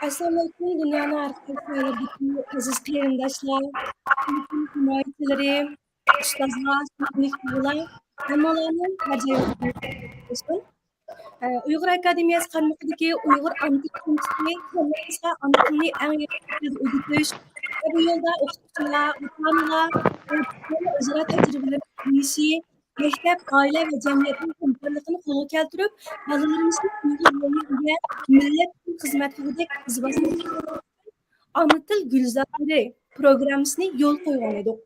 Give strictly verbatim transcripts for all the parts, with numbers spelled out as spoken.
ئەسسالامۇئەلەيكۇم، دۇنيانىڭ ھەر قايسى جايلىرىدىكى ئەزىز قېرىنداشلار، ھىمايىچىلىرى، ئۇستازلار، سۆيۈملۈك بالىلار، ھەممىڭلارنىڭ بەرجەي ۋاقتىڭىز بولسۇن. ئە، ئۇيغۇر ئاكادېمىيەسى قارمىقىدىكى ئۇيغۇر ئانا تىل كومىتېتى بالىلىرىمىزغا ئانا تىلنى ئەڭ ياخشى شەكىلدە ئۆگىتىش ۋە بۇ يولدا ئوقۇتقۇچىلار، ئاتا-ئانىلار، ئوقۇتقۇچىلارنىڭ ئۆزئارا تەجرىبىلىرىنى ئۆگىنىشى، مەكتەپ، ئائىلە ۋە جەمئىيەتنىڭ ھەمكارلىقىنى قولغا كەلتۈرۈپ، بالىلىرىمىزنى ئۇيغۇر يولىنىڭ ئىگە مىللەت ئۈچۈن خىزمەت قىلغۇدەك ئىزۋاسىنى ئانا تىل گۈلزارلىرى پروگراممىسىنى يولغا قويغان ئىدۇق.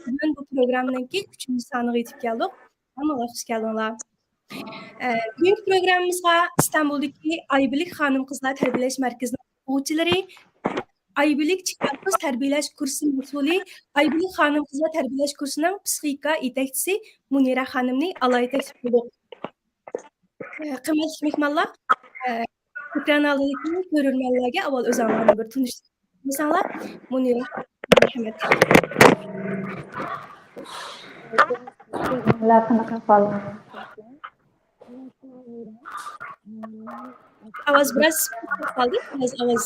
بۈگۈن بۇ پروگراممىنىڭكى ئۈچىنچى سانىغا يېتىپ كەلدۇق. ھەممىڭلار خۇش كەلدىڭلار. ئە، بۈگۈنكى پروگراممىمىزغا ئىستانبۇلدىكى ئايبىلىك خانىم قىزلار تەربىيەلەش مەركىزىنىڭ ئوقۇغۇچىلىرى، ئايبىلىك چىكارپىز تەربىيەلەش كۇرسى مەسئۇلى، ئايبىلىك خانىم قىزلار تەربىيەلەش كۇرسىنىڭ پسىخىكا يېتەكچىسى مۇنىرە خانىمنى ئالاھىدە تەكلىپ قىلدۇق. ئە، قىممەتلىك مېھمانلار، ئە، ئېكران ئالدىدىكى كۆرۈرمەنلەرگە ئاۋۋال ئۆزۈڭلارنى بىر تونۇشتۇرساڭلار، مۇنىرە، مەرھەمەت. ئاۋاز بىراز قالدى، بىراز ئاۋاز.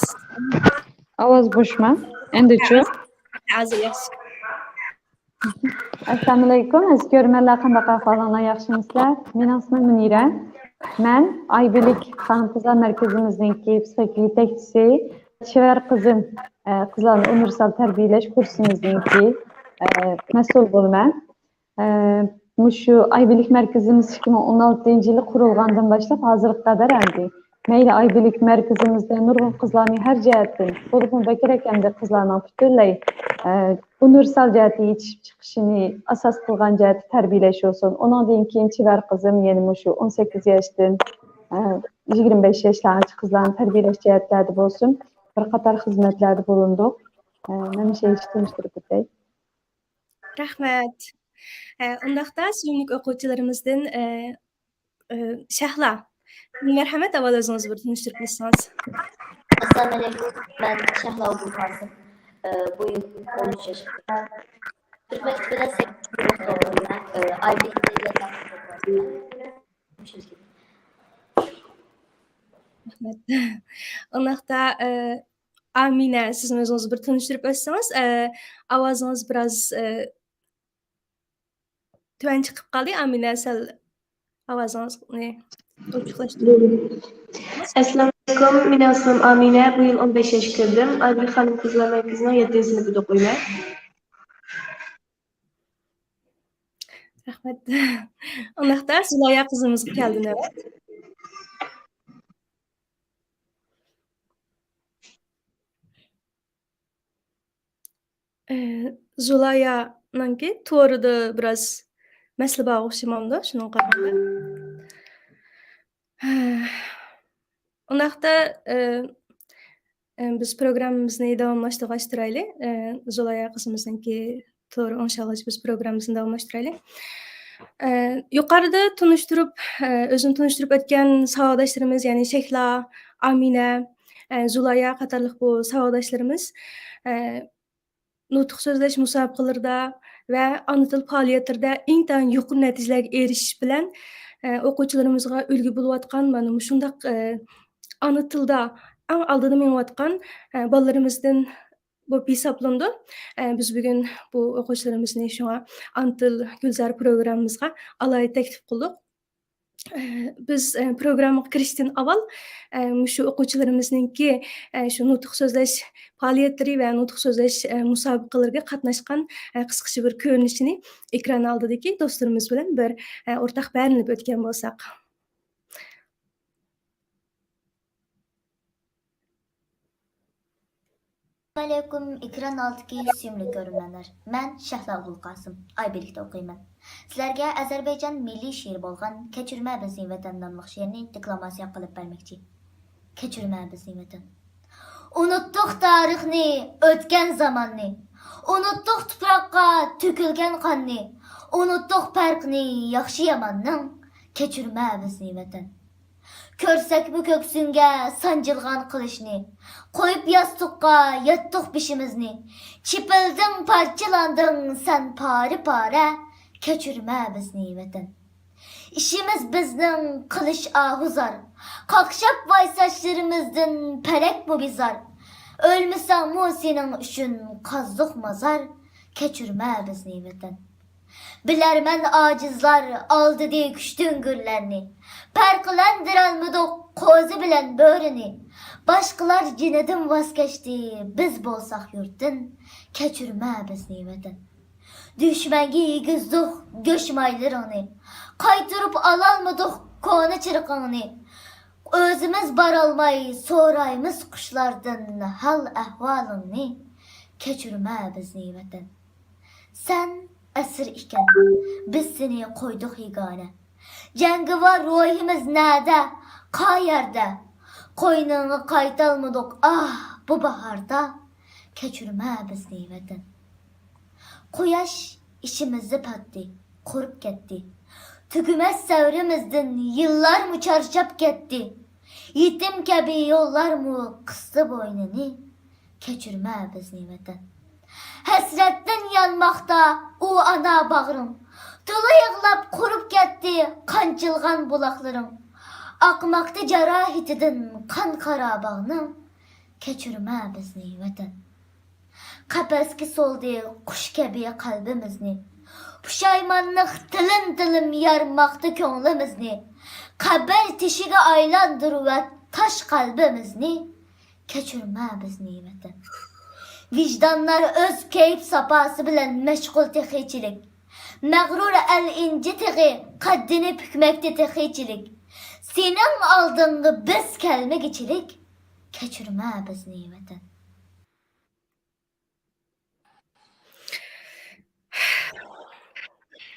ئاۋاز بوشما؟ ئەمدىچۇ؟ ھازىر ياخشى. ئەسسالامۇئەلەيكۇم، ئەزىز كۆرۈرمەنلەر، قانداق ئەھۋالىڭلار، ياخشىمۇسىلەر؟ مېنىڭ ئىسمىم مۇنىرە. مەن ئايبىلىك خانىم قىزلار مەركىزىمىزنىڭكى پسىخىكا يېتەكچىسى، چېۋەر قىزىم، ئە، قىزلارنى ئۇنىۋېرسال تەربىيەلەش كۇرسىمىزنىڭكى، ئە، مەسئۇل بولىمەن. ئە، مۇشۇ ئايبىلىك مەركىزىمىز ئىككى مىڭ ئون ئالتىنچى يىلى قۇرۇلغاندىن باشلاپ ھازىرغا قەدەر ئەمدى مەيلى ئايبىلىك مەركىزىمىزدە نۇرغۇن قىزلارنى ھەر جەھەتتىن، بولۇپمۇ بەكرەك ئەمدى قىزلارنىڭ پۈتۈنلەي، ئە، ئۇنىۋېرسال جەھەتتە يېتىشىپ چىقىشىنى ئاساس قىلغان جەھەتتە تەربىيەلەش بولسۇن. ئۇنىڭدىن كېيىن چېۋەر قىزىم يەنە مۇشۇ ئون سەككىز ياشتىن، ئە، يىگىرمە بەش ياشلارغىچە قىزلارنى تەربىيەلەش جەھەتلەردە بولسۇن، بىر قاتار خىزمەتلەردە بولۇندۇق. ئە، مەن مۇشۇ يەرگىچە تونۇشتۇرۇپ ئۆتەي. رەھمەت. ئە، ئۇنداقتا سۆيۈملۈك ئوقۇغۇچىلىرىمىزدىن، ئە، ئە، شەھلا. مەرھەمەت، ئاۋۋال ئۆزىڭىزنى بىر تونۇشتۇرۇپ ئۆتسىڭىز. ئەسسالامۇئەلەيكۇم، مەن شەھلا ئوبۇلقاسىم. ئە، بۇ يىل ئون ئۈچ ياشقا كىردىم. تۈرك مەكتىپىدە سەككىز يىل ئوقۇدۇم. ئە، ئايبىلىك تەربىيە تەخنىك پروگراممىسىدا. مۇشۇ يىل. رەھمەت. ئۇنداقتا، ئە، ئامىنە، سىزمۇ ئۆزىڭىزنى بىر تونۇشتۇرۇپ ئۆتسىڭىز، ئە، ئاۋازىڭىز بىراز، ئە، تۆۋەن چىقىپ قالدى. ئامىنە، سەل ئاۋازىڭىزنى ئوچۇقلاشتۇرۇڭ. ئەسسالامۇئەلەيكۇم، مېنىڭ ئىسمىم ئامىنە، بۇ يىل ئون بەش ياشقا كىردىم. ئايبىلىك خانىم قىزلار مەركىزىنىڭ يەتتىنچى سىنىپىدا ئوقۇيمەن. رەھمەت. ئۇنداقتا زۇلايا قىزىمىزغا كەلدى نۆۋەت. ئە، زۇلايانىڭكى تورىدا بىراز مەسىلە بار ئوخشىمامدۇ؟ شۇنىڭغا قارىغاندا. ئۇنداقتا، ئە، ئە، بىز پروگراممىمىزنى داۋاملاشتۇرغاچ تۇرايلى. ئە، زۇلايا قىزىمىزنىڭكى تورى ئوڭشالغىچە بىز پروگراممىمىزنى داۋاملاشتۇرايلى. ئە، يۇقىرىدا تونۇشتۇرۇپ، ئە، ئۆزىنى تونۇشتۇرۇپ ئۆتكەن ساۋاقداشلىرىمىز، يەنى شەھلا، ئامىنە، ئە، زۇلايا قاتارلىق بۇ ساۋاقداشلىرىمىز، ئە، نۇتۇق سۆزلەش مۇسابىقىلىرىدا ۋە ئانا تىل پائالىيەتلىرىدە ئىنتايىن يۇقىرى نەتىجىلەرگە ئېرىشىش بىلەن، ئە، ئوقۇغۇچىلىرىمىزغا ئۈلگە بولۇۋاتقان مانا مۇشۇنداق، ئە، ئانا تىلدا ئەڭ ئالدىدا مېڭىۋاتقان، ئە، بالىلىرىمىزدىن بولۇپ ھېسابلىنىدۇ. ئە، بىز بۈگۈن بۇ ئوقۇغۇچىلىرىمىزنى شۇڭا ئانا تىل گۈلزارى پروگراممىمىزغا ئالاھىدە تەكلىپ قىلدۇق. ئە، بىز، ئە، پروگراممىغا كىرىشتىن ئاۋۋال، ئە، مۇشۇ ئوقۇغۇچىلىرىمىزنىڭكى، ئە، شۇ نۇتۇق سۆزلەش پائالىيەتلىرى ۋە نۇتۇق سۆزلەش، ئە، مۇسابىقىلىرىگە قاتناشقان، ئە، قىسقىچە بىر كۆرۈنۈشىنى ئېكران ئالدىدىكى دوستلىرىمىز بىلەن بىر، ئە، ئورتاق بەھرىلىنىپ ئۆتكەن بولساق. ئەسسالامۇئەلەيكۇم، ئېكران ئالدىدىكى سۆيۈملۈك كۆرۈرمەنلەر. مەن شەھلا ئوبۇلقاسىم، ئايبىلىكتە ئوقۇيمەن. سىلەرگە ئەزەربەيجان مىللىي شېئىرى بولغان كەچۈرمە بىزنى ۋەتەن ناملىق شېئىرنى دېكلاماتسىيە قىلىپ بەرمەكچى. كەچۈرمە بىزنى ۋەتەن. ئۇنۇتتۇق تارىخنى، ئۆتكەن زاماننى. ئۇنۇتتۇق تۇپراققا تۆكۈلگەن قاننى. ئۇنۇتتۇق پەرقنى ياخشى ياماننىڭ. كەچۈرمە بىزنى ۋەتەن. كۆرسەكمۇ كۆكسۈڭگە سانجىلغان قىلىچنى، قويۇپ ياستۇققا ياتتۇق بېشىمىزنى. چېپىلدىڭ، پارچىلاندىڭ سەن پارە-پارە، كەچۈرمە بىزنى ۋەتەن. ئىشىمىز بىزنىڭ قىلىش ئاھۇ زار، قاقشاپ ۋاي ساچلىرىمىزدىن پەلەكمۇ بىزار. ئۆلمىسەڭمۇ سېنىڭ ئۈچۈن قازدۇق مازار، كەچۈرمە بىزنى ۋەتەن. بىلەرمەن ئاجىزلار ئالدىدى كۈچتۈڭ گۈللەرنى، پەرقلەندۈرەلمىدۇق قوزا بىلەن بۆرىنى. باشقىلار جېنىدىن ۋاز كەچتى، بىز بولساق يۇرتتىن، كەچۈرمە بىزنى ۋەتەن. دۈشمەنگە يېگۈزدۇق گۆش مايلىرىڭنى، قايتۇرۇپ ئالالمىدۇق كونا چىرىقىڭنى. ئۆزىمىز بارالماي سورايمىز قۇشلاردىن ھال ئەھۋالىڭنى، كەچۈرمە بىزنى ۋەتەن. سەن ئەسىر ئىكەن، بىز سېنى قويدۇق يېگانە. جەڭگىۋار روھىمىز نەدە، قايەردە؟ قوينۇڭغا قايتالمىدۇق، ئاھ، بۇ باھاردا، كەچۈرمە بىزنى ۋەتەن. قۇياش ئىچىمىزدە پاتتى، قۇرۇپ كەتتى. تۈگىمەس سەۋرىمىزدىن يىللارمۇ چارچاپ كەتتى. يېتىم كەبى يوللارمۇ قىستى بوينىنى، كەچۈرمە بىزنى ۋەتەن. ھەسرەتتىن يانماقتا ئۇ ئانا باغرىڭ، تولا يىغلاپ قۇرۇپ كەتتى قانچىلغان بۇلاقلىرىڭ. ئاقماقتا جاراھىتىدىن قان قاراباغنىڭ، كەچۈرمە بىزنى ۋەتەن. قەپەسكە سولدى قۇش كەبى قەلبىمىزنى. پۇشايمانلىق تىلىم-تىلىم يارماقتا كۆڭلىمىزنى. قەبرە تېشىگە ئايلاندۇرۇۋەت تاش قەلبىمىزنى. كەچۈرمە بىزنى ۋەتەن. ۋىجدانلار ئۆز كەيپ ساپاسى بىلەن مەشغۇل تېخىچىلىك. مەغرۇر ئەل ئىنجى تېغى قەددىنى پۈكمەكتە تېخىچىلىك. سېنىڭ ئالدىڭغا بىز كەلمىگۈچىلىك. كەچۈرمە بىزنى ۋەتەن.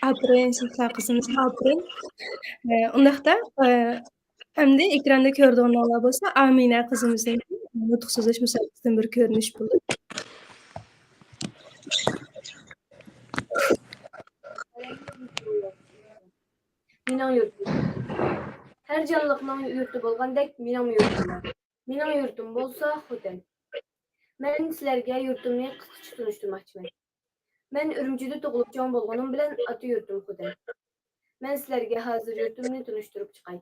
ئاپىرىن، شەھلا قىزىمىز، ئاپىرىن. ئە، ئۇنداقتا، ئە، ئەمدى ئېكراندا كۆرىدىغانلار بولسا، ئامىنە قىزىمىزنىڭ نۇتۇق سۆزلەش مۇسابىقىسىدىن بىر كۆرۈنۈش بولۇپ. مېنىڭ يۇرتۇم. ھەر جانلىقنىڭ يۇرتى بولغاندەك، مېنىڭمۇ يۇرتۇم بار. مېنىڭ يۇرتۇم بولسا خوتەن. مەن سىلەرگە يۇرتۇمنى قىسقىچە تونۇشتۇرماقچىمەن. مەن ئۈرۈمچىدە تۇغۇلۇپ چوڭ بولغىنىم بىلەن ئاتا يۇرتۇم خوتەن. مەن سىلەرگە ھازىر يۇرتۇمنى تونۇشتۇرۇپ چىقاي.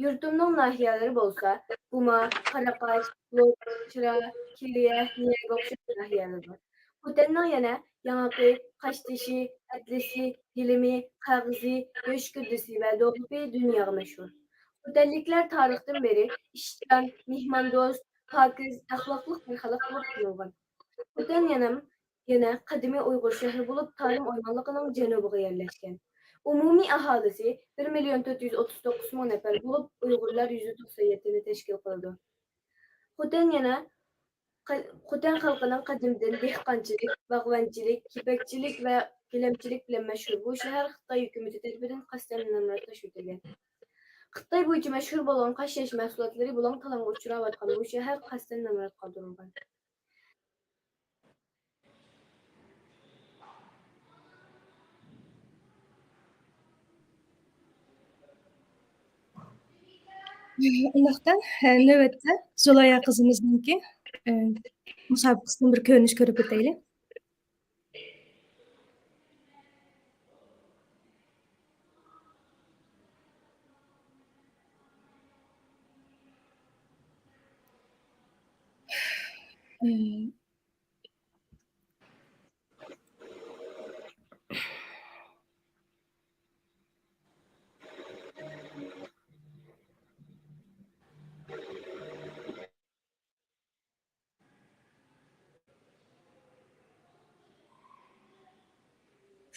يۇرتۇمنىڭ ناھىيەلىرى بولسا، گۇما، قاراقاش، لوپ، چىرا، كېرىيە، نىيەگە ئوخشاش ناھىيەلەر بار. خوتەننىڭ يەنە ياڭاقى، قاشتېشى، ئەتلىسى، گىلىمى، قەغىزى، يوشكىدىسى ۋە دوغۇپى دۇنياغا مەشھۇر. خوتەنلىكلەر تارىختىن بېرى ئىشچان، مېھماندوست، پاكىز، ئەخلاقلىق بىر خەلق بولۇپ تونۇلغان. خوتەن يەنە، يەنە قەدىمىي ئۇيغۇر شەھىرى بولۇپ، تارىم ئويمانلىقىنىڭ جەنۇبىغا يەرلەشكەن. ئومۇمىي ئاھالىسى بىر مىليون تۆت يۈز ئوتتۇز توققۇز مىڭ نەپەر بولۇپ، ئۇيغۇرلار يۈزدە توقسان يەتتىنى تەشكىل قىلىدۇ. خوتەن يەنە، قە-، خوتەن خەلقىنىڭ قەدىمدىن دېھقانچىلىق، باغۋەنچىلىك، يىپەكچىلىك ۋە گىلەمچىلىك بىلەن مەشھۇر بۇ شەھەر خىتاي ھۆكۈمىتى تەرىپىدىن قەستەن نامرات تاشلىۋېتىلگەن. خىتاي بويىچە مەشھۇر بولغان قاشتېشى مەھسۇلاتلىرى بۇلاڭ-تالاڭغا ئۇچراۋاتقان بۇ شەھەر قەستەن نامرات قالدۇرۇلغان. ئۇنداقتا، نۆۋەتتە زۇلايا قىزىمىزنىڭكى، ئە، مۇسابىقىسىدىن بىر كۆرۈنۈش كۆرۈپ ئۆتەيلى.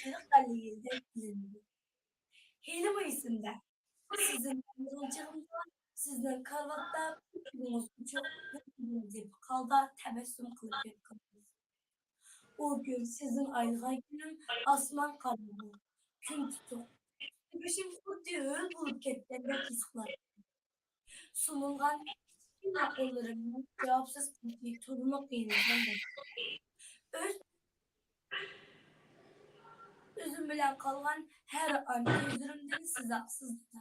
قىرىق ئەللىك يىلدەك بىلىنىدۇ. ھېلىمۇ ئېسىمدە، سىزنى ئايرىغان چېغىمدا، سىزنىڭ كارىۋاتتا بىر كۆزىڭىز ئوچۇق، بىر كۆزىڭىز يېپىق ھالدا تەبەسسۇم قىلىپ ياتقانىدىڭىز. ئۇ كۈن سىزنى ئايرىغان كۈنۈم ئاسمان قاراڭغۇ، كۈن تۇتۇق. بېشىم خۇددى ھۆل بولۇپ كەتكەندەك ھېس قىلاتتىم. سۇنۇلغان كىچىككىنە قوللىرىمنىڭ جاۋابسىز قېلىشى تولىمۇ قىينىتقاندەك. ئۆز، ئۆزۈم بىلەن قالغان ھەر ئان كۆزلىرىمدىن سىزاق سىزدى.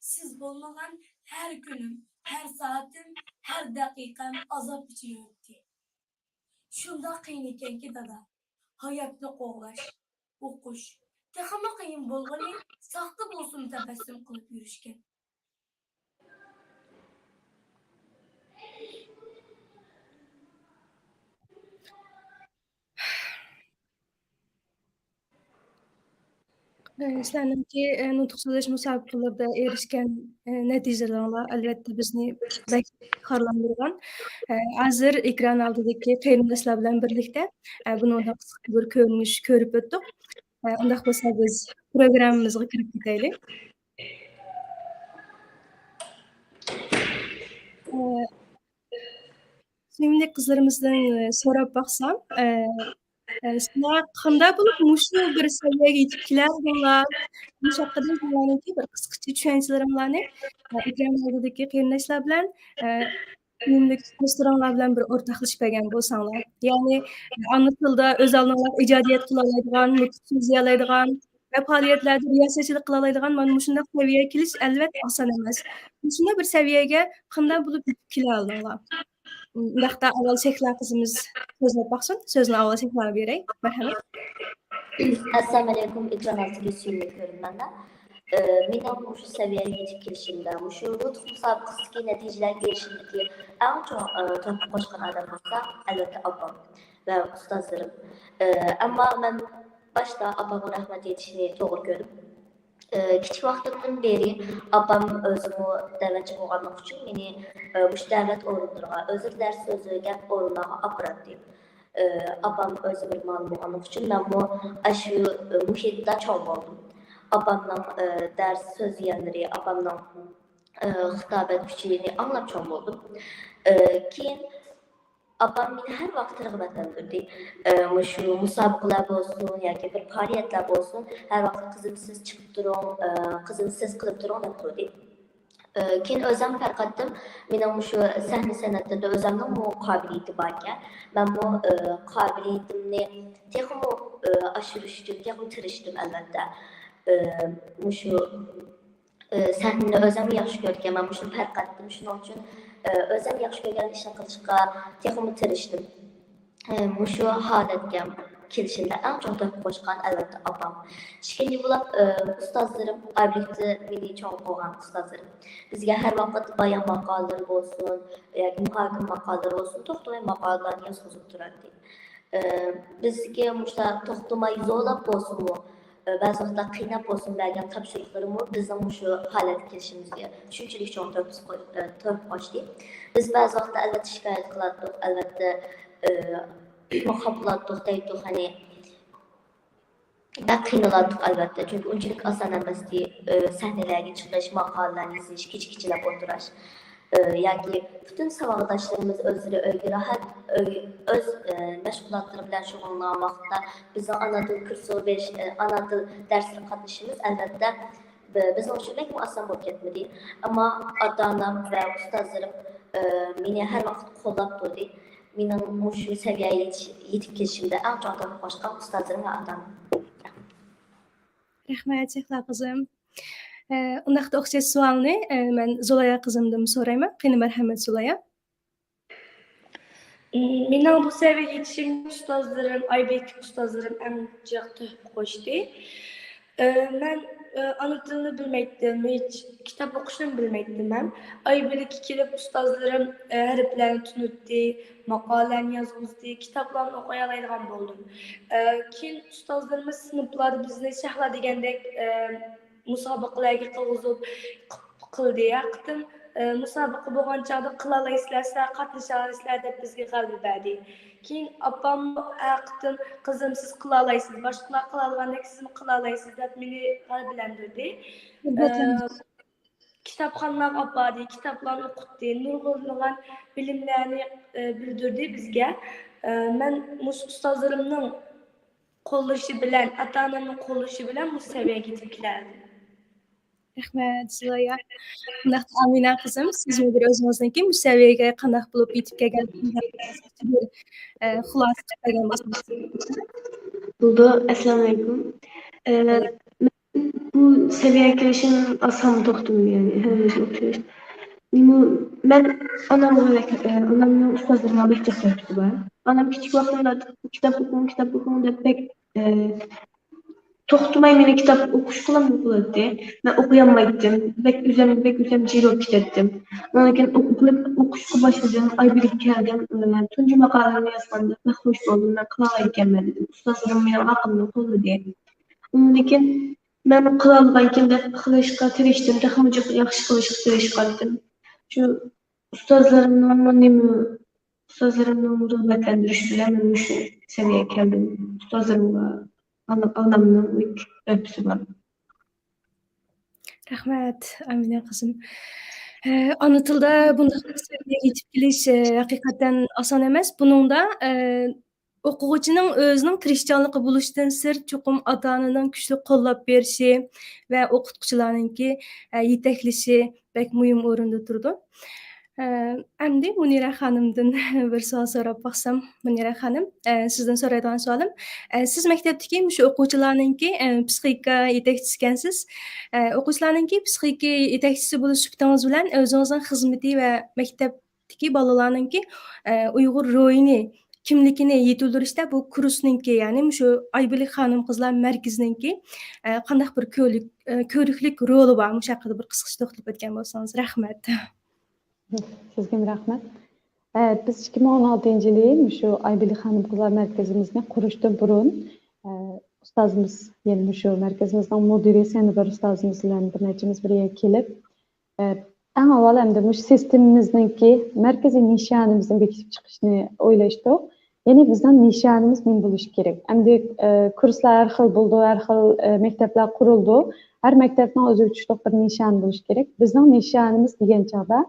سىز بولمىغان ھەر كۈنۈم، ھەر سائىتىم، ھەر دەقىقەم ئازاب ئىچىدە ئۆتتى. شۇنداق قىيىن ئىكەنكى، دادا، ھاياتنى قوغلاش، ئوقۇش، تېخىمۇ قىيىن بولغىنى، ساختا بولسىمۇ تەبەسسۇم قىلىپ يۈرۈشكەن. سىلەرنىڭكى، ئە، نۇتۇق سۆزلەش مۇسابىقىلىرىدە ئېرىشكەن، ئە، نەتىجىلىرىڭلار ئەلۋەتتە بىزنى بەك ئىپتىخارلاندۇرغان. ئە، ھازىر ئېكران ئالدىدىكى قېرىنداشلار بىلەن بىرلىكتە، ئە، بۇنىڭدىن قىسقا بىر كۆرۈنۈش كۆرۈپ ئۆتتۇق. ئە، ئۇنداق بولسا بىز پروگراممىمىزغا كىرىپ كېتەيلى. ئە، سۆيۈملۈك قىزلىرىمىزدىن، ئە، سوراپ باقسام، ئە، ئە، سىلەر قانداق بولۇپ مۇشۇ بىر سەۋىيەگە يېتىپ كېلەلىدىڭلار؟ مۇشۇ ھەققىدە سىلەرنىڭكى بىر قىسقىچە چۈشەنچىلىرىڭلارنى، ئە، ئېكران ئالدىدىكى قېرىنداشلار بىلەن، ئە، سۆيۈملۈك دوستلىرىڭلار بىلەن بىر ئورتاقلىشىپ بەرگەن بولساڭلار. يەنى، ئانا تىلدا ئۆز ئالدىڭلار ئىجادىيەت قىلالايدىغان، نۇتۇق سۆزلىيەلەيدىغان ۋە پائالىيەتلەردە رىياسەتچىلىك قىلالايدىغان مانا مۇشۇنداق سەۋىيەگە كېلىش ئەلۋەتتە ئاسان ئەمەس. مۇشۇنداق بىر سەۋىيەگە قانداق بولۇپ يېتىپ كېلەلىدىڭلار؟ ئۇنداقتا ئاۋۋال شەھلا قىزىمىز سۆزلەپ باقسۇن. سۆزنى ئاۋۋال شەھلاغا بېرەي. مەرھەمەت. ئەسسالامۇئەلەيكۇم، ئېكران ئالدىدىكى سۆيۈملۈك كۆرۈرمەنلەر. ئى، مېنىڭ مۇشۇ سەۋىيەگە يېتىپ كېلىشىمدە، مۇشۇ نۇتۇق مۇسابىقىسىدىكى نەتىجىلەرگە ئېرىشىشىمدىكى ئەڭ چوڭ، ئى، تۆھپە قوشقان ئادەم بولسا، ئەلۋەتتە، ئاپام ۋە ئۇستازلىرىم. ئى، ئەمما مەن باشتا ئاپامغا رەھمەت ئېيتىشنى توغرا كۆردۈم. ئى، كىچىك ۋاقتىمدىن بېرى ئاپام ئۆزىمۇ دەۋەتچى بولغانلىقى ئۈچۈن مېنى، ئى، مۇشۇ دەۋەت ئورۇنلىرىغا، ئۆزى دەرس سۆزلىگەن ئورۇنلارغا ئاپىراتتى. ئى، ئاپام ئۆزى بىر مۇئەللىم بولغانلىقى ئۈچۈن مەنمۇ ئاشۇ، ئى، مۇھىتتا چوڭ بولدۇم. ئاپامنىڭ، ئى، دەرس سۆزلىگەنلىرى، ئاپامنىڭ، ئى، خىتابەت كۈچىنى ئاڭلاپ چوڭ بولدۇم. ئى، كېيىن ئاپام مېنى ھەر ۋاقىت رىغبەتلەندۈردى. ئى، مۇشۇ مۇسابىقىلەر بولسۇن ياكى بىر پائالىيەتلەر بولسۇن، ھەر ۋاقىت «قىزىم، سىز چىقىپ تۇرۇڭ، ئى، قىزىم، سىز قىلىپ تۇرۇڭ» دەپ تۇردى. ئى، كېيىن ئۆزۈم پەرقەتتىم، مېنىڭ مۇشۇ سەھنە سەنئەتلىرىدە ئۆزۈمنىڭمۇ قابىلىيىتى باركەن، مەنمۇ، ئى، قابىلىيىتىمنى تېخىمۇ، ئى، ئاشۇرۇش ئۈچۈن تېخىمۇ تىرىشتىم، ئەلۋەتتە. ئى، مۇشۇ، ئى، سەھنىنى ئۆزۈممۇ ياخشى كۆرگەن، مەن مۇشۇنى پەرقەتتىم، شۇنىڭ ئۈچۈن، ئى، ئۆزۈم ياخشى كۆرگەن ئىشنى قىلىشقا تېخىمۇ تىرىشتىم. ئى، مۇشۇ ھالەتكە كېلىشىمدە ئەڭ چوڭ تۆھپە قوشقان، ئەلۋەتتە، ئاپام. ئىككىنچى بولۇپ، ئى، ئۇستازلىرىم، ئايبېكتە مېنى چوڭ قىلغان ئۇستازلىرىم. بىزگە ھەر ۋاقىت بايان ماقالىلىرى بولسۇن ياكى مۇھاكىمە ماقالىلىرى بولسۇن، توختىماي ماقالىلەرنى يازغۇزۇپ تۇراتتى. ئى، بىزگە مۇشۇنداق توختىماي زورلاپ بولسىمۇ، ئى، بەزى ۋاقىتتا قىيناپ بولسىمۇ بەرگەن تاپشۇرۇقلىرىمۇ بىزنىڭ مۇشۇ ھالەتكە كېلىشىمىزگە شۇنچىلىك چوڭ تۆھپە قوش-، ئى، تۆھپە قوشتى. بىز بەزى ۋاقىتتا، ئەلۋەتتە، شىكايەت قىلاتتۇق، ئەلۋەتتە، ئى، خاپىلاتتۇق، دەيتتۇق، قېنى، بەك قىينىلاتتۇق، ئەلۋەتتە، چۈنكى ئۇنچىلىك ئاسان ئەمەستى، ئى، سەھنىلەرگە چىقىش، ماقالىلەرنى يېزىش، كېچە-كېچىلەپ ئولتۇرۇش. ئى، ياكى پۈتۈن ساۋاقداشلىرىمىز ئۆزلىرى ئۆيگە راھەت، ئۆي، ئۆز، ئى، مەشغۇلاتلىرى بىلەن شۇغۇللانغان ۋاقىتتا بىزنىڭ ئانا تىل كۇرسىغا بېرىش، ئى، ئانا تىل دەرسلىرىگە قاتنىشىشىمىز، ئەلۋەتتە، بى-، بىزنىڭ ئۈچۈن بەكمۇ ئاسان بولۇپ كەتمىدى. ئەمما ئاتا-ئانام ۋە ئۇستازلىرىم، ئى، مېنى ھەر ۋاقىت قوللاپ تۇردى. مېنىڭ مۇشۇ سەۋىيەگە يېتىش-، يېتىپ كېلىشىمدە ئەڭ چوڭ تۆھپە قوشقان ئۇستازلىرىم ۋە ئاتا-ئانام. رەھمەت، شەھلا قىزىم. ئى، ئۇنداقتا ئوخشاش سوئالنى، ئى، مەن زۇلايا قىزىمدىن سورايمەن. قېنى، مەرھەمەت، زۇلايا. مېنىڭ بۇ سەۋىيەگە يېتىشىمگە ئۇستازلىرىم، ئايبېكتىكى ئۇستازلىرىم ئەڭ جىق تۆھپە قوشتى. ئى، مەن، ئى، ئانا تىلنى بىلمەيتتىم، ھېچ كىتاب ئوقۇشنىمۇ بىلمەيتتىم ھەم. ئايبېككە كېلىپ ئۇستازلىرىم، ئى، ھەرپلەرنى تونۇتتى، ماقالىلەرنى يازغۇزدى، كىتابلارنى ئوقۇيالايدىغان بولدۇم. ئى، كېيىن ئۇستازلىرىمىز سىنىپلاردا بىزنى شەھلا دېگەندەك، ئى، مۇسابىقىلەرگە قىلغۇزۇپ قىلدى. ھەر قېتىم، ئى، مۇسابىقە بولغان چاغدا «قىلالايسىلەر، سىلەر قاتنىشالايسىلەر» دەپ بىزگە غەلىبە بەردى. كېيىن ئاپام ھەر قېتىم «قىزىم، سىز قىلالايسىز، باشقىلار قىلالىغاندەك سىزمۇ قىلالايسىز» دەپ مېنى غەلىبىلەندۈردى. ئى، كىتابخانىلارغا ئاپاردى، كىتابلارنى ئوقۇتتى، نۇرغۇنلىغان بىلىملەرنى، ئى، بىلدۈردى بىزگە. ئى، مەن مۇشۇ ئۇستازلىرىمنىڭ قوللىشى بىلەن، ئاتا-ئانامنىڭ قوللىشى بىلەن مۇشۇ سەۋىيەگە يېتىپ كېلەلىدىم. رەھمەت، زۇلايا. ئۇنداقتا ئامىنە قىزىم، سىزمۇ بىر ئۆزىڭىزنىڭكى مۇشۇ سەۋىيەگە قانداق بولۇپ يېتىپ كەلگەنلىكىڭىزنى بىر، ئە، خۇلاسە قىلىپ بەرگەن بولسىڭىز. بولىدۇ. ئەسسالامۇئەلەيكۇم. ئە، مەن بۇ سەۋىيەگە كېلىشىم ئاسانمۇ توختىمىدى، يەنى ھەممىمىزگە ئوخشاش. مەن ئانامغا، ئە، ئانامنىڭ ئۇستازلىرىغا بەك جىق تۆھپىسى بار. ئانام كىچىك ۋاقتىمدا «كىتاب ئوقۇڭ، كىتاب ئوقۇڭ» دەپ بەك، ئە، توختىماي مېنى كىتاب ئوقۇشقىلا قىلاتتى. مەن ئوقۇيالمايتتىم. بەك ئۆزۈمنى بەك ئۆزۈم جىرىپ كېتەتتىم. ئۇنىڭدىن كېيىن ئوقۇپ، ئوقۇشقا باشلىدىم. ئايبىلىككە كەلدىم. تۇنجى ماقالىمنى يازغاندا بەك خۇش بولدۇم. مەن قىلالايدىكەنمەن دېدىم. ئۇستازلىرىم مېنىڭ ئارقامدىن قوللىدى. ئۇنىڭدىن كېيىن مەن قىلالىغانىكەن دەپ قىلىشقا تىرىشتىم. تېخىمۇ جىق ياخشى قىلىشقا تىرىشقانتىم. شۇ ئۇستازلىرىمنىڭمۇ نېمە، ئۇستازلىرىمنىڭ رىغبەتلەندۈرۈشى بىلەن مەن مۇشۇ سەۋىيەگە كەلدىم. ئۇستازلىرىمغا، ئانا-، ئانامنىڭ بۈيۈك تۆھپىسى بار. رەھمەت، ئامىنە قىزىم. ئانا تىلدا بۇنداق بىر سەۋىيەگە يېتىپ كېلىش ھەقىقەتەن ئاسان ئەمەس. بۇنىڭدا ئوقۇغۇچىنىڭ ئۆزىنىڭ تىرىشچانلىقى بولۇشتىن سىرت، چوقۇم ئاتا-ئانىنىڭ كۈچلۈك قوللاپ بېرىشى ۋە ئوقۇتقۇچىلارنىڭكى يېتەكلىشى بەك مۇھىم ئورۇندا تۇرىدۇ. ئەمدى مۇنىرە خانىمدىن بىر سوئال سوراپ باقسام. مۇنىرە خانىم، سىزدىن سورايدىغان سوئالىم، سىز مەكتەپتىكى مۇشۇ ئوقۇغۇچىلارنىڭكى پسىخىكا يېتەكچىسى ئىكەنسىز. ئوقۇغۇچىلارنىڭكى پسىخىكا يېتەكچىسى بولۇش سۈپىتىڭىز بىلەن ئۆزىڭىزنىڭ خىزمىتى ۋە مەكتەپتىكى بالىلارنىڭكى ئۇيغۇر روھىنى، كىملىكىنى يېتىلدۈرۈشتە بۇ كۇرسنىڭكى، يەنى مۇشۇ ئايبىلىك خانىم قىزلار مەركىزىنىڭكى قانداق بىر كۆرلۈك-، كۆرۈكلۈك رولى بار؟ مۇشۇ ھەققىدە بىر قىسقىچە توختىلىپ ئۆتكەن بولسىڭىز. رەھمەت. سىزگىمۇ رەھمەت. ئە، بىز ئىككى مىڭ ئون ئالتىنچى يىلى مۇشۇ ئايبىلىك خانىم قىزلار مەركىزىمىزنى قۇرۇشتىن بۇرۇن، ئە، ئۇستازىمىز، يەنى مۇشۇ مەركىزىمىزنىڭ مۇدىرى سەنىبىر ئۇستازىمىز بىلەن بىر نەچچىمىز بىر يەرگە كېلىپ، ئە، ئەڭ ئاۋۋال ئەمدى مۇشۇ سىستېمىمىزنىڭكى مەركىزىي نىشانىمىزنى بېكىتىپ چىقىشنى ئويلاشتۇق. يەنى بىزنىڭ نىشانىمىز نېمە بولۇشى كېرەك؟ ئەمدى، ئە، كۇرسلار ھەر خىل بولىدۇ، ھەر خىل، ئە، مەكتەپلەر قۇرۇلىدۇ. ھەر مەكتەپنىڭ ئۆزىگە تۇتۇشلۇق بىر نىشانى بولۇشى كېرەك. بىزنىڭ نىشانىمىز دېگەن چاغدا،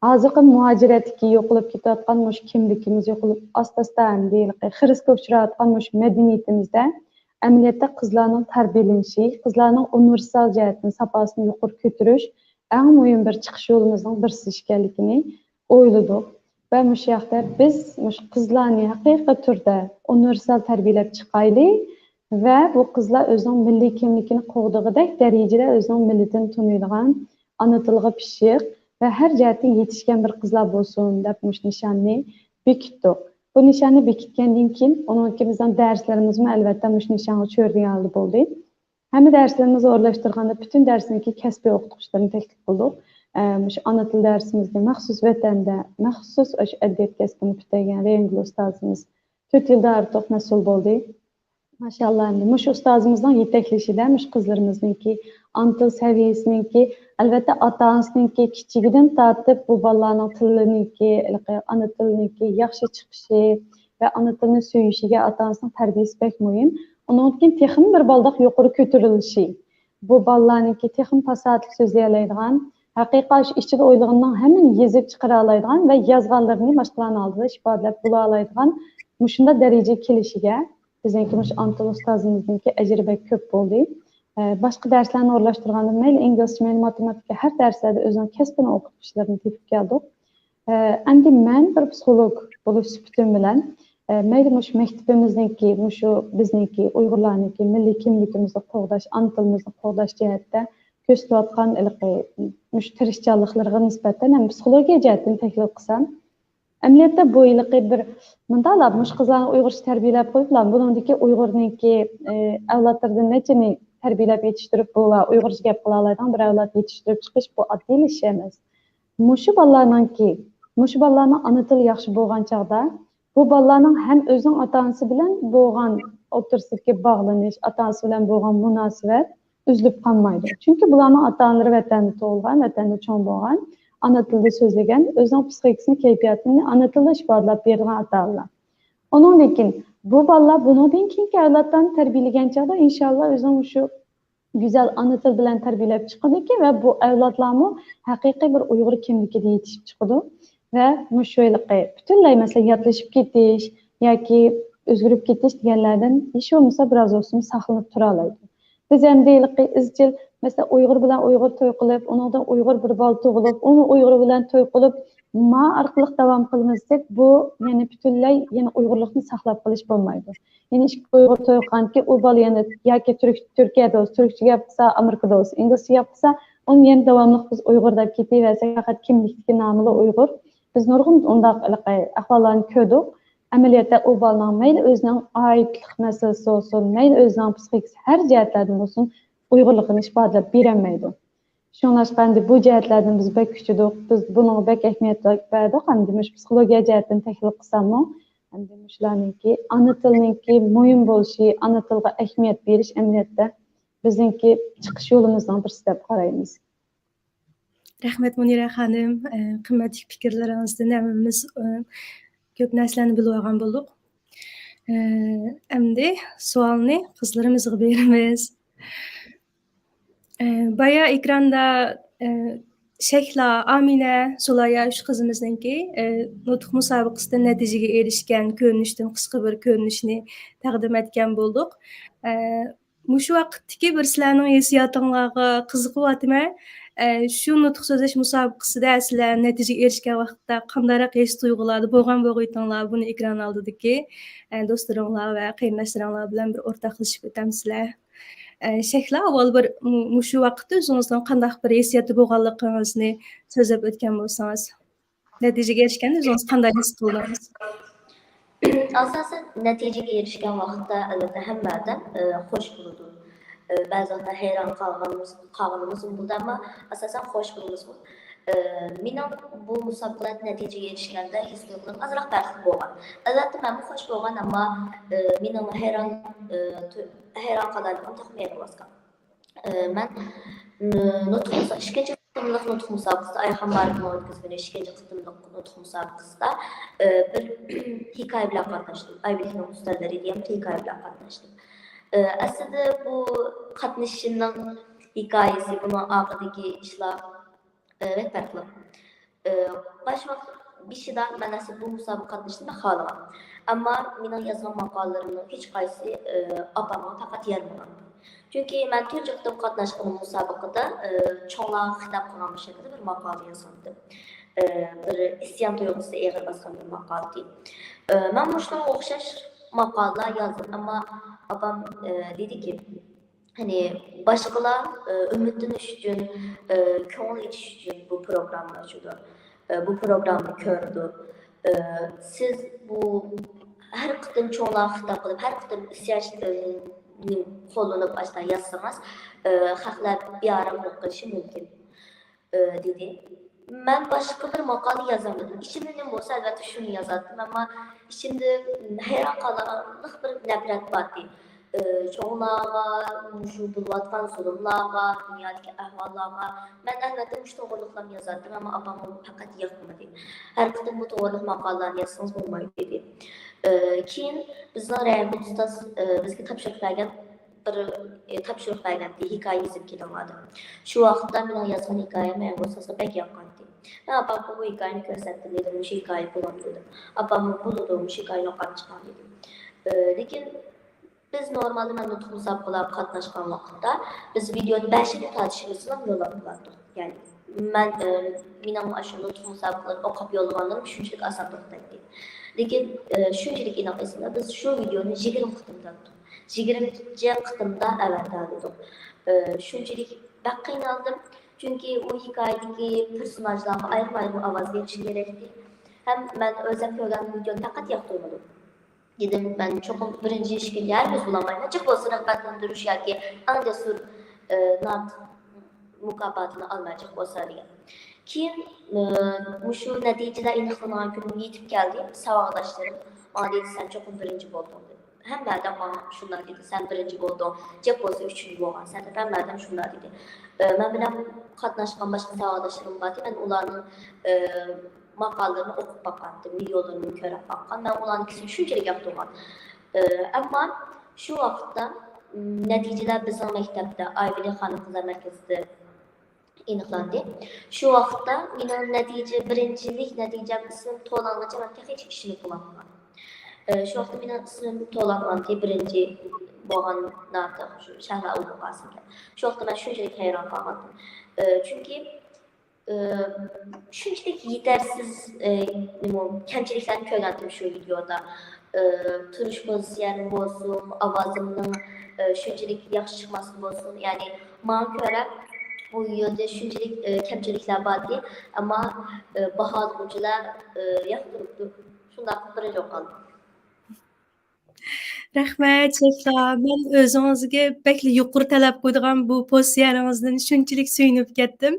ھازىرقى مۇھاجىرەتتىكى يوقىلىپ كېتىۋاتقان مۇشۇ كىملىكىمىز، يوقىلىپ، ئاستا-ئاستا ئەمدى خىرىسكە ئۇچراۋاتقان مۇشۇ مەدەنىيىتىمىزدە ئەمەلىيەتتە قىزلارنىڭ تەربىيەلىنىشى، قىزلارنىڭ ئۇنىۋېرسال جەھەتتىن ساپاسىنى يۇقىرى كۆتۈرۈش ئەڭ مۇھىم بىر چىقىش يولىمىزنىڭ بىرسى ئىكەنلىكىنى ئويلىدۇق. ۋە مۇشۇ ياقتا بىز مۇشۇ قىزلارنى ھەقىقىي تۈردە ئۇنىۋېرسال تەربىيەلەپ چىقايلى ۋە بۇ قىزلار ئۆزىنىڭ مىللىي كىملىكىنى قوغدىغۇدەك دەرىجىدە ئۆزىنىڭ مىللىتىنى تونۇيدىغان، ئانا تىلىغا پىششىق ۋە ھەر جەھەتتىن يېتىشكەن بىر قىزلار بولسۇن دەپ مۇشۇ نىشاننى بېكىتتۇق. بۇ نىشاننى بېكىتكەندىن كېيىن، ئۇنىڭدىن كېيىن بىزنىڭ دەرسلىرىمىزمۇ ئەلۋەتتە مۇشۇ نىشانغا چۆرىدىغان ھالدا بولدى. ھەممە دەرسلىرىمىزنى ئورۇنلاشتۇرغاندا پۈتۈن دەرسنىڭكى كەسپىي ئوقۇتقۇچىلىرىنى تەكلىپ قىلدۇق. ئە، مۇشۇ ئانا تىل دەرسىمىزنى مەخسۇس ۋەتەندە، مەخسۇس ئاشۇ ئەدەبىيات كەسپىنى پۈتتۈرگەن رەڭگىل ئۇستازىمىز تۆت يىلدىن ئارتۇق مەسئۇل بولدى. ماشائاللا، ئەمدى مۇشۇ ئۇستازىمىزنىڭ يېتەكلىشىدە مۇشۇ قىزلىرىمىزنىڭكى ئانا تىل سەۋىيەسىنىڭكى، ئەلۋەتتە، ئاتا ئانىسىنىڭكى كىچىكىدىن تارتىپ بۇ بالىلارنىڭ تىلىنىڭكى، ھېلىقى ئانا تىلىنىڭكى ياخشى چىقىشى ۋە ئانا تىلنى سۆيۈشىگە ئاتا ئانىسىنىڭ تەربىيەسى بەك مۇھىم. ئۇنىڭدىن كېيىن تېخىمۇ بىر بالداق يۇقىرى كۆتۈرۈلۈشى. بۇ بالىلارنىڭكى تېخىمۇ پاساھەتلىك سۆزلىيەلەيدىغان، ھەقىقەت ئىچىدە ئويلىغىنىنىڭ ھەممىنى يېزىپ چىقىرالايدىغان ۋە يازغانلىرىنى باشقىلارنىڭ ئالدىدا ئىپادىلەپ بولالايدىغان مۇشۇنداق دەرىجىگە كېلىشىگە بىزنىڭكى مۇشۇ ئانا تىل ئۇستازىمىزنىڭكى ئەجرى بەك كۆپ بولدى. ئە، باشقا دەرسلەرنى ئورۇنلاشتۇرغاندا مەيلى ئىنگلىزچە، مەيلى ماتېماتىكا، ھەر دەرسلەردە ئۆزىنىڭ كەسپىنىڭ ئوقۇتقۇچىلىرىنى تېپىپ كەلدۇق. ئە، ئەمدى مەن بىر پسىخولوگ بولۇش سۈپىتىم بىلەن، ئە، مەيلى مۇشۇ مەكتىپىمىزنىڭكى، مۇشۇ بىزنىڭكى ئۇيغۇرلارنىڭكى مىللىي كىملىكىمىزنى قوغداش، ئانا تىلىمىزنى قوغداش جەھەتتە كۆرسىتىۋاتقان ھېلىقى مۇشۇ تىرىشچانلىقلىرىغا نىسبەتەن ھەم پسىخولوگىيە جەھەتتىن تەھلىل قىلسام، ئەمەلىيەتتە بۇ ھېلىقى بىر مۇنداقلا مۇشۇ قىزلارنى ئۇيغۇرچە تەربىيەلەپ قويۇپلا، بۇنىڭدىكى ئۇيغۇرنىڭكى، ئە، ئەۋلادلىرىدىن نەچچىنى تەربىيەلەپ يېتىشتۈرۈپ، بۇلار ئۇيغۇرچە گەپ قىلالايدىغان بىر ئەۋلاد يېتىشتۈرۈپ چىقىش، بۇ ئاددىي ئىش ئەمەس. مۇشۇ بالىلارنىڭكى، مۇشۇ بالىلارنىڭ ئانا تىلى ياخشى بولغان چاغدا، بۇ بالىلارنىڭ ھەم ئۆزىنىڭ ئاتا-ئانىسى بىلەن بولغان ئوتتۇرىسىدىكى باغلىنىش، ئاتا-ئانىسى بىلەن بولغان مۇناسىۋەت ئۈزۈلۈپ قالمايدۇ. چۈنكى بۇلارنىڭ ئاتا-ئانىلىرى ۋەتەندە تۇغۇلغان، ۋەتەندە چوڭ بولغان، ئانا تىلىدا سۆزلىگەن، ئۆزىنىڭ پسىخىكىسىنى، كەيپىياتىنى ئانا تىلدا ئىپادىلەپ بېرىدىغان ئاتا-ئانىلار. ئۇنىڭدىن كېيىن بۇ بالىلار بۇنىڭدىن كېيىنكى ئەۋلادلارنى تەربىيەلىگەن چاغدا، ئىنشاللا، ئۆزىنىڭ شۇ گۈزەل ئانا تىل بىلەن تەربىيەلەپ چىققىنىكى ۋە بۇ ئەۋلادلارمۇ ھەقىقىي بىر ئۇيغۇر كىملىكىدە يېتىشىپ چىقىدۇ ۋە مۇشۇ ھېلىقى پۈتۈنلەي، مەسىلەن، ياتلىشىپ كېتىش ياكى ئۆزگىرىپ كېتىش دېگەنلەردىن ھېچ بولمىسا بىراز بولسىمۇ ساقلىنىپ تۇرالايدۇ. بىز ئەمدى ھېلىقى ئىزچىل، مەسىلەن، ئۇيغۇر بىلەن ئۇيغۇر توي قىلىپ، ئۇنىڭدىن ئۇيغۇر بىر بالا تۇغۇلۇپ، ئۇمۇ ئۇيغۇر بىلەن توي قىلىپ، ما ئارقىلىق داۋام قىلىمىز دېسەك، بۇ يەنە پۈتۈنلەي يەنە ئۇيغۇرلۇقنى ساقلاپ قېلىش بولمايدۇ. يەنە ئىككى ئۇيغۇر توي قىلغاندىكىن ئۇ بالا يەنە ياكى تۈرك-، تۈركىيەدە بولسا تۈركچە گەپ قىلسا، ئامېرىكىدا بولسا ئىنگلىزچە گەپ قىلسا، ئۇنى يەنە داۋاملىق بىز ئۇيغۇر دەپ كېتىۋەرسەك، پەقەت كىملىكتىكى نامىلا ئۇيغۇر. بىز نۇرغۇن ئۇنداق ھېلىقى ئەھۋاللارنى كۆردۇق. ئەمەلىيەتتە ئۇ بالىنىڭ مەيلى ئۆزىنىڭ ئائىدلىق مەسىلىسى بولسۇن، مەيلى ئۆزىنىڭ پسىخىكىسى ھەر جەھەتلەردىن بولسۇن، ئۇيغۇرلۇقىنى ئىپادىلەپ بېرەلمەيدۇ. شۇڭلاشقا ئەمدى بۇ جەھەتلەردىن بىز بەك كۈچىدۇق، بىز بۇنىڭغا بەك ئەھمىيەت بەردۇق. ئەمدى مۇشۇ پسىخولوگىيە جەھەتتىن تەھلىل قىلساممۇ، ئەمدى مۇشۇلارنىڭكى ئانا تىلنىڭكى مۇھىم بولۇشى، ئانا تىلغا ئەھمىيەت بېرىش ئەمەلىيەتتە بىزنىڭكى چىقىش يولىمىزنىڭ بىرسى دەپ قارايمىز. رەھمەت، مۇنىرە خانىم. ئە، قىممەتلىك پىكىرلىرىڭىزدىن ھەممىمىز، ئە، كۆپ نەرسىلەرنى بىلىۋالغان بولدۇق. ئە، ئەمدى سوئالنى قىزلىرىمىزغا بېرىمىز. ئە، بايا ئېكراندا، ئە، شەھلا، ئامىنە، سۇلايا ئۈچ قىزىمىزنىڭكى، ئە، نۇتۇق مۇسابىقىسىدە نەتىجىگە ئېرىشكەن كۆرۈنۈشتىن قىسقا بىر كۆرۈنۈشنى تەقدىم ئەتكەن بولدۇق. ئە، مۇشۇ ۋاقىتتىكى بىر سىلەرنىڭ ھېسسىياتىڭلارغا قىزىقىۋاتىمەن. ئە، شۇ نۇتۇق سۆزلەش مۇسابىقىسىدە سىلەر نەتىجىگە ئېرىشكەن ۋاقىتتا قانداقراق ھېس تۇيغۇلاردا بولغان بولغىيتىڭلار، بۇنى ئېكران ئالدىدىكى، ئە، دوستلىرىڭلار ۋە قېرىنداشلىرىڭلار بىلەن بىر ئورتاقلىشىپ ئۆتەمسىلەر؟ ئە، شەھلا، ئاۋۋال بىر مۇ-، مۇشۇ ۋاقىتتا ئۆزىڭىزنىڭ قانداق بىر ھېسسىياتتا بولغانلىقىڭىزنى سۆزلەپ ئۆتكەن بولسىڭىز. نەتىجىگە ئېرىشكەندە ئۆزىڭىز قانداق ھېس قىلدىڭىز؟ ئاساسەن نەتىجىگە ئېرىشكەن ۋاقىتتا ئەلۋەتتە ھەممە ئادەم ئە، خوش بولىدۇ. ئە، بەزى ۋاقىتتا ھەيران قالغىنىمىز قالغىنىمىزمۇ بولىدۇ، ئەمما ئاساسەن خوش بولىمىز. ئە، مېنىڭ بۇ مۇسابىقىلەردە نەتىجىگە ئېرىشكەندە ھېس تۇيغۇلىرىم ئازراق پەرقلىق بولغان. ئەلۋەتتە مەنمۇ خوش بولغان، ئەمما ئە، مېنىڭ ھەيران ئە، تۇ- ھەيران قالارلىقىم تېخىمۇ يېقىنلاشقان. ئە، مەن ن- نۇتۇق مۇسا- ئىككىنچى قېتىملىق نۇتۇق مۇسابىقىسىدا، ئايخان مارىپنىڭ ئۆتكۈزگەن ئىككىنچى قېتىملىق نۇتۇق مۇسابىقىسىدا ئە، بىر ھېكايە بىلەن قاتناشتىم. ئايبىلىكنىڭ ئۇستازلىرى دېگەن بىر ھېكايە بىلەن قاتناشتىم. ئە، ئەسلىدە بۇ قاتنىشىشىمنىڭ ھېكايىسى، بۇنىڭ ئارقىدىكى ئىشلار ئە، بەك پەرقلىق. ئە، باش ۋاقىت بېشىدا مەن ئەسلى بۇ مۇسابىقىگە قاتنىشىشنى بەك خالىغان. ئەمما مېنىڭ يازغان ماقالىلىرىمنىڭ ھېچقايسىسى ئە، ئاپامغا پەقەت يارىمىغان. چۈنكى مەن تۇنجى قېتىم قاتناشقىنىم مۇسابىقىدە ئە، چوڭلارغا خىتاب قىلغان بىر شەكىلدە بىر ماقالە يازغانتىم. ئە، بىر ئىسيان تۇيغۇسى ئېغىر باسقان بىر ماقالىدى. ئە، مەن مۇشۇنىڭغا ئوخشاش ماقالىلەر يازدىم، ئەمما ئاپام ئە، دېدىكى، يەنى باشقىلار ئە، ئۈمىدلىنىش ئۈچۈن، ئە، كۆڭۈل ئېچىش ئۈچۈن بۇ پروگرامما ئاچىدۇ. ئە، بۇ پروگرامما كۆرىدۇ. ئە، سىز بۇ ھەر قېتىم چوڭلارغا خىتاب قىلىپ، ھەر قېتىم ئىسيان شەكلىنى قوللىنىپ ئاشۇنداق يازسىڭىز، ئە، خەقلەر بىئارام بولۇپ قېلىشى مۇمكىن، ئە، دېدى. مەن باشقا بىر ماقالە يازالمىدىم. ئىچىمدە نېمە بولسا، ئەلۋەتتە شۇنى يازاتتىم. ئەمما ئىچىمدە ھەيران قالارلىق بىر نەپرەت بار ئىدى. ئى، چوڭلارغا، مۇشۇ بولۇۋاتقان زۇلۇملارغا، دۇنيادىكى ئەھۋاللارغا مەن ئەلۋەتتە مۇشۇ توغرىلىقلارنى يازاتتىم، ئەمما ئاپامغا پەقەت ياقمىدى. ھەر قېتىم بۇ توغرىلىق ماقالىلەرنى يازسىڭىز بولمايدۇ دېدى. ئى، كېيىن بىزنىڭ رەھىمدىن ئۇستاز، ئى، بىزگە تاپشۇرۇق بەرگەن بىر، ئى، تاپشۇرۇق بەرگەنتى، ھېكايە يېزىپ كېلىڭلار دەپ. شۇ ۋاقىتتا مېنىڭ يازغان ھېكايەم رەھىمدىن ئۇستازغا بەك ياققانتى. مەن ئاپامغا بۇ ھېكايىنى كۆرسەتتىم دېدىم، مۇشۇ ھېكايە بولامدۇ دەپ. ئاپاممۇ بولىدۇ، مۇشۇ ھېكايىنى ئوقۇپ چىقاڭ دېدى. ئى، لېكىن بىز نورمالدا مەن نۇتۇق مۇسابىقىلەرگە قاتناشقان ۋاقىتتا بىز ۋىدېونى بەشىنچى تارتىشىمىزدىلا يوللاپ بولاتتۇق. يەنى مەن، ئى، مېنىڭ ئاشۇ نۇتۇق مۇسابىقىلىرىنى ئوقۇپ يوللىغانلىرىم شۇنچىلىك ئاسان توختايتتى. لېكىن، ئى، شۇنچىلىك ئېنىق ئېسىمدە، بىز شۇ ۋىدېونى يىگىرمە قېتىم تارتتۇق. يىگىرمىنچى قېتىمدا ئەۋەتەلىدۇق. ئى، شۇنچىلىك بەك قىينالدىم. چۈنكى ئۇ ھېكايىدىكى پېرسوناژلارغا ئايرىم-ئايرىم ئاۋاز بېرىش كېرەكتى. ھەم مەن ئۆزۈم كۆرگەن ۋىدېونى پەقەت ياقتۇرمىدىم. دېدىم، مەن چوقۇم بىرىنچى، ئىككىنچى ھەرگىز بولالمايمەن. جىق بولسا رىغبەتلەندۈرۈش ياكى ئەڭ جەسۇر، ئى، نارت مۇكاپاتىنى ئالىمەن جىق بولسا دېگەن. كېيىن، ئى، مۇشۇ نەتىجىلەر ئېنىقلانغان كۈن يېتىپ كەلدى. ساۋاقداشلىرىم ماڭا دېدى، سەن چوقۇم بىرىنچى بولدۇڭ دېدى. ھەممە ئادەم ماڭا شۇنداق دېدى، سەن بىرىنچى بولدۇڭ، جىق بولسا ئۈچىنچى بولغانسەن دەپ ھەممە ئادەم شۇنداق دېدى. ئى، مەن بىلەن قاتناشقان باشقا ساۋاقداشلىرىم باردى، مەن ئۇلارنىڭ، ئى، ماقالىلىرىنى ئوقۇپ باققانتىم، ۋىدېئولىرىنى كۆرۈپ باققان. مەن ئۇلارنىڭكىسىنى شۇنچىلىك ياقتۇرغان. ئى، ئەمما شۇ ۋاقىتتا، م، نەتىجىلەر بىزنىڭ مەكتەپتە، ئايۋىلى خانىم قىزلار مەركىزىدە ئېنىقلاندى. شۇ ۋاقىتتا مېنىڭ نەتىجە، بىرىنچىلىك نەتىجەم ئىسمىم توۋلانغىچە مەن تېخىچە ئىشىنىپ بولالمىغان. ئى، شۇ ۋاقىتتا مېنىڭ ئىسمىم توۋلانغانتى، بىرىنچى بولغان ناتىق، شۇ شەھلا ئۇلۇغ قاسىم دەپ. شۇ ۋاقىتتا مەن شۇنچىلىك ھەيران قالغانتىم. ئى، چۈنكى، ئى، شۇنچىلىك يېتەرسىز، ئى، نېمە، كەمچىلىكلەرنى كۆرگەنتىم شۇ ۋىدېئودا. ئى، تۇرۇش پوزىتسىيەم بولسۇن، ئاۋازىمنىڭ، ئى، شۇنچىلىك ياخشى چىقماسلىقى بولسۇن، يەنى ماڭا كۆرە بۇ ۋىدېئودا شۇنچىلىك، ئى، كەمچىلىكلەر باردى، ئەمما، ئى، باھالىغۇچىلار، ئى، ياقتۇرۇپتۇ. شۇنداق بىرىنچى بولۇپ قالدىم. رەھمەت، شەيخلا. مەن ئۆزىڭىزگە بەكلا يۇقىرى تەلەپ قويىدىغان بۇ پوزىتسىيەڭىزدىن شۇنچىلىك سۆيۈنۈپ كەتتىم.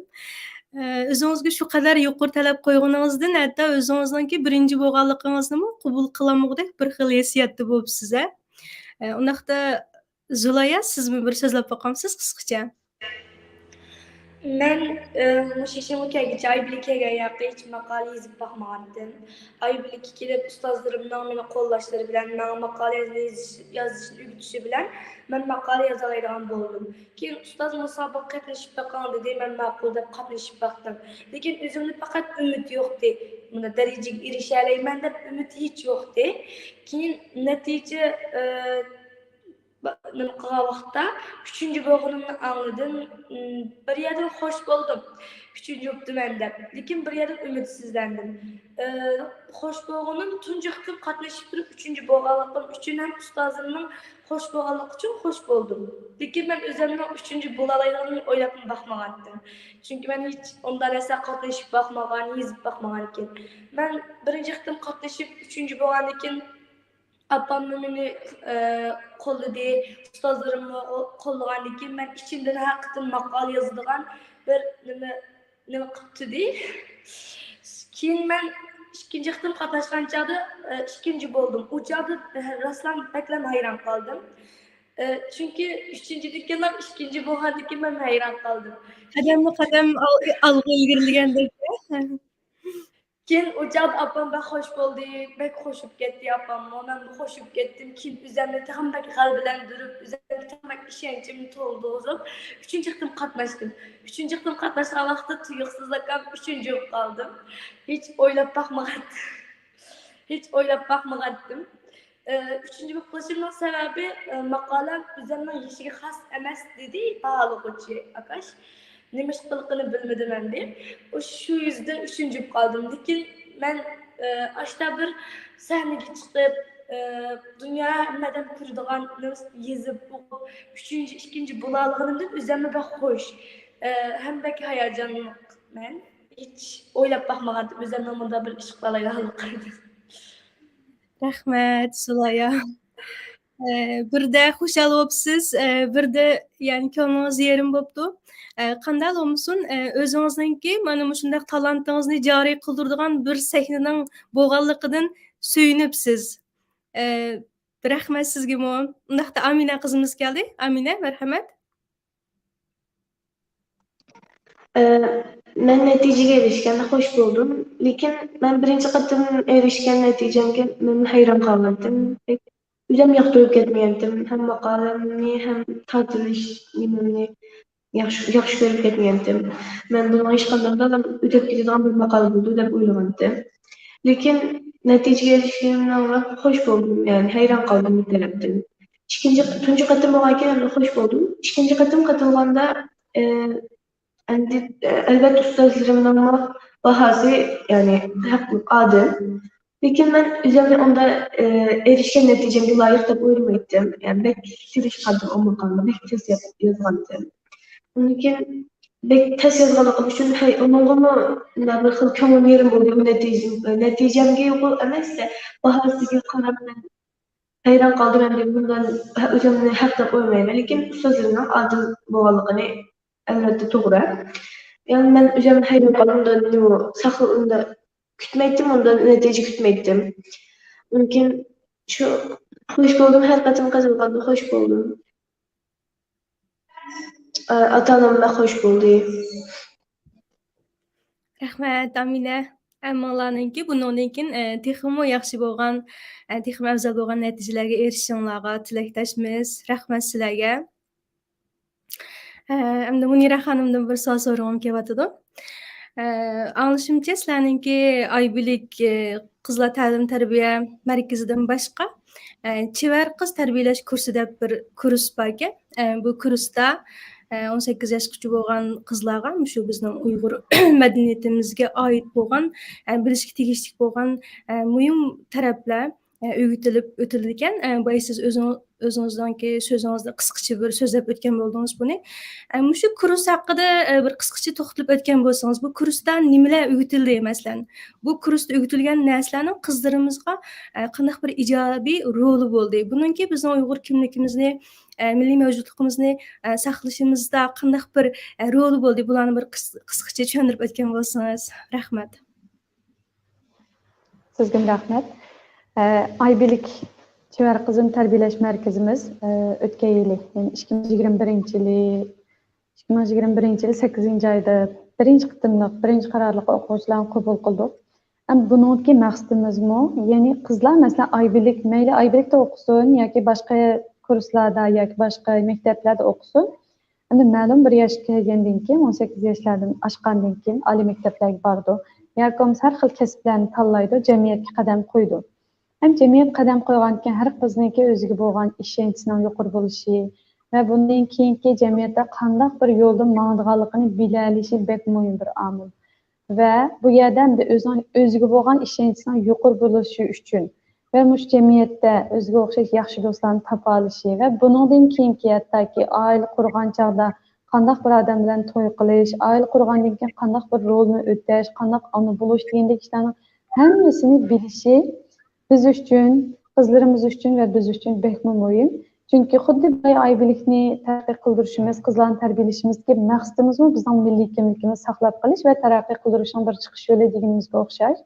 ئە، ئۆزىڭىزگە شۇ قەدەر يۇقىرى تەلەپ قويغىنىڭىزدىن ھەتتا ئۆزىڭىزنىڭكى بىرىنچى بولغانلىقىڭىزنىمۇ قوبۇل قىلالمىغۇدەك بىر خىل ھېسسىياتتا بولۇپسىز، ھە؟ ئە، ئۇنداقتا زۇلايا، سىزمۇ بىر سۆزلەپ باقامسىز قىسقىچە؟ مەن، ئە، مۇشۇ يېشىمغا كەلگۈچە ئايبىلىككە كەلگەن ياقى ھېچ ماقالە يېزىپ باقمىغانتىم. ئايبىلىككە كېلىپ، ئۇستازلىرىمنىڭ مېنى قوللاشلىرى بىلەن ماڭا ماقالە يېزىش، يازىشنى ئۆگىتىشى بىلەن مەن ماقالە يازالايدىغان بولدۇم. كېيىن ئۇستاز مۇسابىقىگە قاتنىشىپ بېقىڭ دېدى، مەن ماقۇل دەپ قاتنىشىپ باقتىم. لېكىن ئۆزۈمدە پەقەت ئۈمىد يوقتى. مۇنداق دەرىجىگە ئېرىشەلەيمەن دەپ ئۈمىد ھېچ يوقتى. كېيىن نەتىجە، ئە، با-، نېمە قىلغان ۋاقىتتا ئۈچىنچى بولغىنىمنى ئاڭلىدىم. ئىم، بىر يەردىن خوش بولدۇم، ئۈچىنچى بوپتىمەن دەپ. لېكىن بىر يەردىن ئۈمىدسىزلەندىم. ئى، خوش بولغىنىم تۇنجى قېتىم قاتنىشىپ تۇرۇپ ئۈچىنچى بولغانلىقىم ئۈچۈن ھەم ئۇستازىمنىڭ خوش بولغانلىقى ئۈچۈن خوش بولدۇم. لېكىن مەن ئۆزۈمنىڭ ئۈچىنچى بولالايدىغىنىمنى ئويلاپمۇ باقمىغانتىم. چۈنكى مەن ھېچ ئۇنداق نەرسە قاتنىشىپ باقمىغان، يېزىپ باقمىغانىكەن. مەن بىرىنچى قېتىم قاتنىشىپ ئۈچىنچى بولغاندىكىن ئاپاممۇ مېنى، ئە، قوللىدى، ئۇستازلىرىممۇ قوللىغاندىكىن مەن ئىچىمدىن ھەر قېتىم ماقالە يازىدىغان بىر نېمە، نېمە قىلىپ تۇردى. كېيىن مەن ئىككىنچى قېتىم قاتناشقان چاغدا، ئە، ئىككىنچى بولدۇم. ئۇ چاغدا، ئە، راسلا بەكلا ھەيران قالدىم. ئە، چۈنكى ئۈچىنچىدىكىلەر ئىككىنچى بولغاندىكىن مەن ھەيران قالدىم. قەدەممۇ قەدەم ئال-، ئالغا ئىلگىرىلىگەندەك. كېيىن ئۇ چاغدا ئاپام بەك خوش بولدى، بەك خوشۇپ كەتتى ئاپاممۇ، مەنمۇ خوشۇپ كەتتىم. كېيىن ئۆزۈمنى تېخىمۇ بەك غەلىبىلەندۈرۈپ، ئۆزۈمگە تېخىمۇ بەك ئىشەنچىمنى تولدۇرغۇزۇپ، ئۈچىنچى قېتىم قاتناشتىم. ئۈچىنچى قېتىم قاتناشقان ۋاقىتتا تۇيۇقسىزلا ئۈچىنچى بولۇپ قالدىم. ھېچ ئويلاپ باقمىغانتىم. ھېچ ئويلاپ باقمىغانتىم. ئى، ئۈچىنچى بولۇپ قېلىشىمنىڭ سەۋەبى، ئى، ماقالەم ئۆزۈمنىڭ يېشىگە خاس ئەمەس، دېدى باھالىغۇچى ئاكاش. نېمە ئىش قىلغىنى بىلمىدىم ئەمدى. ئۇ، شۇ يۈزدىن ئۈچىنچى بولۇپ قالدىم. لېكىن مەن، ئى، ئاشتا بىر سەھنىگە چىقىپ، ئى، دۇنيا ھەممە ئادەم كۆرىدىغان نېمە يېزىپ ئوقۇپ، ئۈچىنچى، ئىككىنچى بولالىغىنىمدىن ئۆزۈممۇ بەك خوش، ئى، ھەم بەك ھاياجانلىق مەن. ھېچ ئويلاپ باقمىغانتىم ئۆزۈمنىڭ مۇنداق بىر ئىش قىلالايدىغانلىقىنى. رەھمەت، سۇلايا. ئە، بىردە خۇشال بوپسىز، ئە، بىردە، يەنى، كۆڭلىڭىز يېرىم بوپتۇ. ئە، قانداق بولمىسۇن، ئە، ئۆزىڭىزنىڭكى مانا مۇشۇنداق تالانتىڭىزنى جارى قىلدۇرىدىغان بىر سەھنىنىڭ بولغانلىقىدىن سۆيۈنۈپسىز. ئە، رەھمەت سىزگىمۇ. ئۇنداقتا ئامىنە قىزىمىز كەلدى. ئامىنە، مەرھەمەت. ئە، مەن نەتىجىگە ئېرىشكەندە خوش بولدۇم. لېكىن مەن بىرىنچى قېتىم ئېرىشكەن نەتىجەمگە مەن ھەيران قالغانتىم. ئۆزۈم ياقتۇرۇپ كەتمىگەنتىم. ھەم ماقالەمنى، ھەم تارتىلىش نېمەمنى ياخشى، ياخشى كۆرۈپ كەتمىگەنتىم. مەن بۇنىڭ ھېچقانداق ئۆتۈپ كېتىدىغان بىر ماقالە بولىدۇ دەپ ئويلىغانتىم. لېكىن نەتىجىگە ئېرىشكىنىمنى ئاڭلاپ خوش بولدۇم، يەنى ھەيران قالدىم بىر تەرەپتىن. ئىككىنچى، تۇنجى قېتىم بولغانكىن خوش بولدۇم. ئىككىنچى قېتىم قېتىلغاندا، ئە، ئەمدى، ئە، ئەلۋەتتە ئۇستازلىرىمنىڭمۇ باھاسى، يەنى ھەقلىق، ئادىل. لېكىن مەن ئۆزۈمنى ئۇندا، ئە، ئېرىشكەن نەتىجەمگە لايىق دەپ ئويلىمايتتىم. يەنى بەك كېلىشقانتىم ئۇ ماقالىنى، بەك تەس ياز-، يازغانتىم. ئۇنىڭ كېيىن بەك تەس يازغانلىقىم ئۈچۈن، ھەي، ئۇنىڭغىمۇ مۇنداق بىر خىل كۆڭلۈم يېرىم بولدى. بۇ نەتىجە، نەتىجەمگە يۇقىرى ئەمەس، باھاسىغا قاراپ مەن ھەيران قالدىم. ئەمدى بۇندىن ئۆزۈمنى ھەق دەپ ئويلىمايمەن، لېكىن ئۇستازلىرىمنىڭ ئادىل بولغانلىقىنى ئەلۋەتتە توغرا. يەنى مەن ئۆزۈمنى ھەيران قالدىم، ئۇندىن ساقلىنىپ كۈتمەيتتىم، ئۇندىن نەتىجە كۈتمەيتتىم. مۇمكىن شۇ خوش بولدۇم، ھەر قېتىم قېتىلغاندا خوش بولدۇم. ئاتا-ئانام بەك خوش بولدى. رەھمەت، ئامىنە. ھەممىڭلارنىڭكى بۇنىڭدىن كېيىن، ئە، تېخىمۇ ياخشى بولغان، ئە، تېخىمۇ ئەۋزەل بولغان نەتىجىلەرگە ئېرىشىشىڭلارغا تىلەكداشمىز. رەھمەت سىلەرگە. ئە، ئەمدى مۇنىرە خانىمدىن بىر سوئال سورىغۇم كېلىۋاتىدۇ. ئە، ئاڭلىشىمچە، سىلەرنىڭكى ئايبىلىك، ئە، قىزلار تەلىم تەربىيە مەركىزىدىن باشقا، ئە، چېۋەر قىز تەربىيەلەش كۇرسى دەپ بىر كۇرس باركەن. ئە، بۇ كۇرستا، ئە، ئون سەككىز ياشقىچە بولغان قىزلارغا مۇشۇ بىزنىڭ ئۇيغۇر مەدەنىيىتىمىزگە ئائىت بولغان، ئە، بىلىشكە تېگىشلىك بولغان، ئە، مۇھىم تەرەپلەر، ئە، ئۆگىتىلىپ ئۆتۈلىدىكەن. ئە، بايا سىز ئۆزىڭىز، ئۆزىڭىزنىڭكى سۆزىڭىزدە قىسقىچە بىر سۆزلەپ ئۆتكەن بولدىڭىز بۇنى. ئە، مۇشۇ كۇرس ھەققىدە، ئە، بىر قىسقىچە توختىلىپ ئۆتكەن بولسىڭىز، بۇ كۇرستا نېمىلەر ئۆگىتىلدى، مەسىلەن؟ بۇ كۇرستا ئۆگىتىلگەن نەرسىلەرنىڭ قىزلىرىمىزغا، ئە، قانداق بىر ئىجابىي رولى بولدى؟ بۇنىڭكى بىزنىڭ ئۇيغۇر كىملىكىمىزنى، ئە، مىللىي مەۋجۇتلۇقىمىزنى، ئە، ساقلىشىمىزدا قانداق بىر، ئە، رولى بولدى؟ بۇلارنى بىر قىس-، قىسقىچە چۈشەندۈرۈپ ئۆتكەن بولسىڭىز. رەھمەت. سىزگىمۇ رەھمەت. ئە، ئايبىلىك چېۋەر قىزىم تەربىيەلەش مەركىزىمىز، ئە، ئۆتكەن يىلى، يەنى ئىككى مىڭ يىگىرمە بىرىنچى يىلى، ئىككى مىڭ يىگىرمە بىرىنچى يىلى سەككىزىنچى ئايدا بىرىنچى قېتىملىق، بىرىنچى قارارلىق ئوقۇغۇچىلارنى قوبۇل قىلدۇق. ھەم بۇنىڭدىكى مەقسىتىمىزمۇ، يەنى قىزلار، مەسىلەن، ئايبىلىك، مەيلى ئايبىلىكتە ئوقۇسۇن ياكى باشقا كۇرسلاردا ياكى باشقا مەكتەپلەردە ئوقۇسۇن، ئەمدى مەلۇم بىر ياشقا كەلگەندىن كېيىن، ئون سەككىز ياشلاردىن ئاشقاندىن كېيىن ئالىي مەكتەپلەرگە بارىدۇ. ياكى بولمىسا ھەر خىل كەسىپلەرنى تاللايدۇ، جەمئىيەتكە قەدەم قويىدۇ. ھەم جەمئىيەت قەدەم قويغاندىن كېيىن ھەر قىزنىڭكى ئۆزىگە بولغان ئىشەنچىنىڭ يۇقىرى بولۇشى ۋە بۇندىن كېيىنكى جەمئىيەتتە قانداق بىر يولدا ماڭىدىغانلىقىنى بىلەلىشى بەك مۇھىم بىر ئامىل. ۋە بۇ يەردە ئەمدى ئۆزىنىڭ، ئۆزىگە بولغان ئىشەنچىنىڭ يۇقىرى بولۇشى ئۈچۈن ۋە مۇشۇ جەمئىيەتتە ئۆزىگە ئوخشاش ياخشى دوستلارنى تاپالىشى ۋە بۇنىڭدىن كېيىنكى ھەتتاكى ئائىلە قۇرغان چاغدا قانداق بىر ئادەم بىلەن توي قىلىش، ئائىلە قۇرغاندىن كېيىن قانداق بىر رولنى ئۆتەش، قانداق ئانا بولۇش دېگەندەك ئىشلارنىڭ ھەممىسىنى بىلىشى بىز ئۈچۈن، قىزلىرىمىز ئۈچۈن ۋە بىز ئۈچۈن بەكمۇ مۇھىم. چۈنكى خۇددى بايا ئايبىلىكنى تەرەققىي قىلدۇرۇشىمىز، قىزلارنى تەربىيەلىشىمىزدىكى مەقسىتىمىزمۇ بىزنىڭ مىللىي كىملىكىمىزنى ساقلاپ قېلىش ۋە تەرەققىي قىلدۇرۇشنىڭ بىر چىقىش يولى دېگىنىمىزگە ئوخشاش.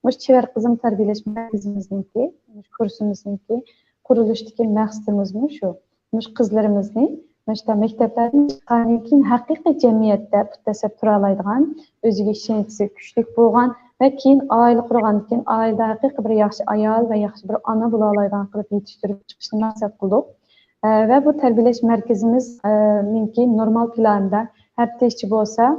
مۇشۇ چېۋەر قىزىم تەربىيەلەش مەركىزىمىزنىڭكى، مۇشۇ كۇرسىمىزنىڭكى قۇرۇلۇشتىكى مەقسىتىمىزمۇ شۇ. مۇشۇ قىزلىرىمىزنى مۇشۇنداق مەكتەپلەردىن چىققاندىن كېيىن ھەقىقىي جەمئىيەتتە پۇت دەسسەپ تۇرالايدىغان، ئۆزىگە ئىشەنچى كۈچلۈك بولغان ۋە كېيىن ئائىلە قۇرغاندىن كېيىن ئائىلىدە ھەقىقىي بىر ياخشى ئايال ۋە ياخشى بىر ئانا بولالايدىغان قىلىپ يېتىشتۈرۈپ چىقىشنى مەقسەت قىلدۇق. ئە، ۋە بۇ تەربىيەلەش مەركىزىمىز، ئە، نىڭكى نورمال پىلانىدا ھەپتە ئىچى بولسا،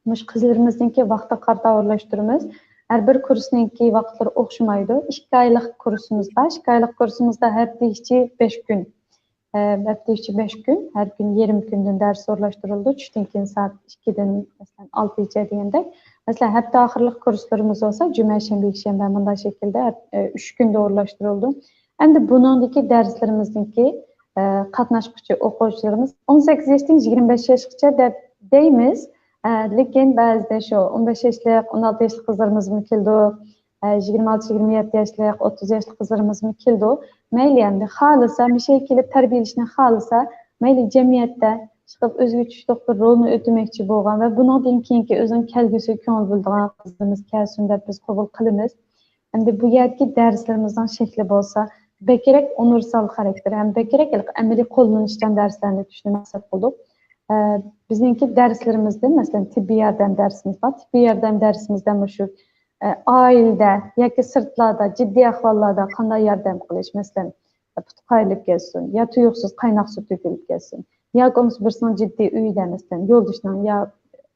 مۇشۇ قىزلىرىمىزنىڭكى ۋاقتىغا قارىتا ئورۇنلاشتۇرىمىز. ھەر بىر كۇرسنىڭكى ۋاقىتلىرى ئوخشىمايدۇ. ئىككى ئايلىق كۇرسىمىز بار. ئىككى ئايلىق كۇرسىمىزدا ھەپتە ئىچى بەش كۈن. ئە، ھەپتە ئىچى بەش كۈن، ھەر كۈن يېرىم كۈندىن دەرس ئورۇنلاشتۇرۇلىدۇ. چۈشتىن كېيىن سائەت ئىككىدىن، مەسىلەن، ئالتىگىچە دېگەندەك. مەسىلەن، ھەپتە ئاخىرلىق كۇرسلىرىمىز بولسا جۈمە، شەنبە، يەكشەنبە مۇنداق شەكىلدە، ئە، ئۈچ كۈندە ئورۇنلاشتۇرۇلىدۇ. ئەمدى بۇنىڭدىكى دەرسلىرىمىزنىڭكى، ئە، قاتناشقۇچى ئوقۇغۇچىلىرىمىز ئون سەككىز ياشتىن يىگىرمە بەش ياشقىچە دەپ دەيمىز. ئە، لېكىن بەزىدە شۇ ئون بەش ياشلىق، ئون ئالتە ياشلىق قىزلىرىمىزمۇ كېلىدۇ. ئە، يىگىرمە ئالتە، يىگىرمە يەتتە ياشلىق، ئوتتۇز ياشلىق قىزلىرىمىزمۇ كېلىدۇ. مەيلى، ئەمدى خالىسا، مۇشۇ يەرگە كېلىپ تەربىيەلىشىنى خالىسا، مەيلى جەمئىيەتتە چىقىپ ئۆزىگە چۈشلۈك بىر رولنى ئۆتىمەكچى بولغان ۋە بۇنىڭدىن كېيىنكى ئۆزىنىڭ كەلگۈسىگە كۆڭۈل بۆلىدىغان قىزلىرىمىز كەلسۇن دەپ بىز قوبۇل قىلىمىز. ئەمدى بۇ يەردىكى دەرسلىرىمىزنىڭ شەكلى بولسا بەكرەك ئۇنىۋېرسال خاراكتېر ھەم بەكرەك ئەمەلىي قوللىنىشچان دەرسلەرنى ئۆتۈشنى مەقسەت قىلدۇق. ئە، بىزنىڭكى دەرسلىرىمىزدە، مەسىلەن، تېببىي ياردەم دەرسىمىز بار. تېببىي ياردەم دەرسىمىزدە مۇشۇ، ئە، ئائىلىدە ياكى سىرتلاردا جىددىي ئەھۋاللاردا قانداق ياردەم قىلىش، مەسىلەن، پۇتى قايرىلىپ كەتسۇن، يا تۇيۇقسىز قايناق سۇ تۆكۈلۈپ كەتسۇن، ياكى بولمىسا بىرسىنىڭ جىددىي ئۆيىدە، مەسىلەن، يولدىشىنىڭ يا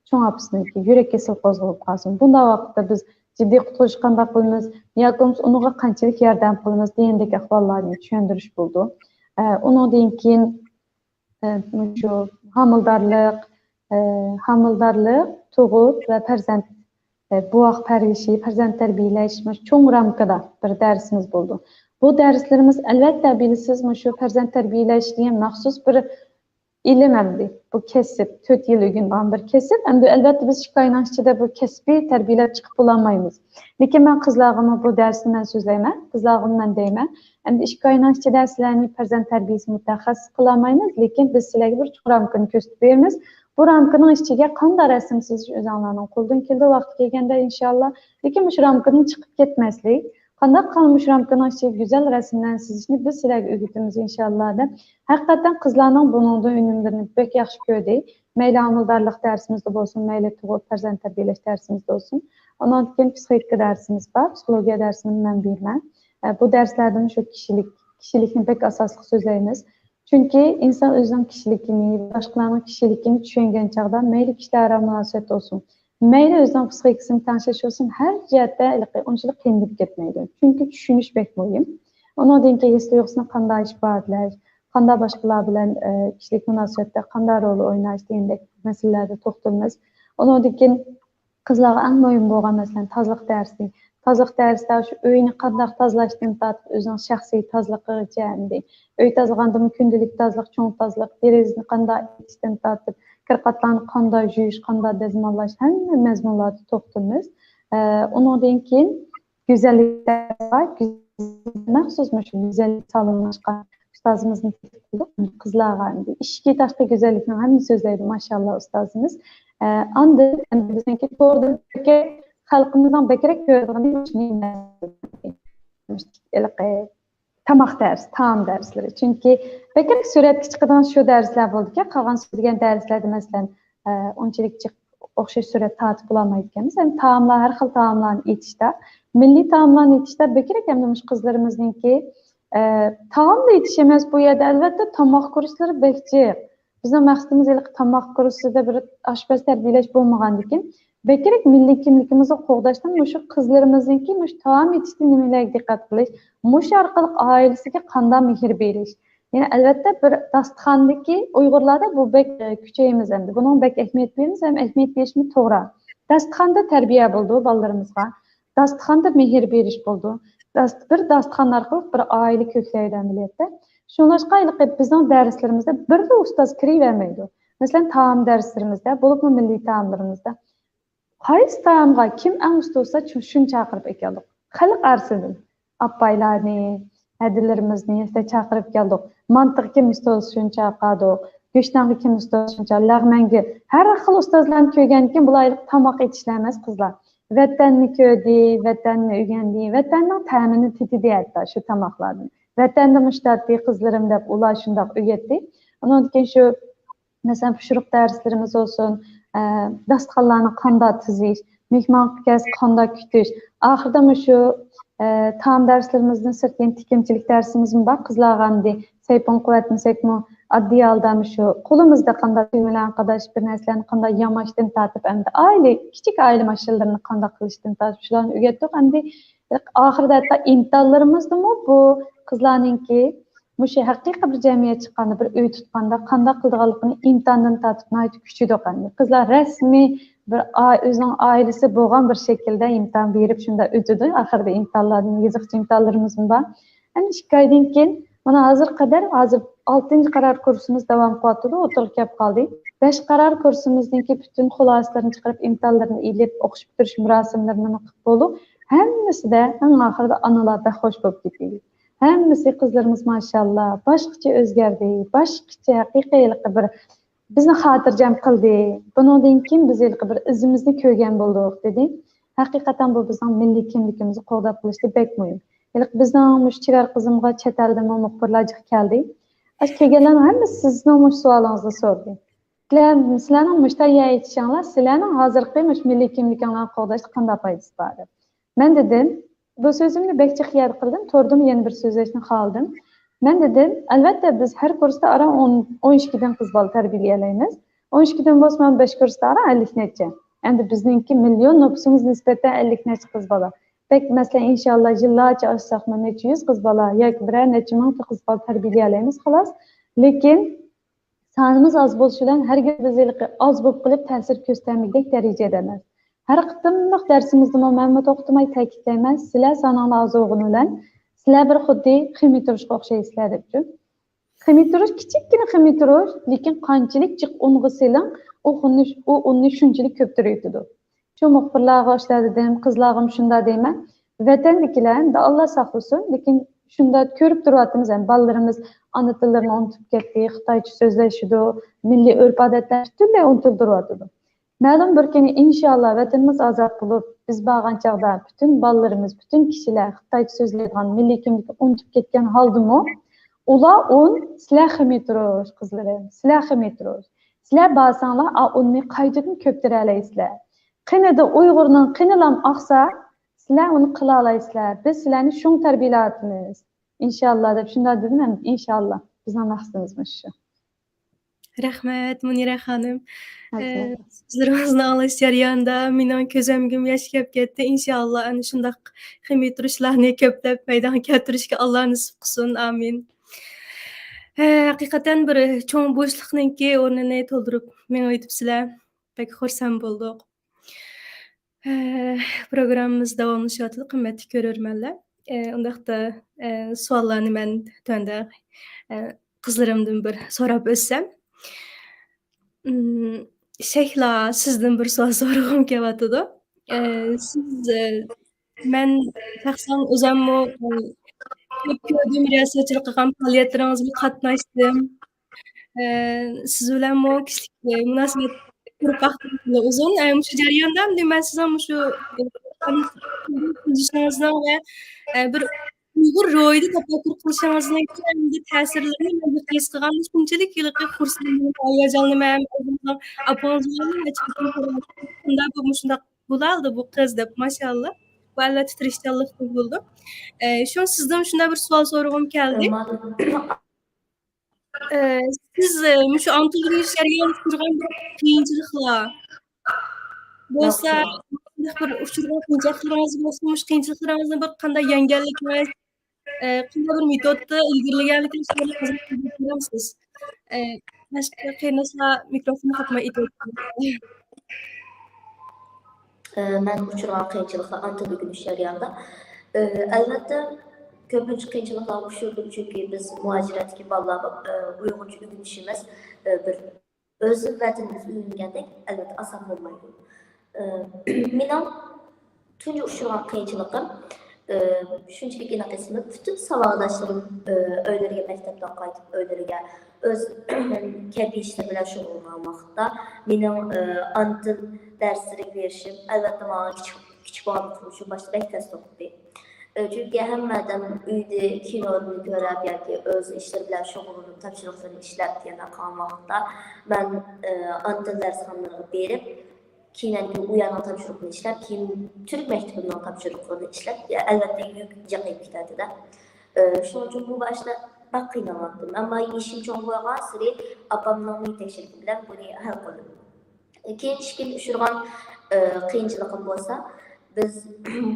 چوڭ ئاپىسىنىڭكى يۈرەك كېسىلى قوزغىلىپ قالسۇن. بۇنداق ۋاقىتتا بىز جىددىي قۇتقۇزۇش قانداق قىلىمىز؟ ياكى بولمىسا ئۇنىڭغا قانچىلىك ياردەم قىلىمىز دېگەندەك ئەھۋاللارنى چۈشەندۈرۈش بولىدۇ. ئە، ئۇنىڭدىن كېيىن، ئە، مۇشۇ ھامىلىدارلىق، ئە، ھامىلىدارلىق، تۇغۇت ۋە پەرزەنت، ئە، بوۋاق پەرۋىشى، پەرزەنت تەربىيەلەش، مۇشۇ چوڭ رامكىدا بىر دەرسىمىز بولىدۇ. بۇ دەرسلىرىمىز، ئەلۋەتتە، بىلىسىز، مۇشۇ پەرزەنت تەربىيەلەش دېگەن مەخسۇس بىر ئىلىم ئەمدى. بۇ كەسىپ، تۆت يىل ئۆگىنىدىغان بىر كەسىپ. ئەمدى ئەلۋەتتە بىز ئىككى ئاينىڭ ئىچىدە بۇ كەسپى تەربىيەلەپ چىقىپ بولالمايمىز. لېكىن مەن قىزلارغىمۇ بۇ دەرسنى مەن سۆزلەيمەن، قىزلارغىمۇ مەن دەيمەن. ئەمدى ئىككى ئاينىڭ ئىچىدە سىلەرنى پەرزەنت تەربىيەسى مۇتەخەسسىسى قىلالمايمىز، لېكىن بىز سىلەرگە بىر چوڭ رامكىنى كۆرسىتىپ بېرىمىز. بۇ رامكىنىڭ ئىچىگە قانداق رەسىم سىزىش ئۆزۈڭلارنىڭ قولىدىن كېلىدۇ ۋاقتى كەلگەندە ئىنشاللا. لېكىن مۇشۇ رامكىدىن چىقىپ كەتمەسلىك، قانداق قىلىپ مۇشۇ رامكىنىڭ ئىچىگە گۈزەل رەسىملەرنى سىزىشنى بىز سىلەرگە ئۆگىتىمىز ئىنشاللا دەپ. ھەقىقەتەن قىزلارنىڭ بۇنىڭدىن ئۈنۈملىرىنى بەك ياخشى كۆردى. مەيلى ھامىلىدارلىق دەرسىمىزدە بولسۇن، مەيلى تۇغۇت پەرزەنت تەربىيەلەش دەرسىمىزدە بولسۇن. ئۇنىڭدىن كېيىن پسىخىكا دەرسىمىز بار، پسىخولوگىيە دەرسىنى مەن بېرىمەن. ئە، بۇ دەرسلەردىمۇ شۇ كىشىلىك، كىشىلىكنى بەك ئاساسلىق سۆزلەيمىز. چۈنكى ئىنسان ئۆزىنىڭ كىشىلىكىنى، باشقىلارنىڭ كىشىلىكىنى چۈشەنگەن چاغدا مەيلى كىشىلەر ئارا مۇناسىۋەت بولسۇن، مەيلى ئۆزىنىڭ پسىخىكىسىنى تەڭشەش بولسۇن، ھەر جەھەتتە ھېلىقى ئۇنچىلىك قىينىلىپ كەتمەيدۇ. چۈنكى چۈشىنىش بەك مۇھىم. ئۇنىڭدىن كېيىن ھېس تۇيغۇسىنى قانداق ئىپادىلەش، قانداق باشقىلار بىلەن، ئە، كىشىلىك مۇناسىۋەتتە قانداق رول ئويناش دېگەندەك مەسىلىلەردە توختىلىمىز. ئۇنىڭدىن كېيىن قىزلارغا ئەڭ مۇھىم بولغان، مەسىلەن، تازىلىق دەرسى، تازىلىق دەرسلەر شۇ ئۆينى قانداق تازىلاشتىن تارتىپ ئۆزىنىڭ شەخسىي تازىلىقىغىچە ئەمدى. ئۆي تازىلىغاندىمۇ كۈندىلىك تازىلىق، چوڭ تازىلىق، دېرىزىنى قانداق ئېتىشتىن تارتىپ، كىرقاتلارنى قانداق يۇيۇش، قانداق دەزماللاش، ھەممە مەزمۇنلاردا توختىلىمىز. ئە، ئۇنىڭدىن كېيىن گۈزەللىك دەرسى بار. مەخسۇس مۇشۇ گۈزەللىك سالونلاشقان ئۇستازىمىزنى تەكلىپ قىلدۇق. قىزلارغا ئەمدى ئىشىكى تاشقى گۈزەللىكنىڭ ھەممە سۆزلەيدۇ، ماشائاللا، ئۇستازىمىز. ئە، ئاندىن ئەمدى بىزنىڭكى توردا خەلقىمىزنىڭ بەكرەك كۆرىدىغىنى مۇشۇ ھېلىقى تاماق دەرس، تائام دەرسلىرى. چۈنكى بەكرەك سۈرەتكە چىقىدىغان شۇ دەرسلەر بولىدىكەن. قالغان سۆزلىگەن دەرسلەردە، مەسىلەن، ئە، ئۇنچىلىك جىق ئوخشاش سۈرەت تارتىپ بولالمايدىكەنمىز. يەنى تائاملار، ھەر خىل تائاملارنى ئېتىشتا، مىللىي تائاملارنى ئېتىشتا بەكرەك ئەمدى مۇشۇ قىزلىرىمىزنىڭكى، ئە، تائاملا ئېتىش ئەمەس، بۇ يەردە ئەلۋەتتە تاماق كۇرسلىرى بەك جىق. بىزنىڭ مەقسىتىمىز ھېلىقى تاماق كۇرسىدا بىر ئاشپەز تەربىيەلەش بولمىغاندىكىن، بەكرەك مىللىي كىملىكىمىزنى قوغداشتا مۇشۇ قىزلىرىمىزنىڭكى مۇشۇ تائام ئېتىشتا نېمىلەرگە دىققەت قىلىش، مۇشۇ ئارقىلىق ئائىلىسىگە قانداق مېھىر بېرىش. يەنى ئەلۋەتتە بىر داستىخاندىكى ئۇيغۇرلاردا بۇ بەك، ئە، كۈچەيمىز ئەمدى. بۇنىڭغا بەك ئەھمىيەت بېرىمىز ھەم ئەھمىيەت بېرىشمۇ توغرا. داستىخاندا تەربىيە بولىدۇ بالىلىرىمىزغا. داستىخاندا مېھىر بېرىش بولىدۇ. داست-، بىر داستىخان ئارقىلىق بىر ئائىلە كۆكلەيدۇ ئەمەلىيەتتە. شۇڭلاشقا ھېلىقى بىزنىڭ دەرسلىرىمىزدە بىرلا ئۇستاز كىرىۋەرمەيدۇ. مەسىلەن، تائام دەرسلىرىمىزدە، بولۇپمۇ مىللىي تائاملىرىمىزدا قايسى تائامغا كىم ئەڭ ئۇستا بولسا، شۇ-، شۇنى چاقىرىپ ئەكەلدۇق. خەلق ئارىسىدىن ئاپايلارنى، ھەدىلىرىمىزنى ھەتتا چاقىرىپ كەلدۇق. مانتىغا كىم ئۇستا بولسا، شۇنى چاقىردۇق. گۆشنانغا كىم ئۇستا بولسا، شۇنچە، لەغمەنگە، ھەر خىل ئۇستازلارنى كۆرگەندىن كېيىن، بۇلار تاماق ئېتىشلا ئەمەس، قىزلار. ۋەتەننى كۆردى، ۋەتەننى ئۆگەندى، ۋەتەننىڭ تەمىنى تېتىدى ھەتتا شۇ تاماقلاردىن. ۋەتەندە مۇشۇ تارتتى قىزلىرىم دەپ ئۇلار شۇنداق ئۆگەتتى. ئۇنىڭدىن كېيىن شۇ مەسىلەن، پىشۇرۇق دەرسلىرىمىز بولسۇن، ئە، داستىخانلارنى قانداق تىزىش، مېھمان كەلسە قانداق كۈتۈش. ئاخىرىدا مۇشۇ، ئە، تائام دەرسلىرىمىزدىن سىرت يەنە تىككۈچىلىك دەرسىمىزمۇ بار. قىزلارغا ئەمدى سەيپۇن قىلىۋەتمىسەكمۇ، ئاددىي ھالدا مۇشۇ قولىمىزدا قانداق تۈگمىلەرنى قاداش، بىر نەرسىلەرنى قانداق ياماشتىن تارتىپ، ئەمدى ئائىلە، كىچىك ئائىلە ماشىنىلىرىنى قانداق قىلىشتىن تارتىپ شۇلارنى ئۆگەتتۇق. ئەمدى ئاخىرىدا ھەتتا ئىمتىھانلىرىمىزدىمۇ بۇ قىزلارنىڭكى مۇشۇ ھەقىقىي بىر جەمئىيەت چىققاندا، بىر ئۆي تۇتقاندا قانداق قىلىدىغانلىقىنى ئىمتىھاندىن تارتىپ ناھايىتى كۈچىدۇق ئەمدى. قىزلار رەسمىي بىر ئا-، ئۆزىنىڭ ئائىلىسى بولغان بىر شەكىلدە ئىمتىھان بېرىپ شۇنداق ئۆتىدۇ. ئاخىرىدا ئىمتىھانلاردىن يېزىقچە ئىمتىھانلىرىمىزمۇ بار. ئەمدى ئىككى ئايدىن كېيىن، مانا ھازىرغا قەدەر، ھازىر ئالتىنچى قارار كۇرسىمىز داۋام قىلىۋاتىدۇ، ئوتتۇرىغا كەپ قالدى. بەش قارار كۇرسىمىزنىڭكى پۈتۈن خۇلاسىلىرىنى چىقىرىپ، ئىمتىھانلىرىنى ئېلىپ، ئوقۇش پۈتتۈرۈش مۇراسىملىرىنى قىلىپ بولدۇق. ھەممىسىدە ئەڭ ئاخىرىدا ئانىلار بەك خوش بولۇپ كېتىدۇ. ھەممىسى قىزلىرىمىز ماشائاللا باشقىچە ئۆزگەردى، باشقىچە ھەقىقىي ھېلىقى بىر بىزنى خاتىرجەم قىلدى. بۇنىڭدىن كېيىن بىز ھېلىقى بىر ئىزىمىزنى كۆرگەن بولدۇق، دېدى. ھەقىقەتەن بۇ بىزنىڭ مىللىي كىملىكىمىزنى قوغداپ قېلىشتا بەك مۇھىم. ھېلىقى بىزنىڭ مۇشۇ چېۋەر قىزىمغا چەت ئەلدىنمۇ مۇخبىرلار جىق كەلدى. ئاشۇ كەلگەنلەرنىڭ ھەممىسى سىزنىڭ مۇشۇ سوئالىڭىزنى سورىدى. سىلەر، سىلەرنىڭ مۇشتا يەر ئېچىشىڭلار سىلەرنىڭ ھازىرقى مۇشۇ مىللىي كىملىكىڭلارنى قوغداشتا قانداق پايدىسى بار دەپ. مەن دېدىم، بۇ سۆزۈمنى بەك جىق يەردە قىلدىم، توردىمۇ يەنە بىر سۆزلەشنى خالىدىم. مەن دېدىم، ئەلۋەتتە، بىز ھەر كۇرستا ئاران ئون، ئون ئىككىدىن قىز بالا تەربىيەلەيمىز. ئون ئىككىدىن بولسا، مانا بەش كۇرستا ئاران ئەللىك نەچچە. ئەمدى بىزنىڭكى مىليون نوپۇسىمىز نىسبەتەن ئەللىك نەچچە قىز بالا. بەك، مەسىلەن، ئىنشاللا، يىللارچە ئاشساقمۇ، نەچچە يۈز قىز بالا ياكى بىرەر نەچچە مىڭ قىز بالا تەربىيەلەيمىز، خالاس. لېكىن، سانىمىز ئاز بولۇشى بىلەن ھەرگىز بىز ھېلىقى ئاز بولۇپ قېلىپ تەسىر كۆرسىتەلمىگۈدەك دەرىجىدە ئەمەس. ھەر قېتىملىق دەرسىمىزدىمۇ مەنمۇ توختىماي تەكىتلەيمەن، سىلەر سانىڭلار ئاز بولغىنى بىلەن سىلەر بىر خۇددى خېمىرتۇرۇشقا ئوخشايسىلەر دەپتۇ. خېمىرتۇرۇش، كىچىككىنە خېمىرتۇرۇش، لېكىن قانچىلىك جىق ئۇنغا سېلىڭ، ئۇ ئۇننى، ئۇ ئۇننى شۇنچىلىك كۆپتۈرۈۋېتىدۇ. شۇ مۇخبىرلارغا شۇنداق دېدىم، قىزلارغىمۇ شۇنداق دەيمەن. ۋەتەندىكىلەر، ئەمدى ئاللا ساقلىسۇن، لېكىن شۇنداق كۆرۈپ تۇرۇۋاتىمىز، يەنى بالىلىرىمىز ئانا تىللىرىنى ئۇنتۇپ كەتتى، خىتايچە سۆزلىشىدۇ، مىللىي ئۆرپ-ئادەتلەر پۈتۈنلەي ئۇنتۇلۇپ تۇرۇۋاتىدۇ. مەلۇم بىر كۈنى ئىنشاللا ۋەتىنىمىز ئازاد بولۇپ، بىز بارغان چاغدا پۈتۈن بالىلىرىمىز، پۈتۈن كىشىلەر خىتايچە سۆزلەيدىغان مىللىي كىملىكنى ئۇنتۇپ كەتكەن ھالدىمۇ، ئۇلار ئۇن، سىلەر خېمىرتۇرۇش، قىزلىرىم، سىلەر خېمىرتۇرۇش. سىلەر بارساڭلار، ئا ئۇننى قايتىدىن كۆپتۈرەلەيسىلەر. قېنىدا ئۇيغۇرنىڭ قېنىلام ئاقسا، سىلەر ئۇنى قىلالايسىلەر. بىز سىلەرنى شۇڭا تەربىيەلەۋاتىمىز. ئىنشاللا دەپ شۇنداق دېدىم ھەم ئىنشاللا. بىزنىڭ مەقسىتىمىز مۇشۇ. رەھمەت، مۇنىرە خانىم. ئە، سۆزلىرىڭىزنى ئاڭلاش جەريانىدا مېنىڭ كۆزۈمگىمۇ ياش كەپ كەتتى. ئىنشاللا ئەنە شۇنداق خېمىرتۇرۇشلارنى كۆپلەپ مەيدانغا كەلتۈرۈشكە ئاللا نېسىپ قىلسۇن. ئامىن. ھە، ھەقىقەتەن بىر چوڭ بوشلۇقنىڭكى ئورنىنى تولدۇرۇپ مېڭىۋېتىپسىلەر. بەك خۇرسەن بولدۇق. ئە، پروگراممىمىز داۋاملىشىۋاتىدۇ، قىممەتلىك كۆرۈرمەنلەر. ئە، ئۇنداقتا، ئە، سوئاللارنى مەن تۆۋەندە، ئە، قىزلىرىمدىن بىر سوراپ ئۆتسەم. ئىم، شەھلا، سىزدىن بىر سوئال سورىغۇم كېلىۋاتىدۇ. ئە، سىز، ئە، مەن شەخسەن ئۆزۈممۇ، ئە، كۆپ كۆردۈم، رىياسەتچىلىك قىلغان پائالىيەتلىرىڭىزگە قاتناشتىم. ئە، سىز بىلەنمۇ كىشىلىك، ئە، مۇناسىۋەت قۇرۇپ باقتىم خېلى ئۇزۇن. ئە، مۇشۇ جەرياندا ئەمدى مەن سىزنىڭ مۇشۇ، ئە، تونۇشۇشىڭىزنىڭ ۋە، ئە، بىر ئۇيغۇر روھىدا تەپەككۇر قىلىشىڭىزنىڭ ئەمدى تەسىرلىرىنى مەن ھېس قىلغاندا شۇنچىلىك ھېلىقى خۇرسەن، ھاياجانلىنىمەن. ئۆزۈمنىڭ ئاپىڭىز بىلەنمۇ نەچچە قېتىم شۇنداق بۇ، مۇشۇنداق بولالىدى بۇ قىز دەپ، ماشائاللا. بۇ ئەلۋەتتە تىرىشچانلىقتىن بولىدۇ. ئە، شۇڭا سىزدىن شۇنداق بىر سوئال سورىغۇم كەلدى. ئە، سىز، ئە، مۇشۇ ئانا تىلدا ئۆگىنىش جەريانىدا ئۇچرىغان بىر قىيىنچىلىقلار بولسا، شۇنداق بىر ئۇچرىغان قىيىنچىلىقلىرىڭىز بولسا، مۇشۇ قىيىنچىلىقلىرىڭىزنى بىر قانداق يەڭگەنلىكىڭىز، ئە، قانداق بىر مېتودتا ئىلگىرىلىگەنلىكىڭىزنى قىزىقىپ سورايمىز. ئە، باشقا قېرىنداشلار مىكروفوننى قاپماي ئېيتىۋاتىدۇ. ئە، مەن ئۇچرىغان قىيىنچىلىقلار ئانا تىل ئۆگىنىش جەريانىدا. ئە، ئەلۋەتتە، كۆپىنچە قىيىنچىلىقلارغا ئۇچرىدىم، چۈنكى بىز مۇھاجىرەتتىكى بالىلار، ئە، ئۇيغۇرچە ئۆگىنىشىمىز، ئە، بىر ئۆز ۋەتىنىمىزدە ئۆگەنگەندەك، ئەلۋەتتە، ئاسان بولمايدۇ. ئە، مېنىڭ تۇنجى ئۇچرىغان قىيىنچىلىقىم، ئە، شۇنچىلىك ئېنىق ئېسىمدە، پۈتۈن ساۋاقداشلىرىم، ئە، ئۆيلىرىگە، مەكتەپتىن قايتىپ ئۆيلىرىگە ئۆز كەسپىي ئىشلىرى بىلەن شۇغۇللانغان ۋاقىتتا مېنىڭ، ئە، ئانا تىل دەرسلىرىگە بېرىشىم، ئەلۋەتتە، ماڭا كىچىك، كىچىك بالىلىقىم شۇ باشتا بەك تەس توختىدى. ئە، چۈنكى ھەممە ئادەم ئۆيدە كىنونى كۆرۈپ ياكى ئۆز ئىشلىرى بىلەن شۇغۇللىنىپ، تاپشۇرۇقلىرىنى ئىشلەپ دېگەندەك قالغان ۋاقىتتا، مەن، ئە، ئانا تىل دەرسخانىلىرىغا بېرىپ، كېيىن ئەنكى ئۇ يەرنىڭ تاپشۇرۇقىنى ئىشلەپ، كېيىن تۈرك مەكتىپىنىڭ تاپشۇرۇقلىرىنى ئىشلەپ، ئەلۋەتتە، يۈك جىق ئېلىپ كېتەتتى-دە. ئە، شۇنىڭ ئۈچۈن بۇ باشتا بەك قىينىلاتتىم. ئەمما يېشىم چوڭ بولغانسېرى ئاپامنىڭ يېتەكچىلىكى بىلەن بۇنى ھەل قىلدىم. كېيىن ئىككىنچى ئۇچرىغان، ئە، قىيىنچىلىقىم بولسا، بىز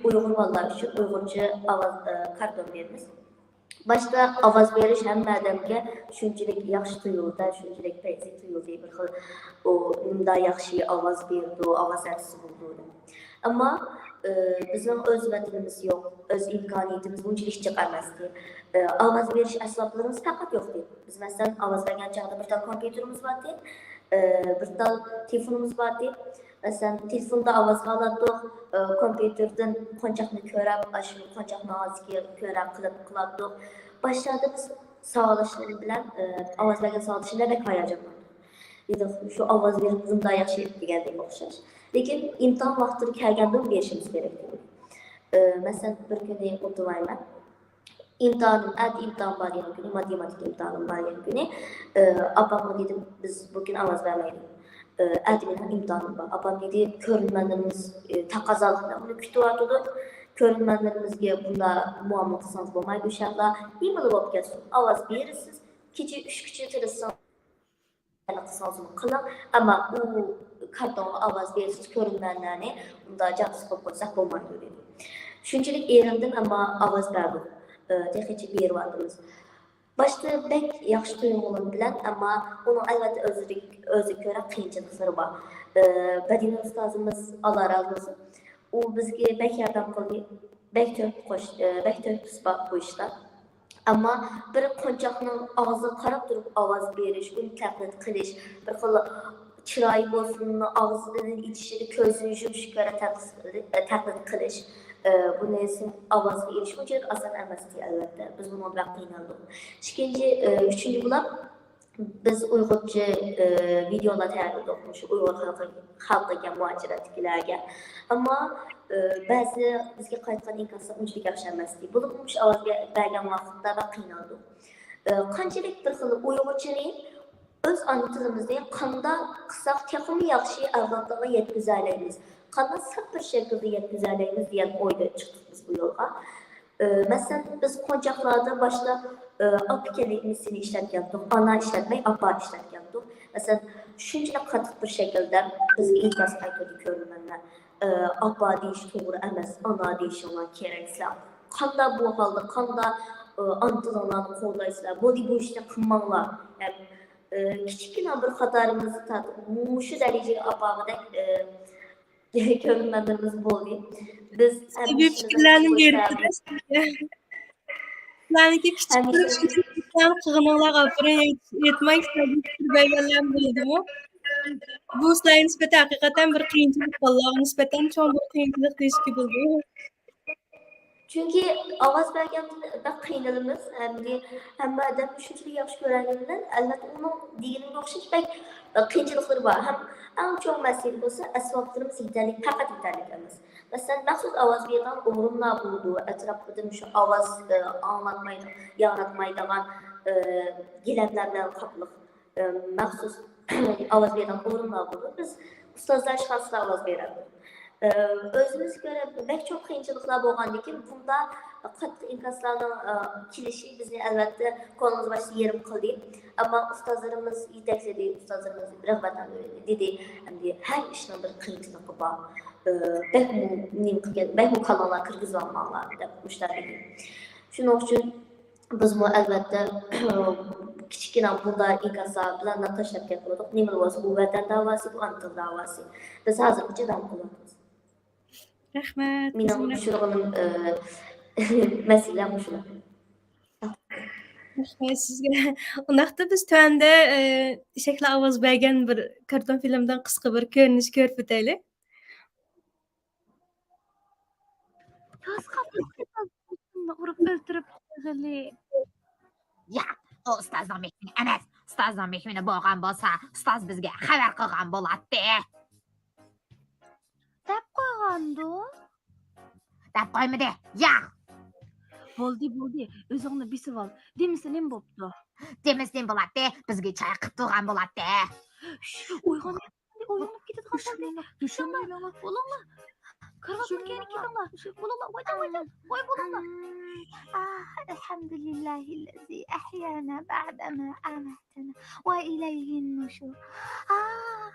ئۇيغۇر بالىلار ئۈچۈن ئۇيغۇرچە ئاۋاز، ئە، كارتون بېرىمىز. باشتا ئاۋاز بېرىش ھەممە ئادەمگە شۇنچىلىك ياخشى تۇيۇلدى، شۇنچىلىك پەيزى تۇيۇلدى، بىر خىل، ئۇ نېمانداق ياخشى ئاۋاز بېرىدۇ، ئاۋاز ئەتىسى بولىدۇ دەپ. ئەمما، ئى، بىزنىڭ ئۆز ۋەتىنىمىز يوق، ئۆز ئىمكانىيىتىمىز ئۇنچىلىك جىق ئەمەستى. ئى، ئاۋاز بېرىش ئەسۋابلىرىمىز پەقەت يوقتى. بىز، مەسىلەن، ئاۋاز بەرگەن چاغدا بىر تال كومپيۇتېرىمىز بارتى، ئى، بىر تال تېلېفونىمىز بارتى. مەسىلەن، تېلېفوندا ئاۋازغا ئالاتتۇق، ئى، كومپيۇتېردىن قونچاقنى كۆرەپ، ئاشۇ قونچاقنىڭ ئاۋازىغا كۆرە قىلىپ قىلاتتۇق. باشلاردا بىز ساۋاقداشلىرىم بىلەن، ئى، ئاۋاز بەرگەن ساۋاقداشلىرىم بىلەن بەك ھاياجانلاندۇق. دېدۇق، شۇ ئاۋاز بېرىپ بۇنداق ياخشى دېگەندەك ئوخشاش. لېكىن ئىمتىھان ۋاقتىدا كەلگەندىمۇ بېرىشىمىز كېرەك. ئى، مەسىلەن، بىر كۈنى ئۇنتۇمايمەن. ئىمتىھانىم، ئەتە ئىمتىھان بار دېگەن كۈنى، ماتېماتىكا ئىمتىھانىم بار دېگەن كۈنى، ئى، ئاپامغا دېدىم، بىز بۇ كۈنى ئاۋاز بەرمەيلى. ئى، ئەتە مېنىڭ ئىمتىھانىم بار. ئاپام دېدى، كۆرۈرمەنلىرىمىز، ئى، تاقازالىق بىلەن ئۇنى كۈتۈۋاتىدۇ. كۆرۈرمەنلىرىمىزگە بۇنداق مۇئامىلە قىلسىڭىز بولمايدۇ، ئىنشاللا. نېمىلا بولۇپ كەتسۇن، ئاۋاز بېرىسىز. كېچە ئۈچكىچە تىرىشسىڭىز، قىلسىڭىزمۇ قىلىڭ، ئەمما ئۇ كارتونغا ئاۋاز بېرىسىز، كۆرۈرمەنلەرنى ئۇنداق جاپىسى قىلىپ قويساق بولمايدۇ، دېدى. شۇنچىلىك ئېرىندىم، ئەمما ئاۋاز بەردۇق. ئى، تېخىچە بېرىۋاتىمىز. باشتا بەك ياخشى تۇيۇنغىنىم بىلەن، ئەمما ئۇنىڭ ئەلۋەتتە ئۆزىگە، ئۆزىگە كۆرە قىيىنچىلىقلىرى بار. ئى، بەدىنە ئۇستازىمىز، ئاللا رازى بولسۇن، ئۇ بىزگە بەك ياردەم قىلدى. بەك تۆھپە قوش-، ئى، بەك تۆھپىسى بار بۇ ئىشتا. ئەمما بىر قونچاقنىڭ ئاغزىغا قاراپ تۇرۇپ ئاۋاز بېرىش، ئۇنى تەقلىد قىلىش، بىر خىل چىرايى بولسۇن، ئاغزىنى ئېچىشىنى، كۆزىنى يۇمۇشىغا كۆرە تەقلىد، تەقلىد قىلىش، ئى، بۇنى سىم-، ئاۋازغا ئېلىش ئۇنچىلىك ئاسان ئەمەستى، ئەلۋەتتە. بىز بۇنىڭغا بەك قىينالدۇق. ئىككىنچى، ئى، ئۈچىنچى بولۇپ، بىز ئۇيغۇرچە، ئى، ۋىدېئولار تەييارلىدۇق، مۇشۇ ئۇيغۇر خەلقى، خەلقىگە، مۇھاجىرەتتىكىلەرگە. ئەمما، ئى، بەزى بىزگە قايتقان ئىنكاسلار ئۇنچىلىك ياخشى ئەمەستى. بولۇپمۇ مۇشۇ ئاۋاز بە-، بەرگەن ۋاقىتتا بەك قىينالدۇق. ئى، قانچىلىك بىر خىل ئۇيغۇرچىنى، ئۆز ئانا تىلىمىزنى قانداق قىلساق تېخىمۇ ياخشى ئەۋلادلارغا يەتكۈزەلەيمىز؟ قانداق ساپ بىر شەكىلدە يەتكۈزەلەيمىز دېگەن ئويدا چىقتۇق بىز بۇ يولغا. ئى، مەسىلەن، بىز قونچاقلاردا باشتا، ئى، ئاپا كەلىمىسىنى ئىشلەتكەنتۇق، ئانا ئىشلەتمەي، ئاپا ئىشلەتكەنتۇق. مەسىلەن، شۇنچىلىك قاتتىق بىر شەكىلدە بىزگە ئىنكاس قايتۇردى كۆرۈرمەنلەر. ئى، ئاپا دېيىش توغرا ئەمەس، ئانا دېيىشىڭلار كېرەك. سىلەر قانداق بۇ ھالدا، قانداق، ئى، ئانا تىلىڭلارنى قوغدايسىلەر؟ بولدى، بۇ ئىشنى قىلماڭلار، دەپ، ئى، كىچىككىنە بىر خاتالىرىمىزنى تارتىپ، مۇشۇ دەرىجىگە ئاپارغۇدەك، ئى، كۆرۈرمەنلىرىمىز بولدى. بىز ھەممە ئىشىمىزنى بېرىپ تۇرىسىز. سىلەرنىڭكى كىچىك قىلغىنىڭلارغا ئاپىرىن ئېيتماي، سىلەرگە پىكىر بەرگەنلەر بولدىمۇ؟ بۇ سىلەرگە نىسبەتەن ھەقىقەتەن بىر قىيىنچىلىق، بالىلارغا نىسبەتەن چوڭ بىر قىيىنچىلىق دېيىشكە بولىدۇ. چۈنكى ئاۋاز بەرگەندە بەك قىينىلىمىز. ھەمدە ھەممە ئادەم شۇنچىلىك ياخشى كۆرەلىگەن بىلەن، ئەلۋەتتە، ئۇنىڭ دېگىنىمگە ئوخشاش بەك قىيىنچىلىقلىرى بار. ھەم ئەڭ چوڭ مەسىلە بولسا، ئەسۋابلىرىمىز يېتەرلىك، پەقەت يېتەرلىك ئەمەس. مەسىلەن، مەخسۇس ئاۋاز بېرىدىغان ئورۇنلار بولىدۇ، ئەتراپىدىن شۇ ئاۋاز، ئە، ئاڭلانمايدۇ-، ياڭراتمايدىغان، ئە، گىلەملەر بىلەن قاپلىق، ئە، مەخسۇس ئاۋاز بېرىدىغان ئورۇنلار بولىدۇ. بىز ئۇستازلار ئىشخانىسىدا ئاۋاز بېرەتتۇق. ئە، ئۆزىمىزگە كۆرە بەك چوڭ قىيىنچىلىقلار بولغاندىكىن، بۇنداق قاتتىق ئىنكاسلارنىڭ، ئە، كېلىشى بىزنى، ئەلۋەتتە، كۆڭلىمىز باشتا يېرىم قىلدى. ئەمما ئۇستازلىرىمىز يېتەكلىدى، ئۇستازلىرىمىز رىغبەتلەندۈردى، دېدى، ئەمدى ھەر ئىشنىڭ بىر قىيىنچىلىقى بار. ئە، بەكمۇ نېمە قىلغان، بەكمۇ كاللاڭلارغا كىرگۈزۈۋالماڭلار، دەپ مۇشۇنداق دېدى. شۇنىڭ ئۈچۈن بىزمۇ، ئەلۋەتتە، كىچىككىنە بۇنداق ئىنكاسلار بىلەن تاشلاپ كەتمىدۇق. نېمىلا بولسا، بۇ ۋەتەن داۋاسى، بۇ ئانا تىل داۋاسى. بىز ھازىرغىچە داۋام قىلىۋاتىمىز. رەھمەت، مېنىڭ بىزمۇ رەھمەت. ئۇچرىغىنىم، ئە، مەسىلە مۇشۇلار. رەھمەت سىزگە. ئۇنداقتا بىز تۆۋەندە، ئە، ئېشەكلەر ئاۋاز بەرگەن بىر كارتون فىلىمدىن قىسقا بىر كۆرۈنۈش كۆرۈپ ئۆتەيلى. ياسقا ئۇرۇپ ئۆلتۈرۈپ قويغىلى. ياق، ئۇ ئۇستازنىڭ مېھمىنى ئەمەس. ئۇستازنىڭ مېھمىنى بولغان بولسا، ئۇستاز بىزگە خەۋەر قىلغان بولاتتى. دەپ قويغاندۇ؟ دەپ قويمىدى. ياق. بولدى، بولدى. ئۆزۈڭنى بېسىۋال. دېمىسە نېمە بوپتۇ؟ دېمىسە نېمە بولاتتى؟ بىزگە چاي قىلىپ تۇرغان بولاتتى. شش، ئويغان-، ئويغىنىپ كېتىدىغان بولدى. بولۇڭلار، بولۇڭلار. كارىۋاتنىڭ كەينىگە كېتىڭلار. بولۇڭلار، ۋايجان، ۋايجان، ۋاي بولۇڭلار. آه، الحمد لله الذي أحيانا بعدما أماتنا وإليه النشور. آه.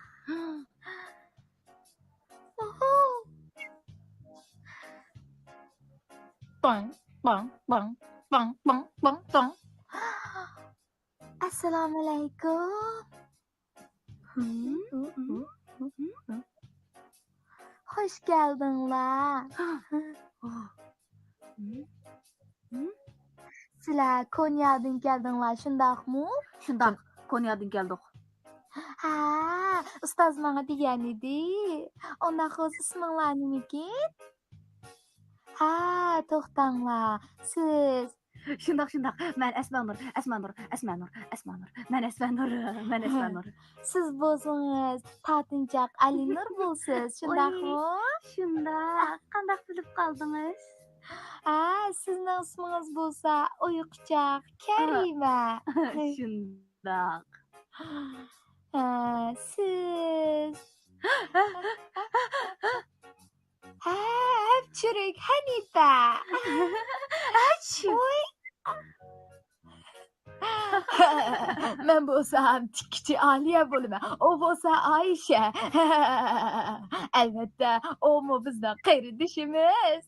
ئەسسالامۇئەلەيكۇم. خوش كەلدىڭلار. سىلەر كونيادىن كەلدىڭلار، شۇنداقمۇ؟ شۇنداق، كونيادىن كەلدۇق. ھە، ئۇستاز ماڭا دېگەنىدى. ئۇنداق بولسا ئىسمىڭلار نېمىكىن؟ ھە، توختاڭلار. سىز؟ شۇنداق، شۇنداق. مەن ئەسمانۇر، ئەسمانۇر، ئەسمانۇر، ئەسمانۇر. مەن ئەسمانۇر، مەن ئەسمانۇر. سىز بولسىڭىز تاتىنچاق ئەلىنۇر بولىسىز، شۇنداقمۇ؟ شۇنداق. قانداق بىلىپ قالدىڭىز؟ ھە، سىزنىڭ ئىسمىڭىز بولسا ئۇيقۇچاق كەرىمە. شۇنداق. ھە، سىز؟ ھە، ھەپچۈرۈك ھەنىپە. ئاچ. ۋوي. مەن بولسام تىككۈچى ئالىيە بولىمەن. ئۇ بولسا ئايشە. ئەلۋەتتە، ئۇمۇ بىزنىڭ قېرىندىشىمىز.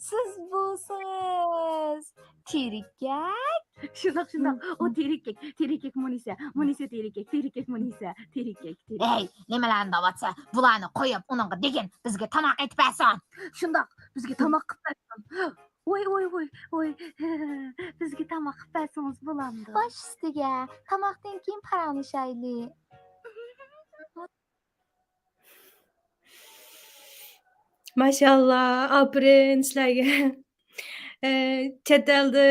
سىز بولسىڭىز تېرىككەك. شۇنداق، شۇنداق. ئۇ تېرىككەك، تېرىككەك مۇنىسە، مۇنىسە تېرىككەك، تېرىككەك مۇنىسە، تېرىككەك، تېرىككەك. ھەي، نېمىلەرنى دەۋاتسا، بۇلارنى قويۇپ، ئۇنىڭغا دېگىن، بىزگە تاماق ئېتىپ بەرسۇن. شۇنداق، بىزگە تاماق قىلىپ بەرسۇن. ۋوي، ۋوي، ۋوي، ۋوي. بىزگە تاماق قىلىپ بەرسىڭىز بولامدۇ؟ باش ئۈستىگە، تاماقتىن كېيىن پاراڭلىشايلى. ماشائاللا، ئاپىرىن سىلەرگە. ئە، چەت ئەلدە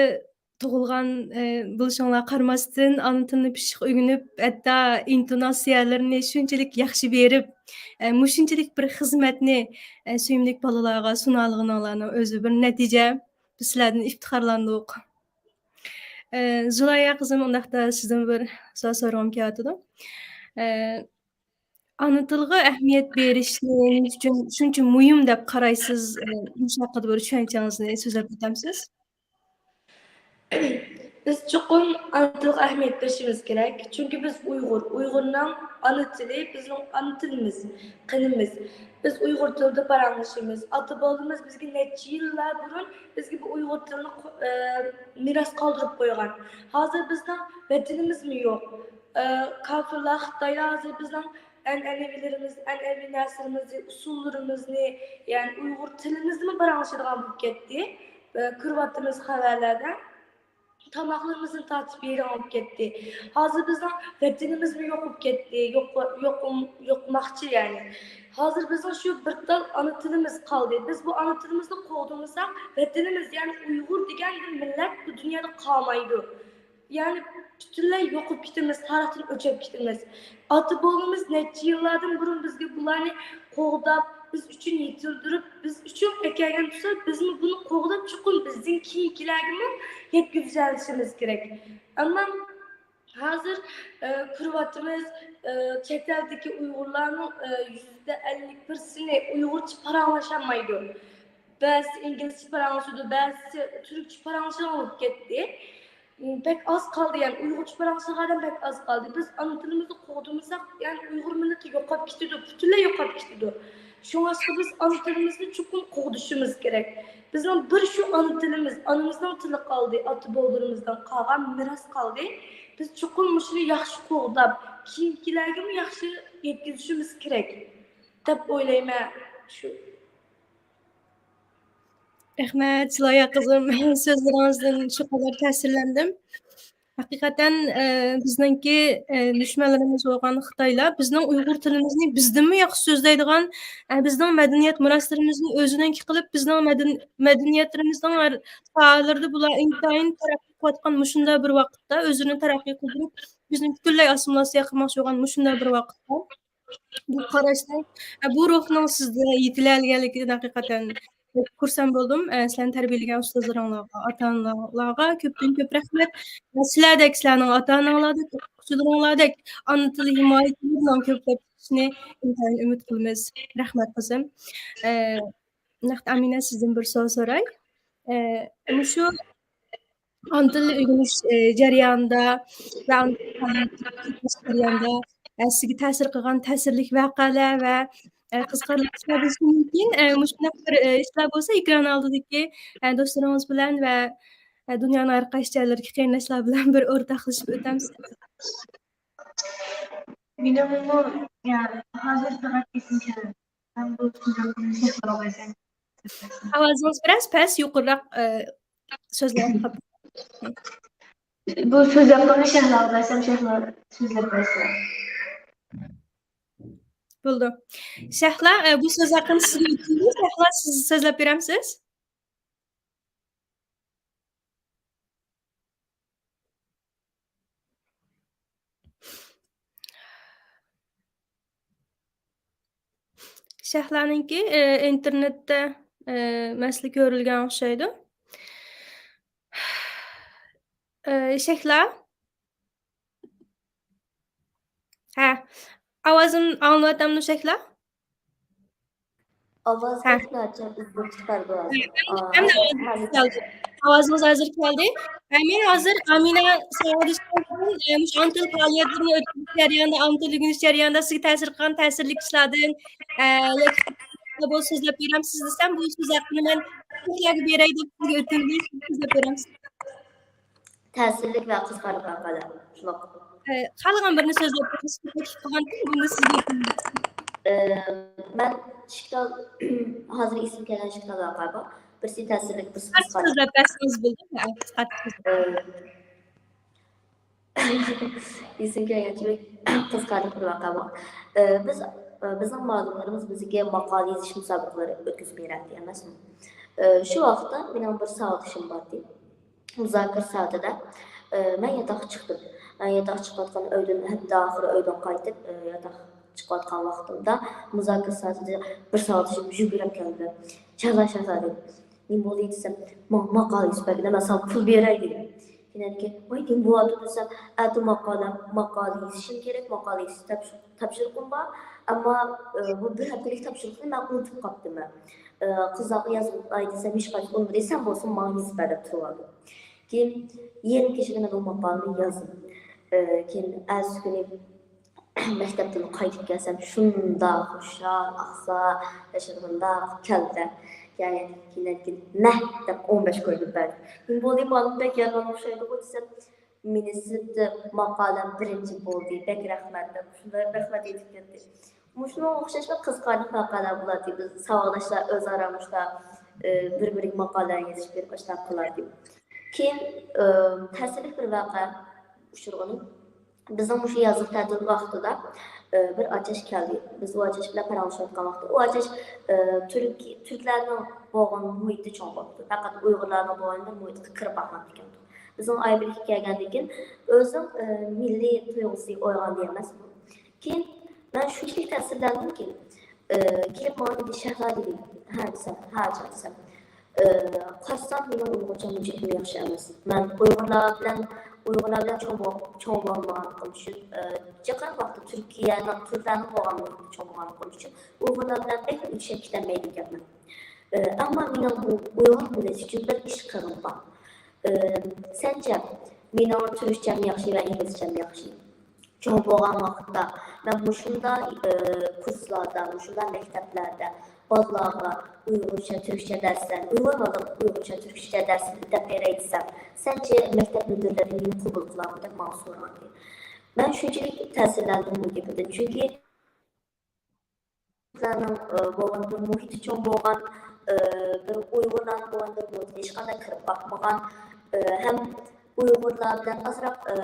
تۇغۇلغان، ئە، بولۇشۇڭلارغا قارىماستىن، ئانا تىلنى پىششىق ئۆگىنىپ، ھەتتا ئىنتوناتسىيەلىرىنى شۇنچىلىك ياخشى بېرىپ، ئە، مۇشۇنچىلىك بىر خىزمەتنى، ئە، سۆيۈملۈك بالىلارغا سۇنالىغىنىڭلارنىڭ ئۆزى بىر نەتىجە. بىز سىلەردىن ئىپتىخارلاندۇق. ئە، زۇلايا قىزىم، ئۇنداقتا سىزدىن بىر سوئال سورىغۇم كېلىۋاتىدۇ. ئە، ئانا تىلغا ئەھمىيەت بېرىشنى نېمە ئۈچۈن شۇنچە مۇھىم دەپ قارايسىز؟ ئە، مۇشۇ ھەققىدە بىر چۈشەنچىڭىزنى سۆزلەپ ئۆتەمسىز؟ بىز چوقۇم ئانا تىلغا ئەھمىيەت بېرىشىمىز كېرەك. چۈنكى بىز ئۇيغۇر. ئۇيغۇرنىڭ ئانا تىلى بىزنىڭ ئانا تىلىمىز، قېنىمىز. بىز ئۇيغۇر تىلىدا پاراڭلىشىمىز. ئاتا-بوۋىلىرىمىز بىزگە نەچچە يىللار بۇرۇن بىزگە بۇ ئۇيغۇر تىلىنى قو-، ئە، مىراس قالدۇرۇپ قويغان. ھازىر بىزنىڭ ۋەتىنىمىزمۇ يوق. ئە، كاپىرلار، خىتايلار ھازىر بىزنىڭ ئەنئەنىۋىلىرىمىز، ئەنئەنىۋى نەرسىلىرىمىزنى، ئۇسسۇللىرىمىزنى، يەنى ئۇيغۇر تىلىمىزنىمۇ پاراڭلىشىدىغان بولۇپ كەتتى. ئە، كۆرۈۋاتىمىز خەۋەرلەردە. تاماقلىرىمىزنى تارتىپ يەيدىغان بولۇپ كەتتى. ھازىر بىزنىڭ ۋەتىنىمىزمۇ يوق بولۇپ كەتتى. يوق، يوق، يوقماقچى يەنى. ھازىر بىزنىڭ شۇ بىر تال ئانا تىلىمىز قالدى. بىز بۇ ئانا تىلىمىزنى قوغدىمىساق، ۋەتىنىمىز، يەنى ئۇيغۇر دېگەن بىر مىللەت بۇ دۇنيادا قالمايدۇ. يەنى پۈتۈنلەي يوقىلىپ كېتىمىز، تارىختىن ئۆچۈپ كېتىمىز. ئاتا-بوۋىمىز نەچچە يىللاردىن بۇرۇن بىزگە بۇلارنى قوغداپ، بىز ئۈچۈن يېتىلدۈرۈپ، بىز ئۈچۈن ئەكەلگەن تۇرسا، بىزمۇ بۇنى قوغداپ، چوقۇم بىزدىن كېيىنكىلەرگىمۇ يەتكۈزۈشىمىز كېرەك. ئەمما ھازىر، ئە، كۆرۈۋاتىمىز، ئە، چەت ئەلدىكى ئۇيغۇرلارنىڭ، ئە، يۈزدە ئەللىك بىرسىنى ئۇيغۇرچە پاراڭلىشالمايدۇ. بەزىسى ئىنگلىزچە پاراڭلىشىدۇ، بەزىسى تۈركچە پاراڭلىشىدىغان بولۇپ كەتتى. بەك ئاز قالدى، يەنى ئۇيغۇرچە پاراڭلىشىدىغان ئادەم بەك ئاز قالدى. بىز ئانا تىلىمىزنى قوغدىمىساق، يەنى ئۇيغۇر مىللىتى يوقاپ كېتىدۇ، پۈتۈنلەي يوقاپ كېتىدۇ. شۇڭلاشقا بىز ئانا تىلىمىزنى چوقۇم قوغدىشىمىز كېرەك. بىزنىڭ بىر شۇ ئانا تىلىمىز، ئانىمىزنىڭ تىلى قالدى، ئاتا-بوۋىلىرىمىزدىن قالغان مىراس قالدى. بىز چوقۇم مۇشۇنى ياخشى قوغداپ، كېيىنكىلەرگىمۇ ياخشى يەتكۈزۈشىمىز كېرەك دەپ ئويلايمەن. شۇ. رەھمەت، زىلايا قىزىم، سۆزلىرىڭىزدىن شۇ قەدەر تەسىرلەندىم. ھەقىقەتەن، ئە، بىزنىڭكى، ئە، دۈشمەنلىرىمىز بولغان خىتايلار بىزنىڭ ئۇيغۇر تىلىمىزنى بىزدىنمۇ ياخشى سۆزلەيدىغان، ئە، بىزنىڭ مەدەنىيەت مىراسلىرىمىزنى ئۆزىنىڭكى قىلىپ، بىزنىڭ مەدەن-، مەدەنىيەتلىرىمىزنىڭ ھەر ساھەلىرىدە بۇلار ئىنتايىن تەرەققىي قىلىۋاتقان مۇشۇنداق بىر ۋاقىتتا، ئۆزىنى تەرەققىي قىلدۇرۇپ، بىزنى پۈتۈنلەي ئاسسىمىلياتسىيە قىلماقچى بولغان مۇشۇنداق بىر ۋاقىتتا، بۇ قاراشنى، بۇ روھنىڭ سىزدە يېتىلەلىگەنلىكىدىن ھەقىقەتەن خۇرسەن بولدۇم. ئە، سىلەرنى تەربىيەلىگەن ئۇستازلىرىڭلارغا، ئاتا-ئانىلارغا كۆپتىن كۆپ رەھمەت. ۋە سىلەردەك، سىلەرنىڭ ئاتا-ئاناڭلاردەك، ئوقۇتقۇچىلىرىڭلاردەك ئانا تىل ھىمايىچىلىرىنىڭ كۆپلەپ چىقىشىنى ئىنتايىن ئۈمىد قىلىمىز. رەھمەت، قىزىم. ئە، نەقىت ئامىنە، سىزدىن بىر سوئال سوراي. ئە، مۇشۇ ئانا تىلنى ئۆگىنىش، ئە، جەريانىدا ۋە ئانا تىل جەريانىدا، ئە، سىزگە تەسىر قىلغان تەسىرلىك ۋەقەلەر ۋە، ئە، قىزىقارلىق ئىشلار بولۇشى مۇمكىن. ئە، مۇشۇنداق بىر، ئە، ئىشلار بولسا، ئېكران ئالدىدىكى، ئە، دوستلىرىڭىز بىلەن ۋە، ئە، دۇنيانىڭ ھەر قايسى جايلىرىدىكى قېرىنداشلار بىلەن بىر ئورتاقلىشىپ ئۆتەمسىز؟ مېنىڭمۇ، يا، ھازىر پەقەت ئېسىمگە كەلدى. مەن بۇ سۆزلەرنى شەھلارغا بەرسەم. ئاۋازىڭىز بىراز پەس، يۇقىرىراق، ئە، سۆزلەپ قاپتۇ. بۇ سۆز ھەققىنى شەھلارغا بەرسەم، شەھلا سۆزلەپ بەرسە. بولدى. شەھلا، ئە، بۇ سۆز ھەققىنى سىزگە ئۆتكۈزدۈم. شەھلا، سىز سۆزلەپ بېرەمسىز؟ شەھلانىڭكى، ئى، ئىنتېرنېتتە، ئى، مەسىلە كۆرۈلگەن ئوخشايدۇ. ئى، شەھلا؟ ھە. ئاۋازىم ئاڭلىنىۋاتامدۇ، شەھلا؟ ئاۋاز ھە. بەك ناچار، ئۈزۈلۈپ چىقىدۇ ھازىر. ھە، ئەمدى ئاۋازىڭىز كەلدى. ئاۋازىڭىز ھازىر كەلدى. ھە، مەن ھازىر ئامىنە ساڭا دېيىشكەن، ئە، مۇشۇ ئانا تىل پائالىيەتلىرىنى ئۆتكۈزۈش جەريانىدا، ئانا تىل ئۆگىنىش جەريانىدا سىزگە تەسىر قىلغان تەسىرلىك ئىشلاردىن، ئە، ياكى بولسا سۆزلەپ بېرەمسىز دېسەم، بۇ سۆز ھەققىنى مەن سىزلەرگە بېرەي دەپ سىزگە ئۆتۈندۈم. سۆزلەپ بېرەمسىز؟ تەسىرلىك ۋە قىزىقارلىق ۋەقەلەر. شۇنداق. ئە، خالىغان بىرىنى سۆزلەپ بېرىشنى تەكلىپ قىلغانتىم، بۇنى سىزگە ئۆتۈندۈم. ئە، مەن ئىككى تال، ھازىر ئېسىمگە كەلگەن ئىككى تال ۋەقە بار. بىرسى تەسىرلىك، بىرسى قىسقارتىپ قىزىقارلىق. سۆزلەپ بەرسىڭىز بولدى. ھە، قىسقارتىپ سۆزلەپ. ئە، ئېسىمگە كەلگەنچە بەك قىزىقارلىق بىر ۋەقە بار. ئە، بىز، ئە، بىزنىڭ مۇئەللىملىرىمىز بىزگە ماقالە يېزىش مۇسابىقىلىرى ئۆتكۈزۈپ بېرەتتى ئەمەسمۇ؟ ئە، شۇ ۋاقىتتا مېنىڭ بىر ساۋاقدىشىم بارتى. مۇزاكىرە سائىتىدە، ئە، مەن ياتاققا چىقتىم. مەن ياتاققا چىقىۋاتقان ئۆيدىن، ھەپتە ئاخىرى ئۆيدىن قايتىپ، ئە، ياتاققا چىقىۋاتقان ۋاقتىمدا مۇزاكىرە سائىتىدە بىر ساۋاقدىشىم يۈگۈرۈپ كەلدى. شەھلا، شەھلا دېدى. نېمە بولدى دېسەم، ما-، ماقالە يېزىپ بەرگىن، مەن ساڭا پۇل بېرەي دېدى. كېيىن ئەتىكى، ۋاي، نېمە بولۇۋاتىدۇ دېسەم، ئەتە ماقالەم، ماقالە يېزىشىم كېرەك، ماقالە يېزىش تاپشۇ-، تاپشۇرۇقۇم بار. ئەمما، ئە، بۇ بىر ھەپتىلىك تاپشۇرۇقنى مەن ئۇنتۇپ قاپتىمەن. ئە، قىزلارغا يازغىلى دېسەم، ھېچقايسى ئۇنىمىدى، سەن بولسا ماڭا يېزىپ بەر دەپ تۇرۇۋالدى. كېيىن يېرىم كېچىدە مەن ئۇ ماقالىنى يازدىم. ئى، كېيىن ئەتىسى كۈنى مەكتەپتىن قايتىپ كەلسەم، شۇنداق خۇشال، ئاقسا، ياشىدىغىنىنداق كەلدى. كەلگەندىن كېيىن، كېيىن، نە دەپ ئون بەش كوينى بەردى. نېمە بولدى، مۇئەللىم بەك يارىماڭ ئوخشايدىغۇ دېسەم، مېنى سىزدە ماقالەم بىرىنچى بولدى، بەك رەھمەت دەپ شۇنداق رەھمەت ئېيتىپ كەتتى. مۇشۇنىڭغا ئوخشاشلا قىزىقارلىق ۋەقەلەر بولاتتى. بىز ساۋاقداشلار ئۆزئارا مۇشۇنداق، ئى، بىر-بىرىگە ماقالە يېزىپ بېرىپ ئاشۇنداق قىلاتتى. كېيىن، ئى، تەسىرلىك بىر ۋەقە ئۇچرىغىنىم. بىزنىڭ مۇشۇ يازلىق تەتىل ۋاقتىدا، ئى، بىر ئاچاش كەلدى. بىز ئۇ ئاچاش بىلەن پاراڭلىشىۋاتقان ۋاقىتتا، ئۇ ئاچاش، ئى، تۈرك-، تۈركلەرنىڭ بولغان مۇھىتىدا چوڭ بوپتۇ. پەقەت ئۇيغۇرلارنىڭ بولغان بىر مۇھىتقا كىرىپ باقماپتىكەن. بىزنىڭ ئايبىرگە كەلگەندىن كېيىن ئۆزىنىڭ، ئى، مىللىي تۇيغۇسى ئويغاندى ئەمەسمۇ؟ كېيىن مەن شۇنچىلىك تەسىرلەندىمكى، ئى، كېلىپ ماڭا دېدى، «شەھلا» دېدى. «ھە» دېسەم، «ھە جان» دېسەم، ئى، قارىسام مېنىڭ ئۇيغۇرچام ئۇنچىلىكمۇ ياخشى ئەمەس. مەن ئۇيغۇرلار بىلەن، ئۇيغۇرلار بىلەن چوڭ بول-، چوڭ بولمىغانلىقىم ئۈچۈن، ئى، يېقىنقى ۋاقىتتا تۈركىيەنىڭ، تۈركلەرنىڭ بولغان مۇھىتىدا چوڭ بولغانلىقىم ئۈچۈن ئۇيغۇرلار بىلەن بەك ئۆتۈشۈپ كېتەلمەيدىكەنمەن. ئى، ئەمما مېنىڭ بۇ ئۇيغۇر مىللىتى ئۈچۈن بىر ئىش قىلغۇم بار. ئى، سەنچە مېنىڭ تۈركچەم ياخشى ۋە ئىنگلىزچەم ياخشى؟ چوڭ بولغان ۋاقىتتا مەن مۇشۇنداق، ئى، كۇرسلاردا، مۇشۇنداق مەكتەپلەردە بالىلارغا ئۇيغۇرچە، تۈركچە دەرسلەرنى، ئۇيغۇر بالىلىرىغا ئۇيغۇرچە، تۈركچە دەرسلەرنى ئۆتەپ بېرەي دېسەم، سەنچە مەكتەپ مۇدىرلىرى مېنى قوبۇل قىلارمۇ دەپ ماڭا سورىغانىدى. مەن شۇنچىلىك تەسىرلەندىم بۇ گېپىدىن، چۈنكى ئۇلارنىڭ، ئى، بولغان بىر مۇھىتى چوڭ بولغان، ئى، بىر ئۇيغۇرلارنىڭ بولغان بىر مۇھىتىغا ھېچقانداق كىرىپ باقمىغان، ئى، ھەم ئۇيغۇرلار بىلەن ئازراق، ئى،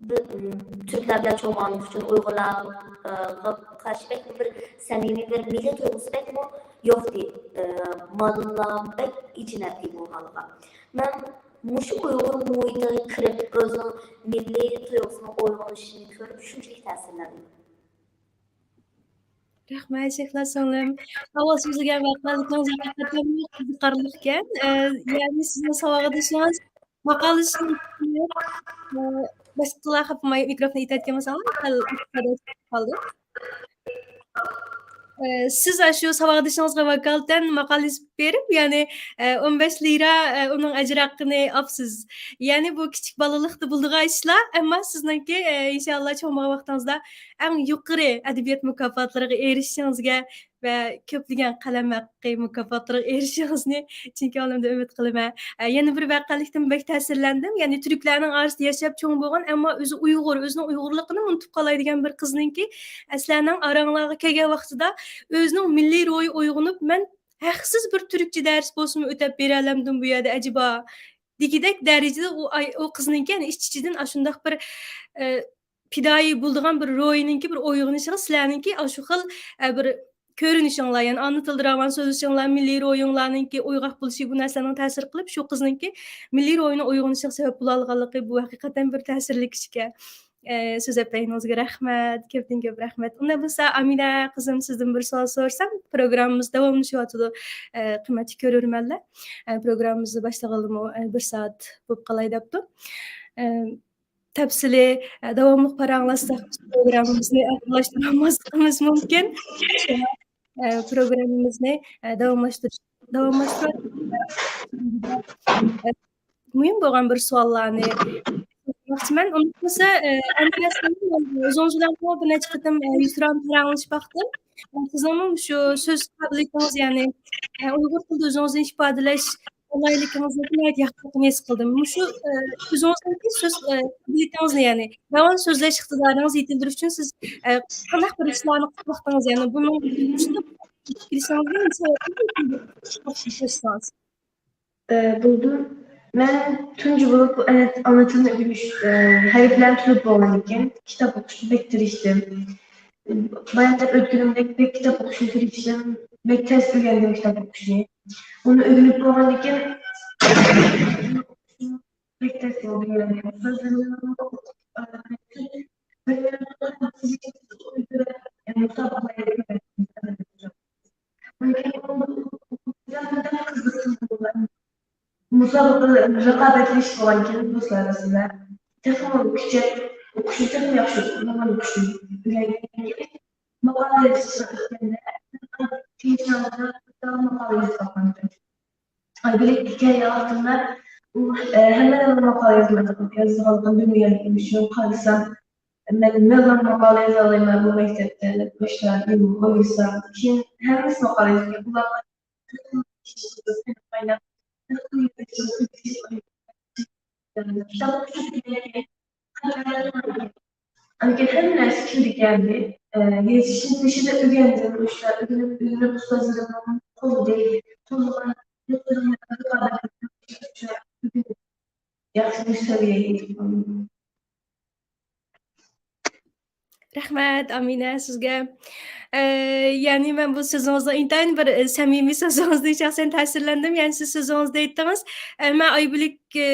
بىر، ئىم، تۈركلەر بىلەن چوڭ بولغانلىقى ئۈچۈن ئۇيغۇرلارغا قارشى بەك بىر سەمىمىي، بىر مىللىي تۇيغۇسى بەكمۇ يوقتى. ئى، مالىلار بەك ئېچىنەتتى بولغانلىقىغا. مەن مۇشۇ ئۇيغۇر مۇھىتىغا كىرىپ، ئۆزىنىڭ مىللىي تۇيغۇسىنىڭ ئويغىنىشىنى كۆرۈپ، شۇنچىلىك تەسىرلەندىم. رەھمەت، شەھلا سىڭلىم. ئاۋۋال سۆزلىگەن ۋەقەلىكىڭىز ھەقىقەتەنمۇ قىزىقارلىقكەن. ئە، يەنى سىزنىڭ ساۋاقدىشىڭىز ماقالىسىنى، ئە، باشقىلار خاپىماي مىكروفون ئېتەتكەن بولساڭلار، سەل قالدى. ئە، سىز ئاشۇ ساۋاقدىشىڭىزغا ۋاكالىتەن ماقالە يېزىپ بېرىپ، يەنى، ئە، ئون بەش لىرا، ئە، ئۇنىڭ ئەجىر ھەققىنى ئاپسىز. يەنى بۇ كىچىك بالىلىقتا بولىدىغان ئىشلار، ئەمما سىزنىڭكى، ئە، ئىنشائاللا، چوڭ بولغان ۋاقتىڭىزدا ئەڭ يۇقىرى ئەدەبىيات مۇكاپاتلىرىغا ئېرىشىشىڭىزگە ۋە كۆپلىگەن قەلەم ھەققى مۇكاپاتلىرىغا ئېرىشىشىڭىزنى چىن كۆڭلۈمدىن ئۈمىد قىلىمەن. ئە، يەنە بىر ۋەقەلىكتىن بەك تەسىرلەندىم. يەنى تۈركلەرنىڭ ئارىسىدا ياشاپ چوڭ بولغان، ئەمما ئۆزى ئۇيغۇر، ئۆزىنىڭ ئۇيغۇرلۇقىنى ئۇنتۇپ قالاي دېگەن بىر قىزنىڭكى، ئە، سىلەرنىڭ ئاراڭلارغا كەلگەن ۋاقتىدا ئۆزىنىڭ مىللىي روھى ئويغىنىپ، مەن ھەقسىز بىر تۈركچە دەرس بولسىمۇ ئۆتەپ بېرەلەمدىم بۇ يەردە ئەجەبا؟ دېگۈدەك دەرىجىدە ئۇ ئاي-، ئۇ قىزنىڭكى، يەنى ئىچ-ئىچىدىن ئاشۇنداق بىر، ئە، پىدائىي بولىدىغان بىر روھىنىڭكى بىر ئويغىنىشىغا سىلەرنىڭكى ئاشۇ خىل، ئە، بىر كۆرۈنۈشۈڭلار، يەنى ئانا تىلدا راۋان سۆزلىشىڭلار، مىللىي روھىڭلارنىڭكى ئويغاق بولۇشى، بۇ نەرسىلەرنىڭ تەسىر قىلىپ، شۇ قىزنىڭكى مىللىي روھىنىڭ ئويغىنىشىغا سەۋەب بولالىغانلىقى، بۇ ھەقىقەتەن بىر تەسىرلىك ئىش ئىكەن. ئە، سۆزلەپ بەرگىنىڭىزگە رەھمەت، كۆپتىن كۆپ رەھمەت. ئۇنداق بولسا، ئامىنە قىزىم، سىزدىن بىر سوئال سورىسام، پروگراممىمىز داۋاملىشىۋاتىدۇ. ئە، قىممەتلىك كۆرۈرمەنلەر، ئە، پروگراممىمىزنى باشلىغىلىمۇ، ئە، بىر سائەت بولۇپ قالاي دەپتۇ. ئە، تەپسىلىي، ئە، داۋاملىق پاراڭلاشساق، بىز پروگراممىمىزنى ئاخىرلاشتۇرالماسلىقىمىز مۇمكىن. شۇڭا، ئە، پروگراممىمىزنى، ئە، داۋاملاشتۇرۇش، داۋاملاشتۇرۇش، ئە، مۇھىم بولغان بىر سوئاللارنى سورىماقچىمەن. ئۇنداق بولسا، ئە، ئەمىنە سىڭلىم، ئۆزىڭىز بىلەن بىر نەچچە قېتىم، ئە، يۈزتۇرا پاراڭلىشىپ باقتىم. ئە، سىزنىڭمۇ شۇ سۆز قابىلىيىتىڭىز، يەنى، ئە، ئۇيغۇر تىلىدا ئۆزىڭىزنى ئىپادىلەش قولايلىقىڭىزنىڭ ناھايىتى ياخشىلىقىنى ھېس قىلدىم. مۇشۇ، ئە، ئۆزىڭىزنىڭكى سۆز، ئە، قابىلىيىتىڭىزنى، يەنى راۋان سۆزلەش ئىقتىدارىڭىزنى يېتىلدۈرۈش ئۈچۈن سىز، ئە، قانداق بىر ئىشلارنى قىلىپ باقتىڭىز؟ يەنى بۇنىڭ ئۈستىدە كېلىشىڭىزگە نېمە سەۋەب بولدى؟ ئە، بولدى. مەن تۇنجى بولۇپ بۇ ئەنە ئانا تىلنى ئۆگىنىش، ئە، ھەرپلەرنى تونۇپ بولغاندىن كېيىن كىتاب ئوقۇشقا بەك تىرىشتىم. بايام دەپ ئۆتكىنىمدەك بەك كىتاب ئوقۇشنى تىرىشتىم. بەك تەس ئۆگەندىم كىتاب ئوقۇشنى. ئۇنى ئۆگىنىپ بولغاندىن كېيىن بەك تەس بولدى، يەنى سۆزلىرىمنى ئوقۇپ، ئە، مۇسابىقە، رىقابەتلىشىش بولغانىكەن دوستلار ئارىسىدا. تېخىمۇ كۈچەپ ئوقۇشنى تېخىمۇ ياخشى ئوقۇشنى ئۆگەنگەن كېيىن ماقالە يېزىشقا كەتكەندە، قىيىنچىلىقتا ماقالە يېزىپ باققانىكەن. ئايبىلەك كەلگەن ۋاقتىمدا ئۇ ئە، ھەممىنىڭ ماقالە يازمايدىغان، يازىدىغانلىقىنى بىلمىگەندىكىم ئۈچۈن قارىسام، مەن مەلۇم ماقالە يازالايمەن بۇ مەكتەپتە دەپ باشتا ئويلىسام، كېيىن ھەممىسى ماقالە يازىدىكەن. بۇلارغا ئاندىن كېيىن ھەممە نەرسە كىرگەندى. ئە، يېزىشنى بېشىدا ئۆگەندىم. ئۆگىنىپ، ئۆگىنىپ ئۇستازلىرىمنىڭ قولىدىن، قولىغا، ياخشى سەۋىيەگە يېتىپ قالدىم. رەھمەت، ئامىنە، سىزگە. ئە، يەنى مەن بۇ سۆزىڭىزنىڭ ئىنتايىن بىر، ئە، سەمىمىي سۆزىڭىزدىن شەخسەن تەسىرلەندىم. يەنى سىز سۆزىڭىزدە ئېيتتىڭىز، ئە، مەن ئايبۈلۈك، ئە،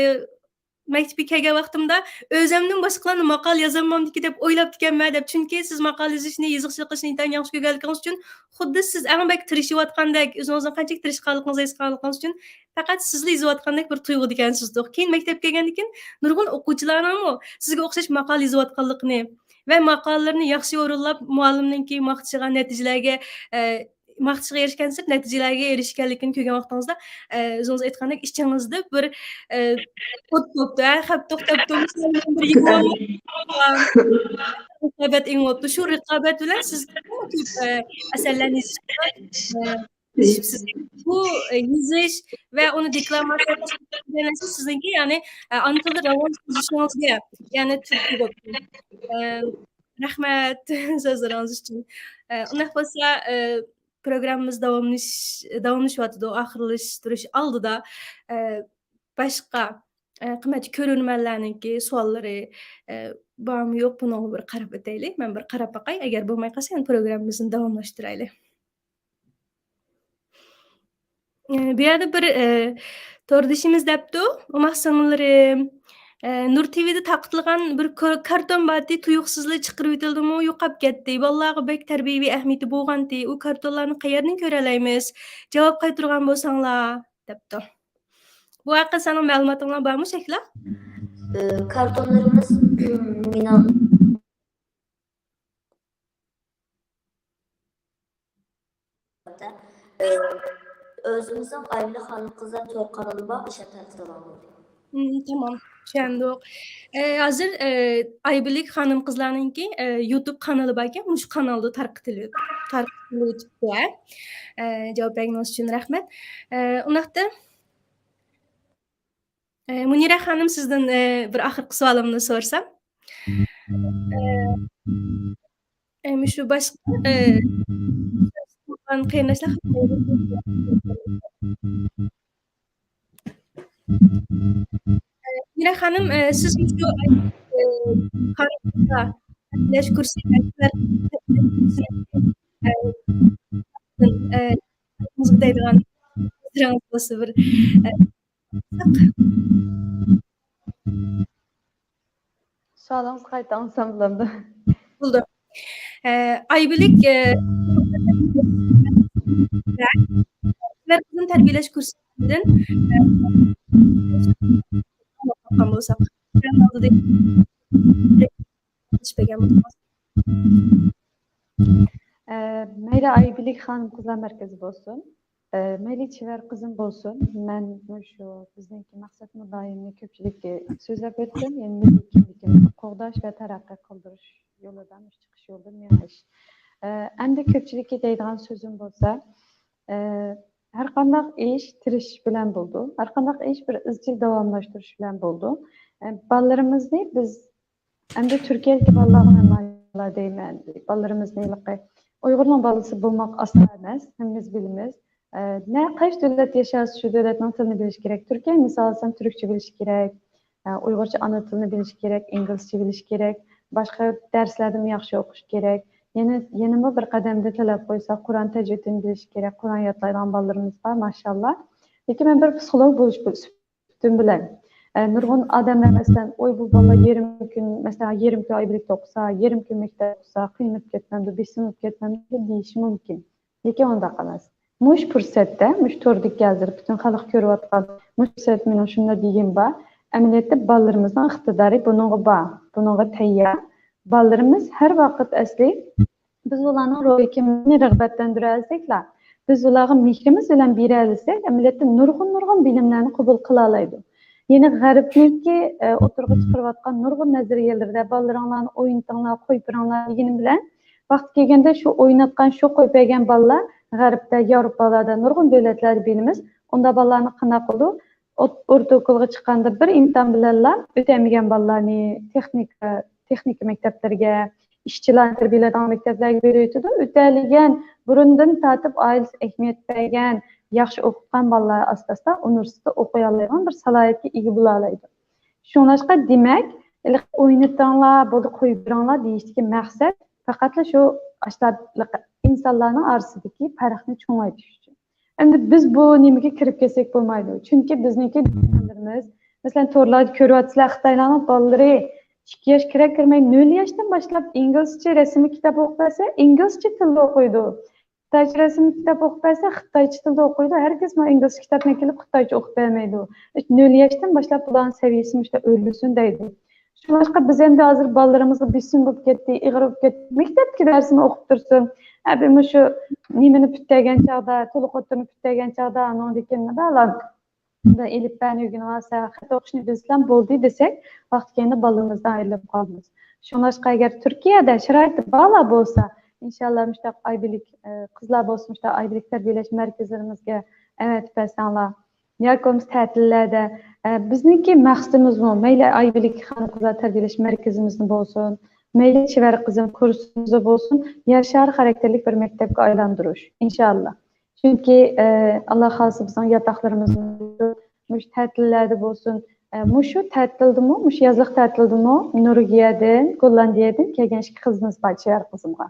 مەكتىپكە كەلگەن ۋاقتىمدا ئۆزۈمدىن باشقىلارنى ماقالە يازالمامدىكى دەپ ئويلاپتىكەنمەن دەپ. چۈنكى سىز ماقالە يېزىشنى، يېزىقچىلىق قىلىشنى ئىنتايىن ياخشى كۆرگەنلىكىڭىز ئۈچۈن خۇددى سىز ئەڭ بەك تىرىشىۋاتقاندەك، ئۆزىڭىزنىڭ قانچىلىك تىرىشقانلىقىڭىزنى ھېس قىلغانلىقىڭىز ئۈچۈن پەقەت سىزلا يېزىۋاتقاندەك بىر تۇيغۇدا ئىكەنسىز. كېيىن مەكتەپكە كەلگەندىن كېيىن نۇرغۇن ئوقۇغۇچىلارنىڭمۇ سىزگە ئوخشاش ماقالە يېزىۋاتقانلىقىنى ۋە ماقالىلىرىنى ياخشى ئورۇنلاپ، مۇئەللىمنىڭكى ماختىشىغا، نەتىجىلەرگە، ئە، ماختىشىغا ئېرىشكەنسېرى نەتىجىلەرگە ئېرىشكەنلىكىنى كۆرگەن ۋاقتىڭىزدا، ئە، ئۆزىڭىز ئېيتقاندەك ئىچىڭىزدە بىر، ئە، ئوت بوپتۇ، ھە، خەپ توختاپتۇ، بىر يىغلاپ رىقابەت ئېڭىۋاپتۇ. شۇ رىقابەت بىلەن سىز تېخىمۇ كۆپ، ئە، ئەسەرلەرنى يېزىشقا، ئە، تىرىشىپسىز. بۇ، ئە، يېزىش ۋە ئۇنى دېكلاماتسىيە قىلىش دېگەن نەرسە سىزنىڭكى، يەنى، ئە، ئانا تىلدا راۋان سۆزلىشىڭىزگە، يەنى تۈرتكە بوپتۇ. ئە، رەھمەت سۆزلىرىڭىز ئۈچۈن. ئە، ئۇنداق بولسا، ئە، پروگراممىمىز داۋاملىش-، داۋاملىشىۋاتىدۇ. ئاخىرلاشتۇرۇش ئالدىدا، ئە، باشقا، ئە، قىممەتلىك كۆرۈرمەنلەرنىڭكى سوئاللىرى، ئە، بارمۇ يوق، بۇنىڭغا بىر قاراپ ئۆتەيلى. مەن بىر قاراپ باقاي. ئەگەر بولماي قالسا، يەنە پروگراممىمىزنى داۋاملاشتۇرايلى. ئە، بۇ يەردە بىر، ئە، توردىشىمىز دەپتۇ، ئوماق سىڭىللىرىم، ئە، نۇر تىۋىدە تارقىتىلغان بىر كار-، كارتون بارتى، تۇيۇقسىزلا چىقىرىۋېتىلدىمۇ، يوقاپ كەتتى. بالىلارغا بەك تەربىيەۋى ئەھمىيىتى بولغانتى. ئۇ كارتونلارنى قەيەردىن كۆرەلەيمىز؟ جاۋاب قايتۇرغان بولساڭلار، دەپتۇ. بۇ ھەققىدە سېنىڭ مەلۇماتىڭلار بارمۇ، شەھلا؟ ئى، كارتونلىرىمىز مېنىڭ ئۆزىمىزنىڭ ئايبۈلۈك خانىم قىزلار تور قانىلى بار، ئىشلەپ تارقىتىلغان بولدى. مم، تامام، چۈشەندۇق. ئە، ھازىر، ئە، ئايبۈلۈك خانىم قىزلارنىڭكى، ئە، يۇتۇب قانىلى باركەن، مۇشۇ قانالدا تارقىتىلىۋ-، تارقىتىلىۋېتىپتۇ، ھە. ئە، جاۋاب بەرگىنىڭىز ئۈچۈن رەھمەت. ئە، ئۇنداقتا، ئە، مۇنىرە خانىم، سىزدىن، ئە، بىر ئاخىرقى سوئالىمنى سورىسام. ئە، ئە، مۇشۇ باشقا، ئە، قېرىنداشلار، ئە، مۇنىرە خانىم، ئە، سىز مۇشۇ، ئە، خانىملارغا تەربىيەلەش كۇرسى، ئە، ئە، دەيدىغان سۆزلىرىڭىز بولسا بىر، ئە، سوئالىڭىزنى قايتا ئاڭلىسام بولامدۇ؟ بولدى. ئە، ئايبۈلۈك، ئە، قىزنى تەربىيەلەش كۇرسىدىن، ئە، بولساق، ئە، مەيلى ئايبۈلۈك خانىم قىزلار مەركىزى بولسۇن، ئە، مەيلى چېۋەر قىزىم بولسۇن، مەن مۇشۇ بىزنىڭكى مەقسەت مۇدايىمنى كۆپچىلىككە سۆزلەپ ئۆتتۈم. يەنى مىللىي كىملىكىمىزنى قوغداش ۋە تەرەققىي قىلدۇرۇش يولىدا، مۇشۇ چىقىش يولىدا مېڭىش. ئە، ئەمدى كۆپچىلىككە دەيدىغان سۆزۈم بولسا، ئە، ھەر قانداق ئىش تىرىشىش بىلەن بولىدۇ. ھەر قانداق ئىش بىر ئىزچىل داۋاملاشتۇرۇش بىلەن بولىدۇ. ئە، بالىلىرىمىزنى بىز ئەمدى تۈركىيەدىكى بالىلارغا مەن مانا دەيمەن، بالىلىرىمىزنى ھېلىقى ئۇيغۇرنىڭ بالىسى بولماق ئاسان ئەمەس، ھەممىمىز بىلىمىز. ئە، نە قايسى دۆلەتتە ياشاسا، شۇ دۆلەتنىڭ تىلىنى بىلىشى كېرەك. تۈركىيە مىسال ئالسام، تۈركچە بىلىشى كېرەك، ئە، ئۇيغۇرچە ئانا تىلىنى بىلىشى كېرەك، ئىنگلىزچە بىلىشى كېرەك، باشقا دەرسلەردىمۇ ياخشى ئوقۇشى كېرەك. يەنە، يەنىمۇ بىر قەدەمدە تىلەپ قويساق، قۇرئان تەجۋىدىنى بىلىشى كېرەك، قۇرئان يادلايدىغان بالىلىرىمىز بار، ماشائاللا. لېكىن مەن بىر پسىخولوگ بولۇش سۈپىتىم بىلەن، ئە، نۇرغۇن ئادەملەر، مەسىلەن، «ئوي، بۇ بالا يېرىم كۈن، مەسىلەن، يېرىم كۈن ئايبىلىكتە ئوقۇسا، يېرىم كۈن مەكتەپتە ئوقۇسا، قىينىلىپ كەتمەمدۇ، بېسىلىپ كەتمەمدۇ؟» دېيىشى مۇمكىن. لېكىن ئۇنداق ئەمەس. مۇشۇ پۇرسەتتە، مۇشۇ توردىكى ھازىر پۈتۈن خەلق كۆرۈۋاتقان مۇشۇ پۇرسەتتە مېنىڭ شۇنداق دېگۈم بار. ئەمەلىيەتتە بالىلىرىمىزنىڭ ئىقتىدارى بۇنىڭغا بار، بۇنىڭغا تەييار. بالىلىرىمىز ھەر ۋاقىت ئەسلى بىز ئۇلارنىڭ روھىي كىملىكىنى رىغبەتلەندۈرەلىسەكلا، بىز ئۇلارغا مېھرىمىز بىلەن بېرەلىسەك، ئەمەلىيەتتە نۇرغۇن، نۇرغۇن بىلىملەرنى قوبۇل قىلالايدۇ. يەنى غەربنىڭكى، ئە، ئوتتۇرىغا چىقىرىۋاتقان نۇرغۇن نەزەرىيەلىرىدە بالىلىرىڭلارنى ئوينىتىڭلار، قويۇپ بېرىڭلار دېگىنىم بىلەن، ۋاقتى كەلگەندە شۇ ئويناتقان، شۇ قويۇپ بەرگەن بالىلار غەربتە، ياۋروپالاردا، نۇرغۇن دۆلەتلەردە بىلىمىز. ئۇنداق بالىلارنى قانداق قىلىدۇ؟ ئوت-، ئورتا ئوكۇلغا چىققاندا بىر ئىمتىھان بىلەنلا ئۆتەلمىگەن بالىلارنى تېخنىكا، تېخنىكا مەكتەپلىرىگە، ئىشچىلارنى تەربىيەلەيدىغان مەكتەپلەرگە بېرىۋېتىدۇ. ئۆتەلىگەن، بۇرۇندىن تارتىپ ئائىلىسى ئەھمىيەت بەرگەن، ياخشى ئوقۇتقان بالىلار ئاستا-ئاستا ئۇنىۋېرسىتېتتا ئوقۇيالايدىغان بىر سالاھىيەتكە ئىگە بولالايدۇ. شۇڭلاشقا دېمەك، ھېلىقى ئوينىتىڭلار، بولدى قويۇپ بېرىڭلار دېيىشتىكى مەقسەت پەقەتلا شۇ ئاشۇنداق ئىنسانلارنىڭ ئارىسىدىكى پەرقنى چوڭايتىش ئۈچۈن. ئەمدى بىز بۇ نېمىگە كىرىپ كەتسەك بولمايدۇ. چۈنكى بىزنىڭكى دۈشمەنلىرىمىز، مەسىلەن، تورلاردا كۆرۈۋاتىسىلەر، خىتايلارنىڭ بالىلىرى ئىككى ياش كىرە كىرمەي، نۆل ياشتىن باشلاپ ئىنگلىزچە رەسىملىك كىتاب ئوقۇپ بەرسە، ئىنگلىزچە تىلدا ئوقۇيدۇ. خىتايچە رەسىملىك كىتاب ئوقۇپ بەرسە، خىتايچە تىلدا ئوقۇيدۇ. ھەرگىزمۇ ئىنگلىزچە كىتابنى كېلىپ خىتايچە ئوقۇپ بەرمەيدۇ. نۆل ياشتىن باشلاپ بۇلارنىڭ سەۋىيەسى مۇشۇنداق ئۆرلىسۇن دەيدۇ. شۇڭلاشقا بىز ئەمدى ھازىر بالىلىرىمىزغا بېسىم بولۇپ كەتتى، ئېغىر بولۇپ كەتتى. مەكتەپتىكى دەرسىنى ئوقۇپ تۇرسۇن. ئەبى مۇشۇ نېمىنى پۈتتۈرگەن چاغدا، تولۇق ئوتتۇرىنى پۈتتۈرگەن چاغدا، ئۇنىڭدىن كېيىن مۇنداق ئېلىپبەنى ئۆگىنىۋالسا، خەت ئوقۇشنى بىلسىلەم بولدى دېسەك، ۋاقتى كەينىدە بالىلىرىمىزدىن ئايرىلىپ قالىمىز. شۇڭلاشقا ئەگەر تۈركىيەدە شارائىتى بارلار بولسا، ئىنشاللا مۇشۇنداق ئايبىلىك، ئە، قىزلار بولسا مۇشۇنداق ئايبىلىك تەربىيەلەش مەركەزلىرىمىزگە ئەۋەتىپ بەرسەڭلار. ياكى بولمىسا تەتىللەردە، ئە، بىزنىڭكى مەقسىتىمىزمۇ مەيلى ئايبىلىك خانىم-قىزلار تەربىيەلەش مەركىزىمىزنى بولسۇن، مەيلى چېۋەر قىزىم كۇرسىمىزنى بولسۇن، يەر شارى خاراكتېرلىك بىر مەكتەپكە ئايلاندۇرۇش، ئىنشاللا. چۈنكى، ئە، ئاللا خالىسا بىزنىڭ ياتاقلىرىمىزمۇ مۇشۇ تەتىللەردە بولسۇن، ئە، مۇشۇ تەتىلدىمۇ، مۇشۇ يازلىق تەتىلدىمۇ نورۋېگىيەدىن، گوللاندىيەدىن كەلگەن ئىككى قىزىمىز بار، چېۋەر قىزىمغا.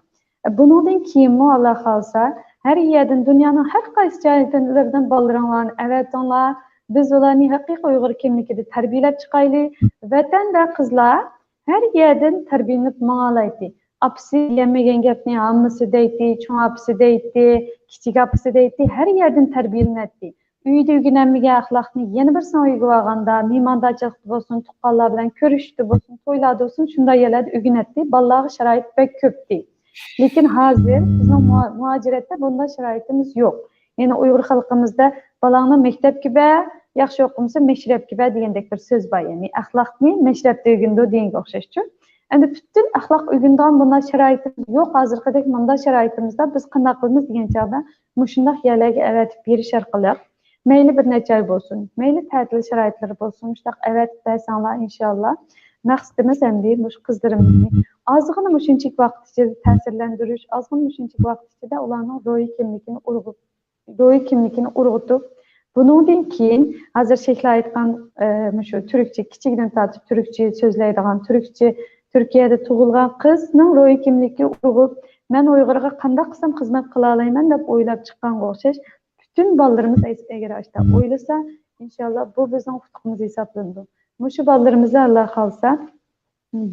بۇنىڭدىن كېيىنمۇ، ئاللا خالىسا، ھەر يەردىن، دۇنيانىڭ ھەر قايسى جايلىرىدىن بالىلىرىڭلارنى ئەۋەتىڭلار. بىز ئۇلارنى ھەقىقىي ئۇيغۇر كىملىكىدە تەربىيەلەپ چىقايلى. ۋەتەندە قىزلار ھەر يەردىن تەربىيەلىنىپ ماڭالايتتى. ئاپىسى دېيەلمىگەن گەپنى ھاممىسى دەيتتى، چوڭ ئاپىسى دەيتتى، كىچىك ئاپىسى دەيتتى، ھەر يەردىن تەربىيەلىنەتتى. ئۆيدە ئۆگىنەلمىگەن ئەخلاقنى يەنە بىرسىنىڭ ئۆيىگە بارغاندا، مېھماندارچىلىقتا بولسۇن، تۇغقانلار بىلەن كۆرۈشۈشتە بولسۇن، تويلاردا بولسۇن، شۇنداق يەرلەردە ئۆگىنەتتى، بالىلارغا شارائىت بەك كۆپتى. لېكىن ھازىر بىزنىڭ مۇھا-، مۇھاجىرەتتە بۇنداق شارائىتىمىز يوق. يەنى ئۇيغۇر خەلقىمىزدە، «بالاڭنى مەكتەپكە بەر، ياخشى ئوقۇمىسا مەشرەپكە بەر» دېگەندەك بىر سۆز بار. يەنى ئەخلاقنى مەشرەپتە ئۆگىنىدۇ دېگەنگە ئوخشاشچۇ. ئەمدى پۈتۈن ئەخلاق ئۆگىنىدىغان بۇنداق شارائىتىمىز يوق. ھازىرقىدەك مۇنداق شارائىتىمىزدا بىز قانداق قىلىمىز دېگەن چاغدا، مۇشۇنداق يەرلەرگە ئەۋەتىپ بېرىش ئارقىلىق، مەيلى بىر نەچچە ئاي بولسۇن، مەيلى تەتىل شارائىتلىرى بولسۇن، مۇشۇنداق ئەۋەتىپ بەرسەڭلار، ئىنشاللا. مەقسىتىمىز ئەمدى مۇشۇ قىزلىرىمىزنى ئازغىنا مۇشۇنچىلىك ۋاقىت ئىچىدە تەسىرلەندۈرۈش، ئازغىنا مۇشۇنچىلىك ۋاقىت ئىچىدە ئۇلارنىڭ روھىي كىملىكىنى ئۇرغۇ-، روھىي كىملىكىنى ئۇرغۇتۇپ، بۇنىڭدىن كېيىن ھازىر شەيخلار ئېيتقان، ئە، مۇشۇ تۈركچە، كىچىكىدىن تارتىپ تۈركچە سۆزلەيدىغان، تۈركچە، تۈركىيەدە تۇغۇلغان قىزنىڭ روھىي كىملىكى ئۇرغۇپ، «مەن ئۇيغۇرغا قانداق قىلسام خىزمەت قىلالايمەن؟» دەپ ئويلاپ چىققانغا ئوخشاش، پۈتۈن بالىلىرىمىز ئەگەر ئاشتا ئويلىسا، ئىنشاللا بۇ بىزنىڭ ئۇتۇقىمىز ھېسابلىنىدۇ. مۇشۇ بالىلىرىمىزنى، ئاللا خالىسا،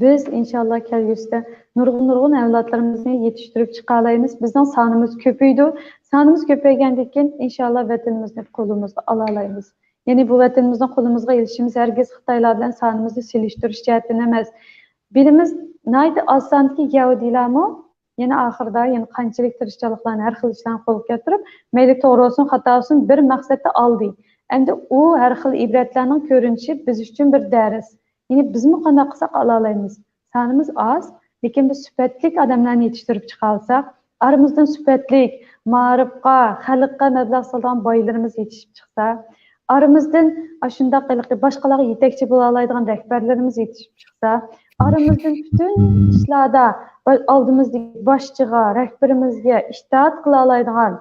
بىز ئىنشاللا كەلگۈسىدە نۇرغۇن، نۇرغۇن ئەۋلادلىرىمىزنى يېتىشتۈرۈپ چىقالايمىز. بىزنىڭ سانىمىز كۆپىيىدۇ. سانىمىز كۆپەيگەندىن كېيىن، ئىنشاللا ۋەتىنىمىزنى قولىمىزغا ئالالايمىز. يەنى بۇ ۋەتىنىمىزنى قولىمىزغا ئېلىشىمىز ھەرگىز خىتايلار بىلەن سانىمىزنى سېلىشتۇرۇش جەھەتتىن ئەمەس. بىلىمىز، ناھايىتى ئاز ساندىكى يەھۇدىيلارمۇ يەنە ئاخىرىدا، يەنە قانچىلىك تىرىشچانلىقلارنى، ھەر خىل ئىشلارنى قولغا كەلتۈرۈپ، مەيلى توغرا بولسۇن، خاتا بولسۇن، بىر مەقسەتتە ئالدى. ئەمدى ئۇ ھەر خىل ئىبرەتلەرنىڭ كۆرۈنۈشى بىز ئۈچۈن بىر دەرس. يەنى بىزمۇ قانداق قىلساق ئالالايمىز. سانىمىز ئاز، لېكىن بىز سۈپەتلىك ئادەملەرنى يېتىشتۈرۈپ چىقالىساق، ئارىمىزدىن سۈپەتلىك، مائارىپقا، خەلققە مەبلەغ سالىدىغان بايلىرىمىز يېتىشىپ چىقسا، ئارىمىزدىن ئاشۇنداق ھېلىقى باشقىلارغا يېتەكچى بولالايدىغان رەھبەرلىرىمىز يېتىشىپ چىقسا، ئارىمىزدىن پۈتۈن ئىشلاردا با-، ئالدىمىزدىكى باشچىغا، رەھبىرىمىزگە ئىتائەت قىلالايدىغان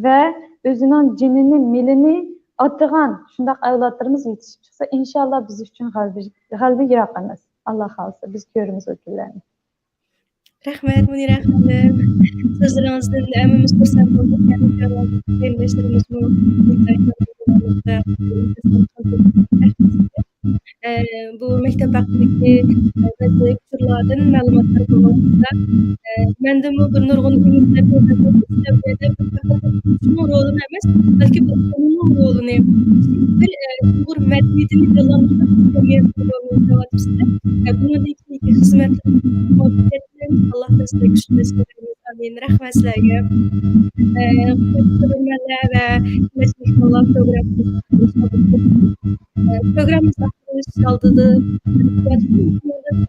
ۋە ئۆزىنىڭ جېنىنى، مېلىنى ئاتىغان شۇنداق ئەۋلادلىرىمىز يېتىشىپ چىقسا، ئىنشاللا بىز ئۈچۈن غەلىبە، غەلىبە يىراق ئەمەس. ئاللا خالىسا، بىز كۆرىمىز ئۇ كۈنلەرنى. رەھمەت، مۇنىرە خانىم. سۆزلىرىڭىزدىن ھەممىمىز خۇرسەن بولدۇق. يەنى قېرىنداشلىرىمىزمۇ ئە، بۇ مەكتەپ ھەققىدىكى، ئە، بەزى ئۇچۇرلاردىن مەلۇماتلار بولغانلىقتا، ئە، مەندىمۇ بىر نۇرغۇن ئۈمىدلەر پەيدا بولدى. سەۋەبى بىر پەقەت ئوقۇتقۇچىنىڭ رولىنى ئەمەس، بەلكى بىر ئانىنىڭ رولىنى، بىر، ئە، ئۇيغۇر مەدەنىيىتىنى جانلاندۇرۇش جەمئىيەتنىڭ رولىنى ئويناۋاتىپسىز. ئە، بۇنىڭدىن كېيىنكى خىزمەتلىرىڭىزگە مۇۋەپپەقىيەت تىلەيمىز. ئاللا تەسلىك كۈچ بەرسۇن. ئامىن. رەھمەت سىلەرگە. ئە، كۆرۈرمەنلەر ۋە مەشھۇر مېھمانلار پروگراممىمىزنى، ئە، پروگراممىمىزنى ئاخىرلىشىش ئالدىدا،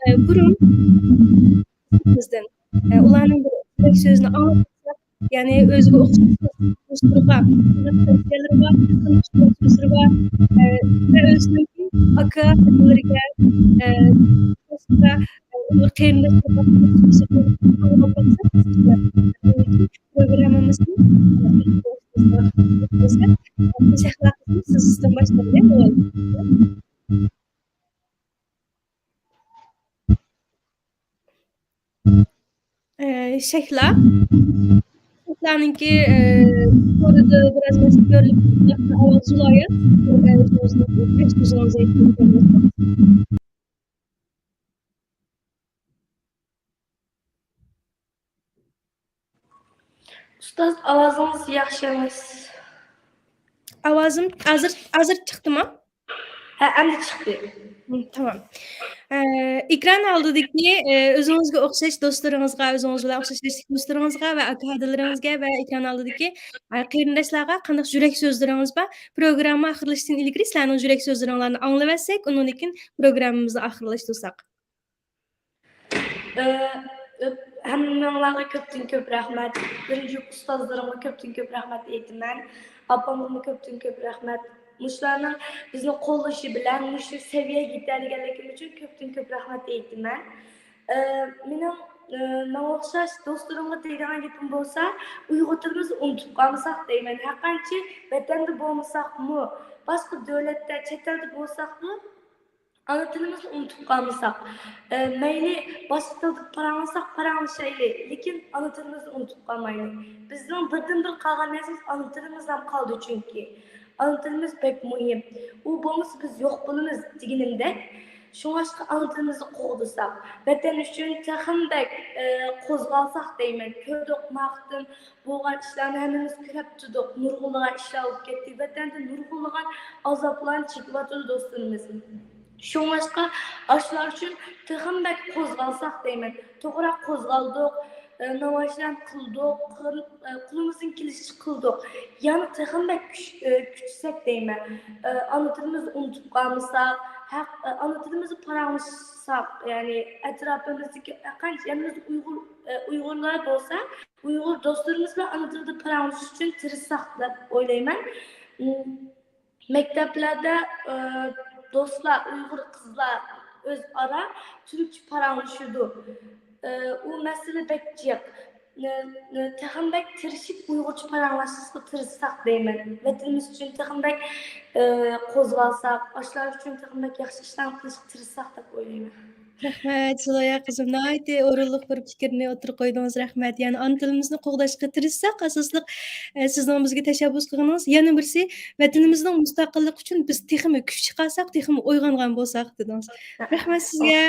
ئە، بۇرۇن بىزدىن، ئە، ئۇلارنىڭ بىر تىلەك سۆزىنى ئاڭلاپ، يەنى ئۆزىگە ئوخشاش دوستلىرىغا، قىلغان تەۋسىيەلىرى بار، قىلغان سۆزلىرى بار، ئە، ۋە ئۆزىنىڭكى ئاكا ئىنىلىرىگە، ئە، دوستلىرىغا، ئە، ئۇيغۇر قېرىنداشلىرىغا، پروگراممىمىزنى، ئە، شەھلا قىزىم، سىزدىن باشلايلى. ئە، شەھلا. شەھلانىڭكى، ئە، تورىدا بىراز مەسىلە كۆرۈلۈپ، ئاۋاز زورايا. ئۇستاز، ئاۋازىڭىز ياخشى ئەمەس. ئاۋازىم ھازىر، ھازىر چىقتىمۇ؟ ھە، ئەمدى چىقتى. ھە، تامام. ئە، ئېكران ئالدىدىكى، ئە، ئۆزىڭىزگە ئوخشاش دوستلىرىڭىزغا، ئۆزىڭىز بىلەن ئوخشاش ياشتىكى دوستلىرىڭىزغا ۋە ئاكا-ھەدىلىرىڭىزگە ۋە ئېكران ئالدىدىكى، ئە، قېرىنداشلارغا قانداق يۈرەك سۆزلىرىڭىز بار؟ پروگرامما ئاخىرلىشىشتىن ئىلگىرى سىلەرنىڭ يۈرەك سۆزلىرىڭلارنى ئاڭلىۋەتسەك، ئۇنىڭدىن كېيىن پروگراممىمىزنى ئاخىرلاشتۇرساق. ئە، ھەممىڭلارغا كۆپتىن كۆپ رەھمەت. بىرىنچى، ئۇستازلىرىمغا كۆپتىن كۆپ رەھمەت ئېيتىمەن. ئاپامغىمۇ كۆپتىن كۆپ رەھمەت. مۇشۇلارنىڭ بىزنى قوللىشى بىلەن مۇشۇ سەۋىيەگە يېتەلىگەنلىكىم ئۈچۈن كۆپتىن كۆپ رەھمەت ئېيتىمەن. ئە، مېنىڭ، ئە، ماڭا ئوخشاش دوستلىرىمغا دەيدىغان گېپىم بولسا، ئۇيغۇر تىلىمىزنى ئۇنتۇپ قالمىساق دەيمەن. ھەرقانچە ۋەتەندە بولمىساقمۇ، باشقا دۆلەتتە، چەت ئەلدە بولساقمۇ، ئانا تىلىمىزنى ئۇنتۇپ قالمىساق، ئە، مەيلى باشقا تىلدا پاراڭلىساق پاراڭلىشايلى، لېكىن ئانا تىلىمىزنى ئۇنتۇپ قالمايلى. بىزنىڭ بىردىنبىر قالغان نەرسىمىز ئانا تىلىمىزلا قالدى، چۈنكى ئانا تىلىمىز بەك مۇھىم. ئۇ بولمىسا بىز يوق بولىمىز دېگىنىمدەك. شۇڭلاشقا ئانا تىلىمىزنى قوغدىساق، ۋەتەن ئۈچۈن تېخىمۇ بەك، ئە، قوزغالساق دەيمەن. كۆردۇق، ما قېتىم بولغان ئىشلارنى ھەممىمىز كۆرۈپ تۇردۇق. نۇرغۇنلىغان ئىشلار بولۇپ كەتتى. ۋەتەندە نۇرغۇنلىغان ئازابلارنى چېكىۋاتىدۇ دوستلىرىمىز. شۇڭلاشقا ئاشۇلار ئۈچۈن تېخىمۇ بەك قوزغالساق دەيمەن. توغرا قوزغالدۇق، ئە، نامايىشلارنى قىلدۇق، قىل-، ئە، قولىمىزدىن كېلىشىچە قىلدۇق. يەنە تېخىمۇ بەك كۈچ-، ئە، كۈچىسەك دەيمەن. ئە، ئانا تىلىمىزنى ئۇنتۇپ قالمىساق، ھەق-، ئە، ئانا تىلىمىزدا پاراڭلىشساق، يەنى ئەتراپىمىزدىكى ھەرقانچە يېنىمىزدا ئۇيغۇر، ئە، ئۇيغۇرلار بولسا، ئۇيغۇر دوستلىرىمىز بىلەن ئانا تىلدا پاراڭلىشىش ئۈچۈن تىرىشساق دەپ ئويلايمەن. مم، مەكتەپلەردە، ئە، دوستلار، ئۇيغۇر قىزلار ئۆزئارا تۈركچە پاراڭلىشىدۇ. ئە، ئۇ مەسىلە بەك جىق. ئە، ئە، تېخىمۇ بەك تىرىشىپ ئۇيغۇرچە پاراڭلاشقا تىرىشساق دەيمەن. ۋەتىنىمىز ئۈچۈن تېخىمۇ بەك، ئە، قوزغالساق، ئاشۇلار ئۈچۈن تېخىمۇ بەك ياخشى ئىشلارنى قىلىشقا تىرىشساق دەپ ئويلايمەن. رەھمەت، زۇلايا قىزىم، ناھايىتى ئورۇنلۇق بىر پىكىرنى ئوتتۇرىغا قويدىڭىز، رەھمەت. يەنى ئانا تىلىمىزنى قوغداشقا تىرىشساق، ئاساسلىق، ئە، سىزنىڭ بىزگە تەشەببۇس قىلغىنىڭىز. يەنە بىرسى، ۋەتىنىمىزنىڭ مۇستەقىللىقى ئۈچۈن بىز تېخىمۇ كۈچ چىقارساق، تېخىمۇ ئويغانغان بولساق دېدىڭىز. رەھمەت سىزگە.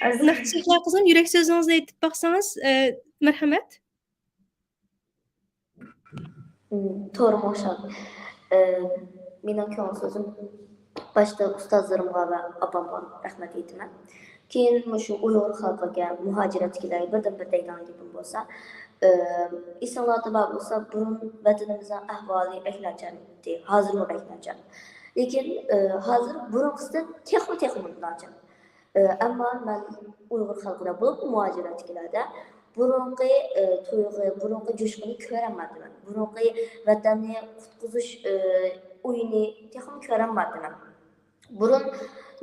ئەزىز. ناخشا شەھلا قىزىم، يۈرەك سۆزىڭىزنى ئېيتىپ باقسىڭىز، ئە، مەرھەمەت. مم، تورۇم ئوخشاپ. ئە، مېنىڭ كۆڭۈل سۆزۈم باشتا ئۇستازلىرىمغا ۋە ئاپامغا رەھمەت ئېيتىمەن. كېيىن مۇشۇ ئۇيغۇر خەلقىگە، مۇھاجىرەتتىكىلەرگە بىردىنبىر دەيدىغان گېپىم بولسا، ئە، ئېسىڭلاردا بار بولسا، بۇرۇن ۋەتىنىمىزنىڭ ئەھۋالى بەك ناچار ئىدى، ھازىرمۇ بەك ناچار. لېكىن، ئە، ھازىر بۇرۇنقىسىدىن تېخىمۇ، تېخىمۇ ناچار. ئە، ئەمما مەن ئۇيغۇر خەلقىدە بولۇپ، مۇھاجىرەتتىكىلەردە بۇرۇنقى، ئە، تۇيغۇ، بۇرۇنقى جۇشقۇنى كۆرەلمەيمەن. بۇرۇنقى ۋەتەننى قۇتقۇزۇش، ئە، ئويىنى تېخىمۇ كۆرەلمەيمەن. بۇرۇن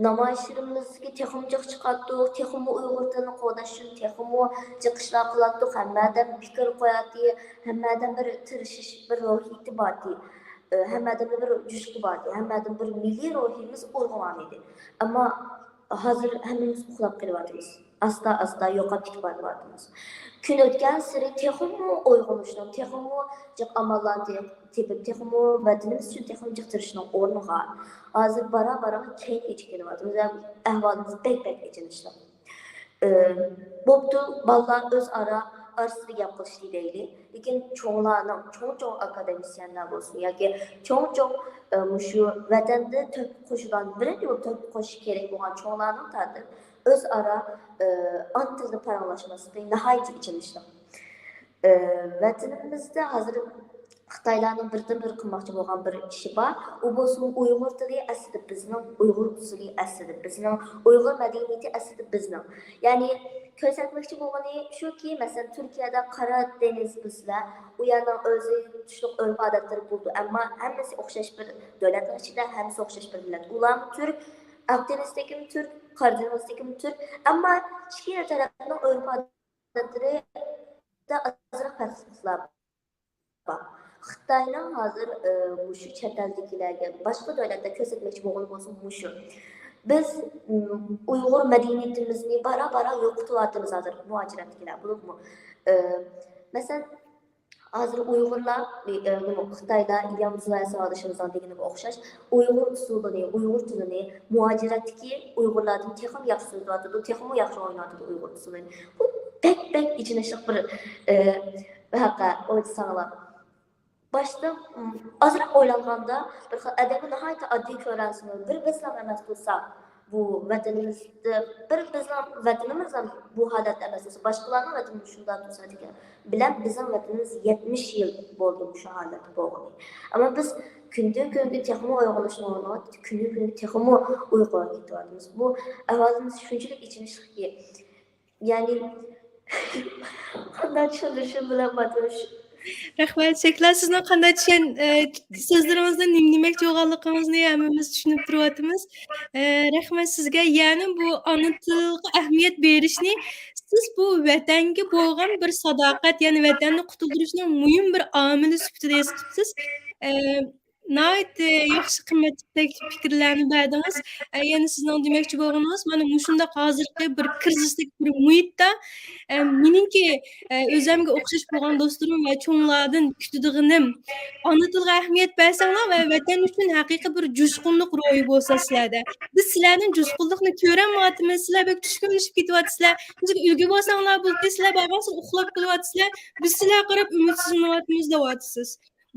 نامايىشلىرىمىزدىكى تېخىمۇ جىق چىقاتتۇق، تېخىمۇ ئۇيغۇر تىلىنى قوغداش ئۈچۈن تېخىمۇ جىق ئىشلار قىلاتتۇق. ھەممە ئادەم پىكىر قوياتتى، ھەممە ئادەم بىر تىرىشىش، بىر روھىيىتى بارتى. ئە، ھەممە ئادەمدە بىر جۇشقۇ بارتى، ھەممە ئادەم بىر مىللىي روھىمىز ئۇرغۇلانىدى. ئەمما ھازىر ھەممىمىز ئۇخلاپ قېلىۋاتىمىز. ئاستا-ئاستا يوقاپ كېتىپ بارىۋاتىمىز. كۈن ئۆتكەنسېرى تېخىمۇ ئويغىنىشنىڭ، تېخىمۇ جىق ئاماللارنى تېپىپ، تېخىمۇ ۋەتىنىمىز ئۈچۈن تېخىمۇ جىق تىرىشىشنىڭ ئورنىغا، ھازىر بارا-بارا كەينىگە چېكىنىۋاتىمىز ۋە ئەھۋالىمىز بەك، بەك ئېچىنىشلىق. ئى، بوپتۇ، بالىلار ئۆزئارا ئارىسىدا گەپ قىلىشتى دەيلى. لېكىن چوڭلارنىڭ، چوڭ-چوڭ ئاكادېمىسىيەنلەر بولسۇن ياكى چوڭ-چوڭ، ئى، مۇشۇ ۋەتەندە تۆھپە قوشىدىغان، بىرىنچى بولۇپ تۆھپە قوشۇش كېرەك بولغان چوڭلارنىڭ تارتىپ ئۆزئارا، ئى، ئانا تىلدا پاراڭلاشماسلىقى ناھايىتى ئېچىنىشلىق. ئى، ۋەتىنىمىزدە ھازىر خىتايلارنىڭ بىردىنبىر قىلماقچى بولغان بىر ئىشى بار. ئۇ بولسىمۇ ئۇيغۇر تىلى ئەسلىدە بىزنىڭ، ئۇيغۇر ئۇسسۇلى ئەسلىدە بىزنىڭ، ئۇيغۇر مەدەنىيىتى ئەسلىدە بىزنىڭ. يەنى كۆرسەتمەكچى بولغىنى شۇكى، مەسىلەن، تۈركىيەدە قارا دېڭىز بىلسىلەر، ئۇ يەرنىڭ ئۆزى تۇتۇشلۇق ئۆرپ-ئادەتلىرى بولىدۇ، ئەمما ھەممىسى ئوخشاش بىر دۆلەتنىڭ ئىچىدە، ھەممىسى ئوخشاش بىر مىللەت. ئۇلارمۇ تۈرك، ئاق دېڭىزدىكىمۇ تۈرك، قارا دېڭىزدىكىمۇ تۈرك، ئەمما ئىككى تەرەپنىڭ ئۆرپ-ئادەتلىرى ئازراق پەرقلىقلار بار. خىتاينىڭ ھازىر، ئى، مۇشۇ چەت ئەلدىكىلەرگە، باشقا دۆلەتلەر كۆرسەتمەكچى بولغىنى بولسا مۇشۇ. بىز، ئىم، ئۇيغۇر مەدەنىيىتىمىزنى بارا-بارا يوقىتىۋاتىمىز ھازىر مۇھاجىرەتتىكىلەر بولۇپمۇ. ئى، مەسىلەن، ھازىر ئۇيغۇرلار، ئى، ئى، نېمە، خىتايلار يامزۇ ساۋاقدىشىمىزنىڭ دېگىنىگە ئوخشاش، ئۇيغۇر ئۇسسۇلىنى، ئۇيغۇر تىلىنى مۇھاجىرەتتىكى ئۇيغۇرلاردىن تېخىمۇ ياخشى سۆزلىۋاتىدۇ، تېخىمۇ ياخشى ئويناۋاتىدۇ ئۇيغۇر ئۇسسۇلىنى. بۇ بەك، بەك ئېچىنىشلىق بىر، ئى، ۋەقە، ئويلىساڭلار. باشتا، ئىم، ئازراق ئويلانغاندا، بىر خىل ئادەمگە ناھايىتى ئاددىي كۆرۈنسىمۇ، بىر بىزلا ئەمەس تۇرساق، بۇ ۋەتىنىمىزدە، بىر بىزنىڭ ۋەتىنىمىزلا بۇ ھالەتتە ئەمەس تۇرسا، باشقىلارنىڭ ۋەتىنى شۇنداق تۇرسا دېگەن بىلەن، بىزنىڭ ۋەتىنىمىز يەتمىش يىل بولدى مۇشۇ ھالەتتە بولغىلى. ئەمما بىز كۈندىن كۈنگە تېخىمۇ ئويغىنىشنى ئويغىنىۋاتىمىز، كۈندىن كۈنگە تېخىمۇ ئۇيقۇغا كېتىۋاتىمىز. بۇ ئەھۋالىمىز شۇنچىلىك ئېچىنىشلىقكى، يەنى، قانداق چۈشەندۈرۈشۈم بىلەن ماتوش. رەھمەت، شەيخلا، سىزنىڭ قانداق چۈشەن-، ئە، سۆزلىرىڭىزدىن نېمە دېمەكچى بولغانلىقىڭىزنى ھەممىمىز چۈشىنىپ تۇرۇۋاتىمىز. ئە، رەھمەت سىزگە. يەنى بۇ ئانا تىلغا ئەھمىيەت بېرىشنى سىز بۇ ۋەتەنگە بولغان بىر ساداقەت، يەنى ۋەتەننى قۇتۇلدۇرۇشنىڭ مۇھىم بىر ئامىلى سۈپىتىدە ھېس قىپسىز. ئە، ناھايىتى ياخشى، قىممەتلىك تەكلىپ پىكىرلەرنى بەردىڭىز. ئە، يەنە سىزنىڭ دېمەكچى بولغىنىڭىز، مانا مۇشۇنداق ھازىرقى بىر كىرىزىسلىك بىر مۇھىتتا، ئە، مېنىڭكى، ئە، ئۆزۈمگە ئوخشاش بولغان دوستلىرىم ۋە چوڭلاردىن كۈتىدىغىنىم، ئانا تىلغا ئەھمىيەت بەرسەڭلار ۋە ۋەتەن ئۈچۈن ھەقىقىي بىر جۇشقۇنلۇق روھى بولسا سىلەردە. بىز سىلەردىن جۇشقۇنلۇقنى كۆرەلمەيۋاتىمىز، سىلەر بەك چۈشكۈنلىشىپ كېتىۋاتىسىلەر. بىزگە ئۈلگە بولساڭلار بولدى، سىلەر بارغانسېرى ئۇخلاپ قېلىۋاتىسىلەر، بىز سىلەرگە قاراپ ئۈمىدسىزلىنىۋاتىمىز دەۋاتىسىز.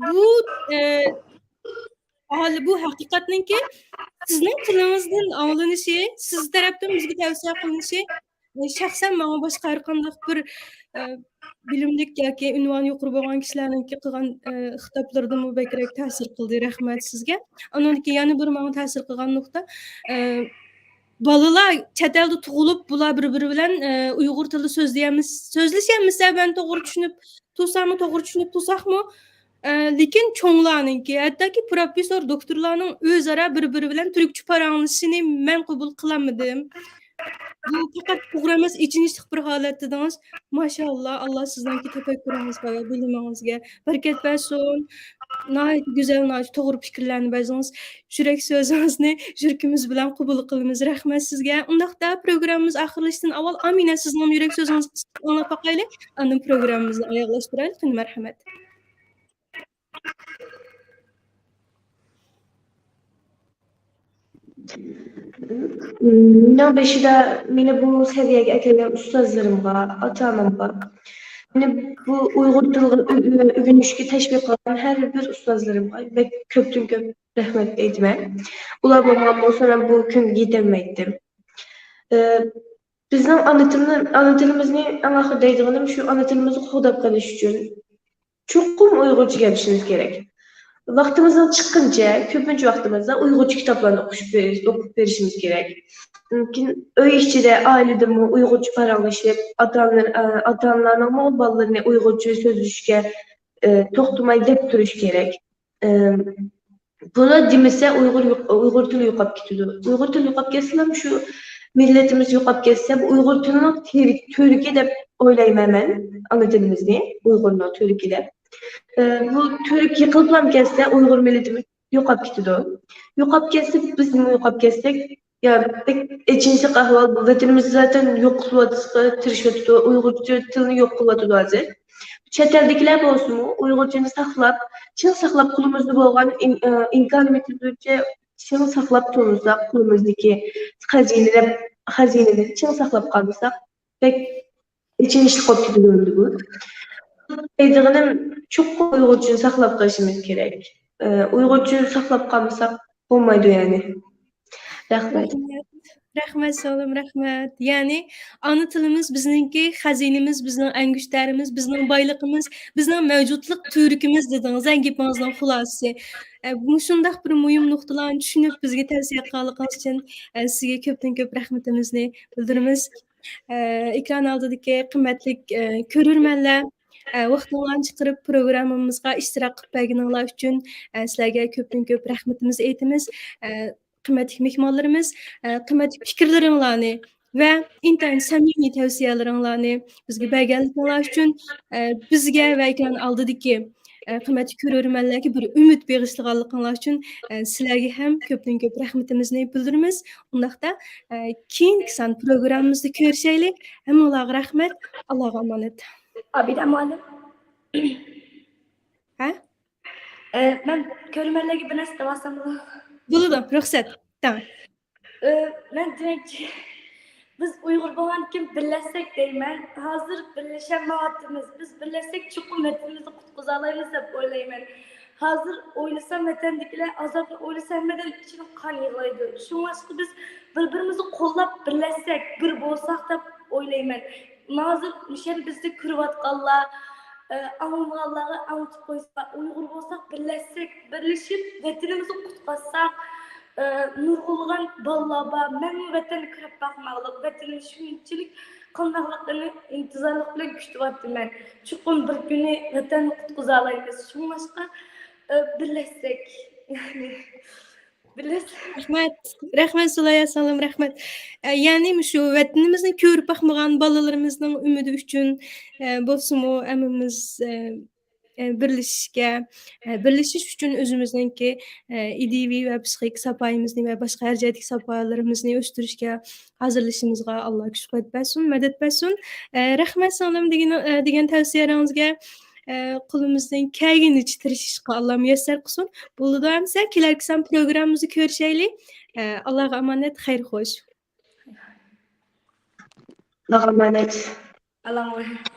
بۇ، ئە، ھالى بۇ ھەقىقەتنىڭكى سىزنىڭ تىلىڭىزدىن ئاڭلىنىشى، سىز تەرەپتىن بىزگە تەۋسىيە قىلىنىشى، ئە، شەخسەن ماڭا باشقا ھەر قانداق بىر، ئە، بىلىملىك ياكى ئۇنۋانى يۇقىرى بولغان كىشىلەرنىڭكى قىلغان، ئە، خىتابلىرىدىنمۇ بەكرەك تەسىر قىلدى. رەھمەت سىزگە. ئاندىن كېيىن يەنە بىر ماڭا تەسىر قىلغان نۇقتا، ئە، بالىلار چەت ئەلدە تۇغۇلۇپ، بۇلار بىر-بىرى بىلەن، ئە، ئۇيغۇر تىلىدا سۆزلىيەلمىسە، سۆزلىشەلمىسە، مەن توغرا چۈشىنىپ تۇرساممۇ، توغرا چۈشىنىپ تۇرساقمۇ، ئە، لېكىن چوڭلارنىڭكى، ھەتتاكى پروفېسسور، دوكتورلارنىڭ ئۆزئارا بىر-بىرى بىلەن تۈركچە پاراڭلىشىشىنى مەن قوبۇل قىلالمىدىم. بۇ پەقەت توغرا ئەمەس، ئېچىنىشلىق بىر ھالەتتە دېدىڭىز. ماشائاللا، ئاللا سىزنىڭكى تەپەككۇرىڭىزگە ۋە بىلىمىڭىزگە بەرىكەت بەرسۇن. ناھايىتى گۈزەل، ناھايىتى توغرا پىكىرلەرنى بەردىڭىز. يۈرەك سۆزىڭىزنى يۈرىكىمىز بىلەن قوبۇل قىلىمىز. رەھمەت سىزگە. ئۇنداقتا پروگراممىمىز ئاخىرلىشىشتىن ئاۋۋال ئامىنە سىزنىڭ يۈرەك سۆزىڭىزنى قىسقا ئاڭلاپ باقايلى. ئاندىن پروگراممىمىزنى ئاياغلاشتۇرايلى. قېنى، مەرھەمەت. مېنىڭ بېشىدا مېنى بۇ سەۋىيەگە ئەكەلگەن ئۇستازلىرىمغا، ئاتا-ئانامغا، مېنى بۇ ئۇيغۇر تىلىغا ئۆ-، ئۆ-، ئۆگىنىشكە تەشۋىق قىلغان ھەر بىر ئۇستازلىرىمغا بەك كۆپتىن كۆپ رەھمەت ئېيتىمەن. ئۇلار بولمىغان بولسا، مەن بۇ كۈنگە يېتەلمەيتتىم. ئى، بىزنىڭ ئانا تىلنى، ئانا تىلىمىزنى ئەڭ ئاخىر دەيدىغىنىم شۇ، ئانا تىلىمىزنى قوغداپ قېلىش ئۈچۈن چوقۇم ئۇيغۇرچە گەپلىشىمىز كېرەك. ۋاقتىمىزنىڭ چىققىنىچە كۆپىنچە ۋاقتىمىزدا ئۇيغۇرچە كىتابلارنى ئوقۇش، ئوقۇپ بېرىشىمىز كېرەك. مۇمكىن ئۆي ئىچىدە، ئائىلىدىمۇ ئۇيغۇرچە پاراڭلىشىپ، ئاتا-ئانىلار، ئاتا-ئانىلارنىڭمۇ بالىلىرىنى ئۇيغۇرچە سۆزلىشىشكە، ئى، توختىماي دەپ تۇرۇش كېرەك. ئى، بۇلار دېمىسە ئۇيغۇر يوق-، ئۇيغۇر تىلى يوقاپ كېتىدۇ. ئۇيغۇر تىلى يوقاپ كەتسىلا شۇ مىللىتىمىز يوقاپ كەتسە، بۇ ئۇيغۇر تىلىنىڭ تىرىك-، تۈۋرۈكى دەپ ئويلايمەن مەن ئانا تىلىمىزنى، ئۇيغۇرنىڭ تۈۋرۈكى دەپ. ئى، بۇ تۈۋرۈك يىقىلىپلا كەتسە، ئۇيغۇر مىللىتىمىز يوقاپ كېتىدۇ. يوقاپ كەتسە، بىزمۇ يوقاپ كەتسەك، يا، بەك ئېچىنىشلىق ئەھۋال. بۇ ۋەتىنىمىزنى زاتەن يوق قىلىۋېتىشقا تىرىشىۋاتىدۇ. ئۇيغۇر تىلىنى يوق قىلىۋاتىدۇ ھازىر. چەت ئەلدىكىلەر بولسىمۇ ئۇيغۇرچىنى ساقلاپ، چىڭ ساقلاپ، قولىمىزدا بولغان ئىم-، ئە، ئىمكانىيىتىمىزچە چىڭ ساقلاپ تۇرمىساق، قولىمىزدىكى خەزىنىلەر، خەزىنىنى چىڭ ساقلاپ قالمىساق، بەك ئېچىنىشلىق بولۇپ كېتىدۇ ئەمدى بۇ. دەيدىغىنىم، چوقۇم ئۇيغۇرچىنى ساقلاپ قېلىشىمىز كېرەك. ئە، ئۇيغۇرچىنى ساقلاپ قالمىساق بولمايدۇ يەنى. رەھمەت. رەھمەت. رەھمەت، سىڭلىم، رەھمەت. يەنى ئانا تىلىمىز بىزنىڭكى خەزىنىمىز، بىزنىڭ ئەڭگۈشتەرىمىز، بىزنىڭ بايلىقىمىز، بىزنىڭ مەۋجۇتلۇق تۈۋرۈكىمىز دېدىڭىز، ھە، گېپىڭىزنىڭ خۇلاسىسى. ئە، مۇشۇنداق بىر مۇھىم نۇقتىلارنى چۈشىنىپ، بىزگە تەۋسىيە قىلغانلىقىڭىز ئۈچۈن، ئە، سىزگە كۆپتىن كۆپ رەھمىتىمىزنى بىلدۈرىمىز. ئە، ئېكران ئالدىدىكى قىممەتلىك، ئە، كۆرۈرمەنلەر، ئە، ۋاقتىڭلارنى چىقىرىپ پروگراممىمىزغا ئىشتىراك قىلىپ بەرگىنىڭلار ئۈچۈن، ئە، سىلەرگە كۆپتىن كۆپ رەھمىتىمىزنى ئېيتىمىز. ئە، قىممەتلىك مېھمانلىرىمىز، ئە، قىممەتلىك پىكىرلىرىڭلارنى ۋە ئىنتايىن سەمىمىي تەۋسىيەلىرىڭلارنى بىزگە بەرگەنلىكىڭلار ئۈچۈن، ئە، بىزگە ۋە ئېكران ئالدىدىكى، ئە، قىممەتلىك كۆرۈرمەنلەرگە بىر ئۈمىد بېغىشلىغانلىقىڭلار ئۈچۈن، ئە، سىلەرگە ھەم كۆپتىن كۆپ رەھمىتىمىزنى بىلدۈرىمىز. ئۇنداقتا، ئە، كېيىنكى سان پروگراممىمىزدا كۆرۈشەيلى. ھەممىڭلارغا رەھمەت. ئاللاغا ئامانەت. ئابىدە مۇئەللىم. ھە؟ ئە، مەن كۆرۈرمەنلەرگە بىر نەرسە دەۋالسام بولامدۇ؟ بولىدۇ، رۇخسەت. تەڭ. ئە، مەن دېمەكچى، بىز ئۇيغۇر بولغاندىكىن بىرلەشسەك دەيمەن. ھازىر بىرلىشەلمەيۋاتىمىز. بىز بىرلەشسەك چوقۇم ۋەتىنىمىزنى قۇتقۇزالايمىز دەپ ئويلايمەن. ھازىر ئويلىسام ۋەتەندىكىلەر ئازابنى ئويلىسا ھەممىدىن ئىچىدىن قان يىغلايدۇ. شۇڭلاشقا بىز بىر-بىرىمىزنى قوللاپ بىرلەشسەك، بىر بولساق دەپ ئويلايمەن. ھازىر مۇشۇ يەردە بىزنى كۆرۈۋاتقانلار، ئە، ئاڭلىمىغانلارغا ئاڭلىتىپ قويسا، ئۇيغۇر بولساق بىرلەشسەك، بىرلىشىپ ۋەتىنىمىزنى قۇتقۇزساق، ئە، نۇرغۇنلىغان بالىلار بار. مەنمۇ ۋەتەننى كۆرۈپ باقماقلىق، ۋەتىنىمنىڭ شۇنچىلىك قانداقلىقىنى ئىنتىزارلىق بىلەن كۈتۈۋاتىمەن. چوقۇم بىر كۈنى ۋەتەننى قۇتقۇزالايمىز. شۇڭلاشقا، ئە، بىرلەشسەك، يەنى بىرلەشسەك. رەھمەت. رەھمەت، زۇلايا سىڭلىم، رەھمەت. ئە، يەنى مۇشۇ ۋەتىنىمىزنى كۆرۈپ باقمىغان بالىلىرىمىزنىڭ ئۈمىدى ئۈچۈن، ئە، بولسىمۇ ھەممىمىز، ئە، ئە، بىرلىشىشكە، ئە، بىرلىشىش ئۈچۈن ئۆزىمىزنىڭكى، ئە، ئىدىيىۋى ۋە پسىخىك ساپايىمىزنى ۋە باشقا ھەر جەھەتتىكى ساپالىرىمىزنى ئۆستۈرۈشكە ھازىرلىشىمىزغا ئاللا كۈچ قۇۋۋەت بەرسۇن، مەدەت بەرسۇن. ئە، رەھمەت سىڭلىم دېگىن، ئە، دېگەن تەۋسىيەلىرىڭىزگە، ئە، قولىمىزدىن كەلگىنىچە تىرىشىشقا ئاللا مۇيەسسەر قىلسۇن. بولىدۇ ئەمىسە، كېلەركى سان پروگراممىمىزدا كۆرۈشەيلى. ئە، ئاللاغا ئامانەت، خەير خوش. ئاللاغا ئامانەت. ئاللاغا ئامانەت.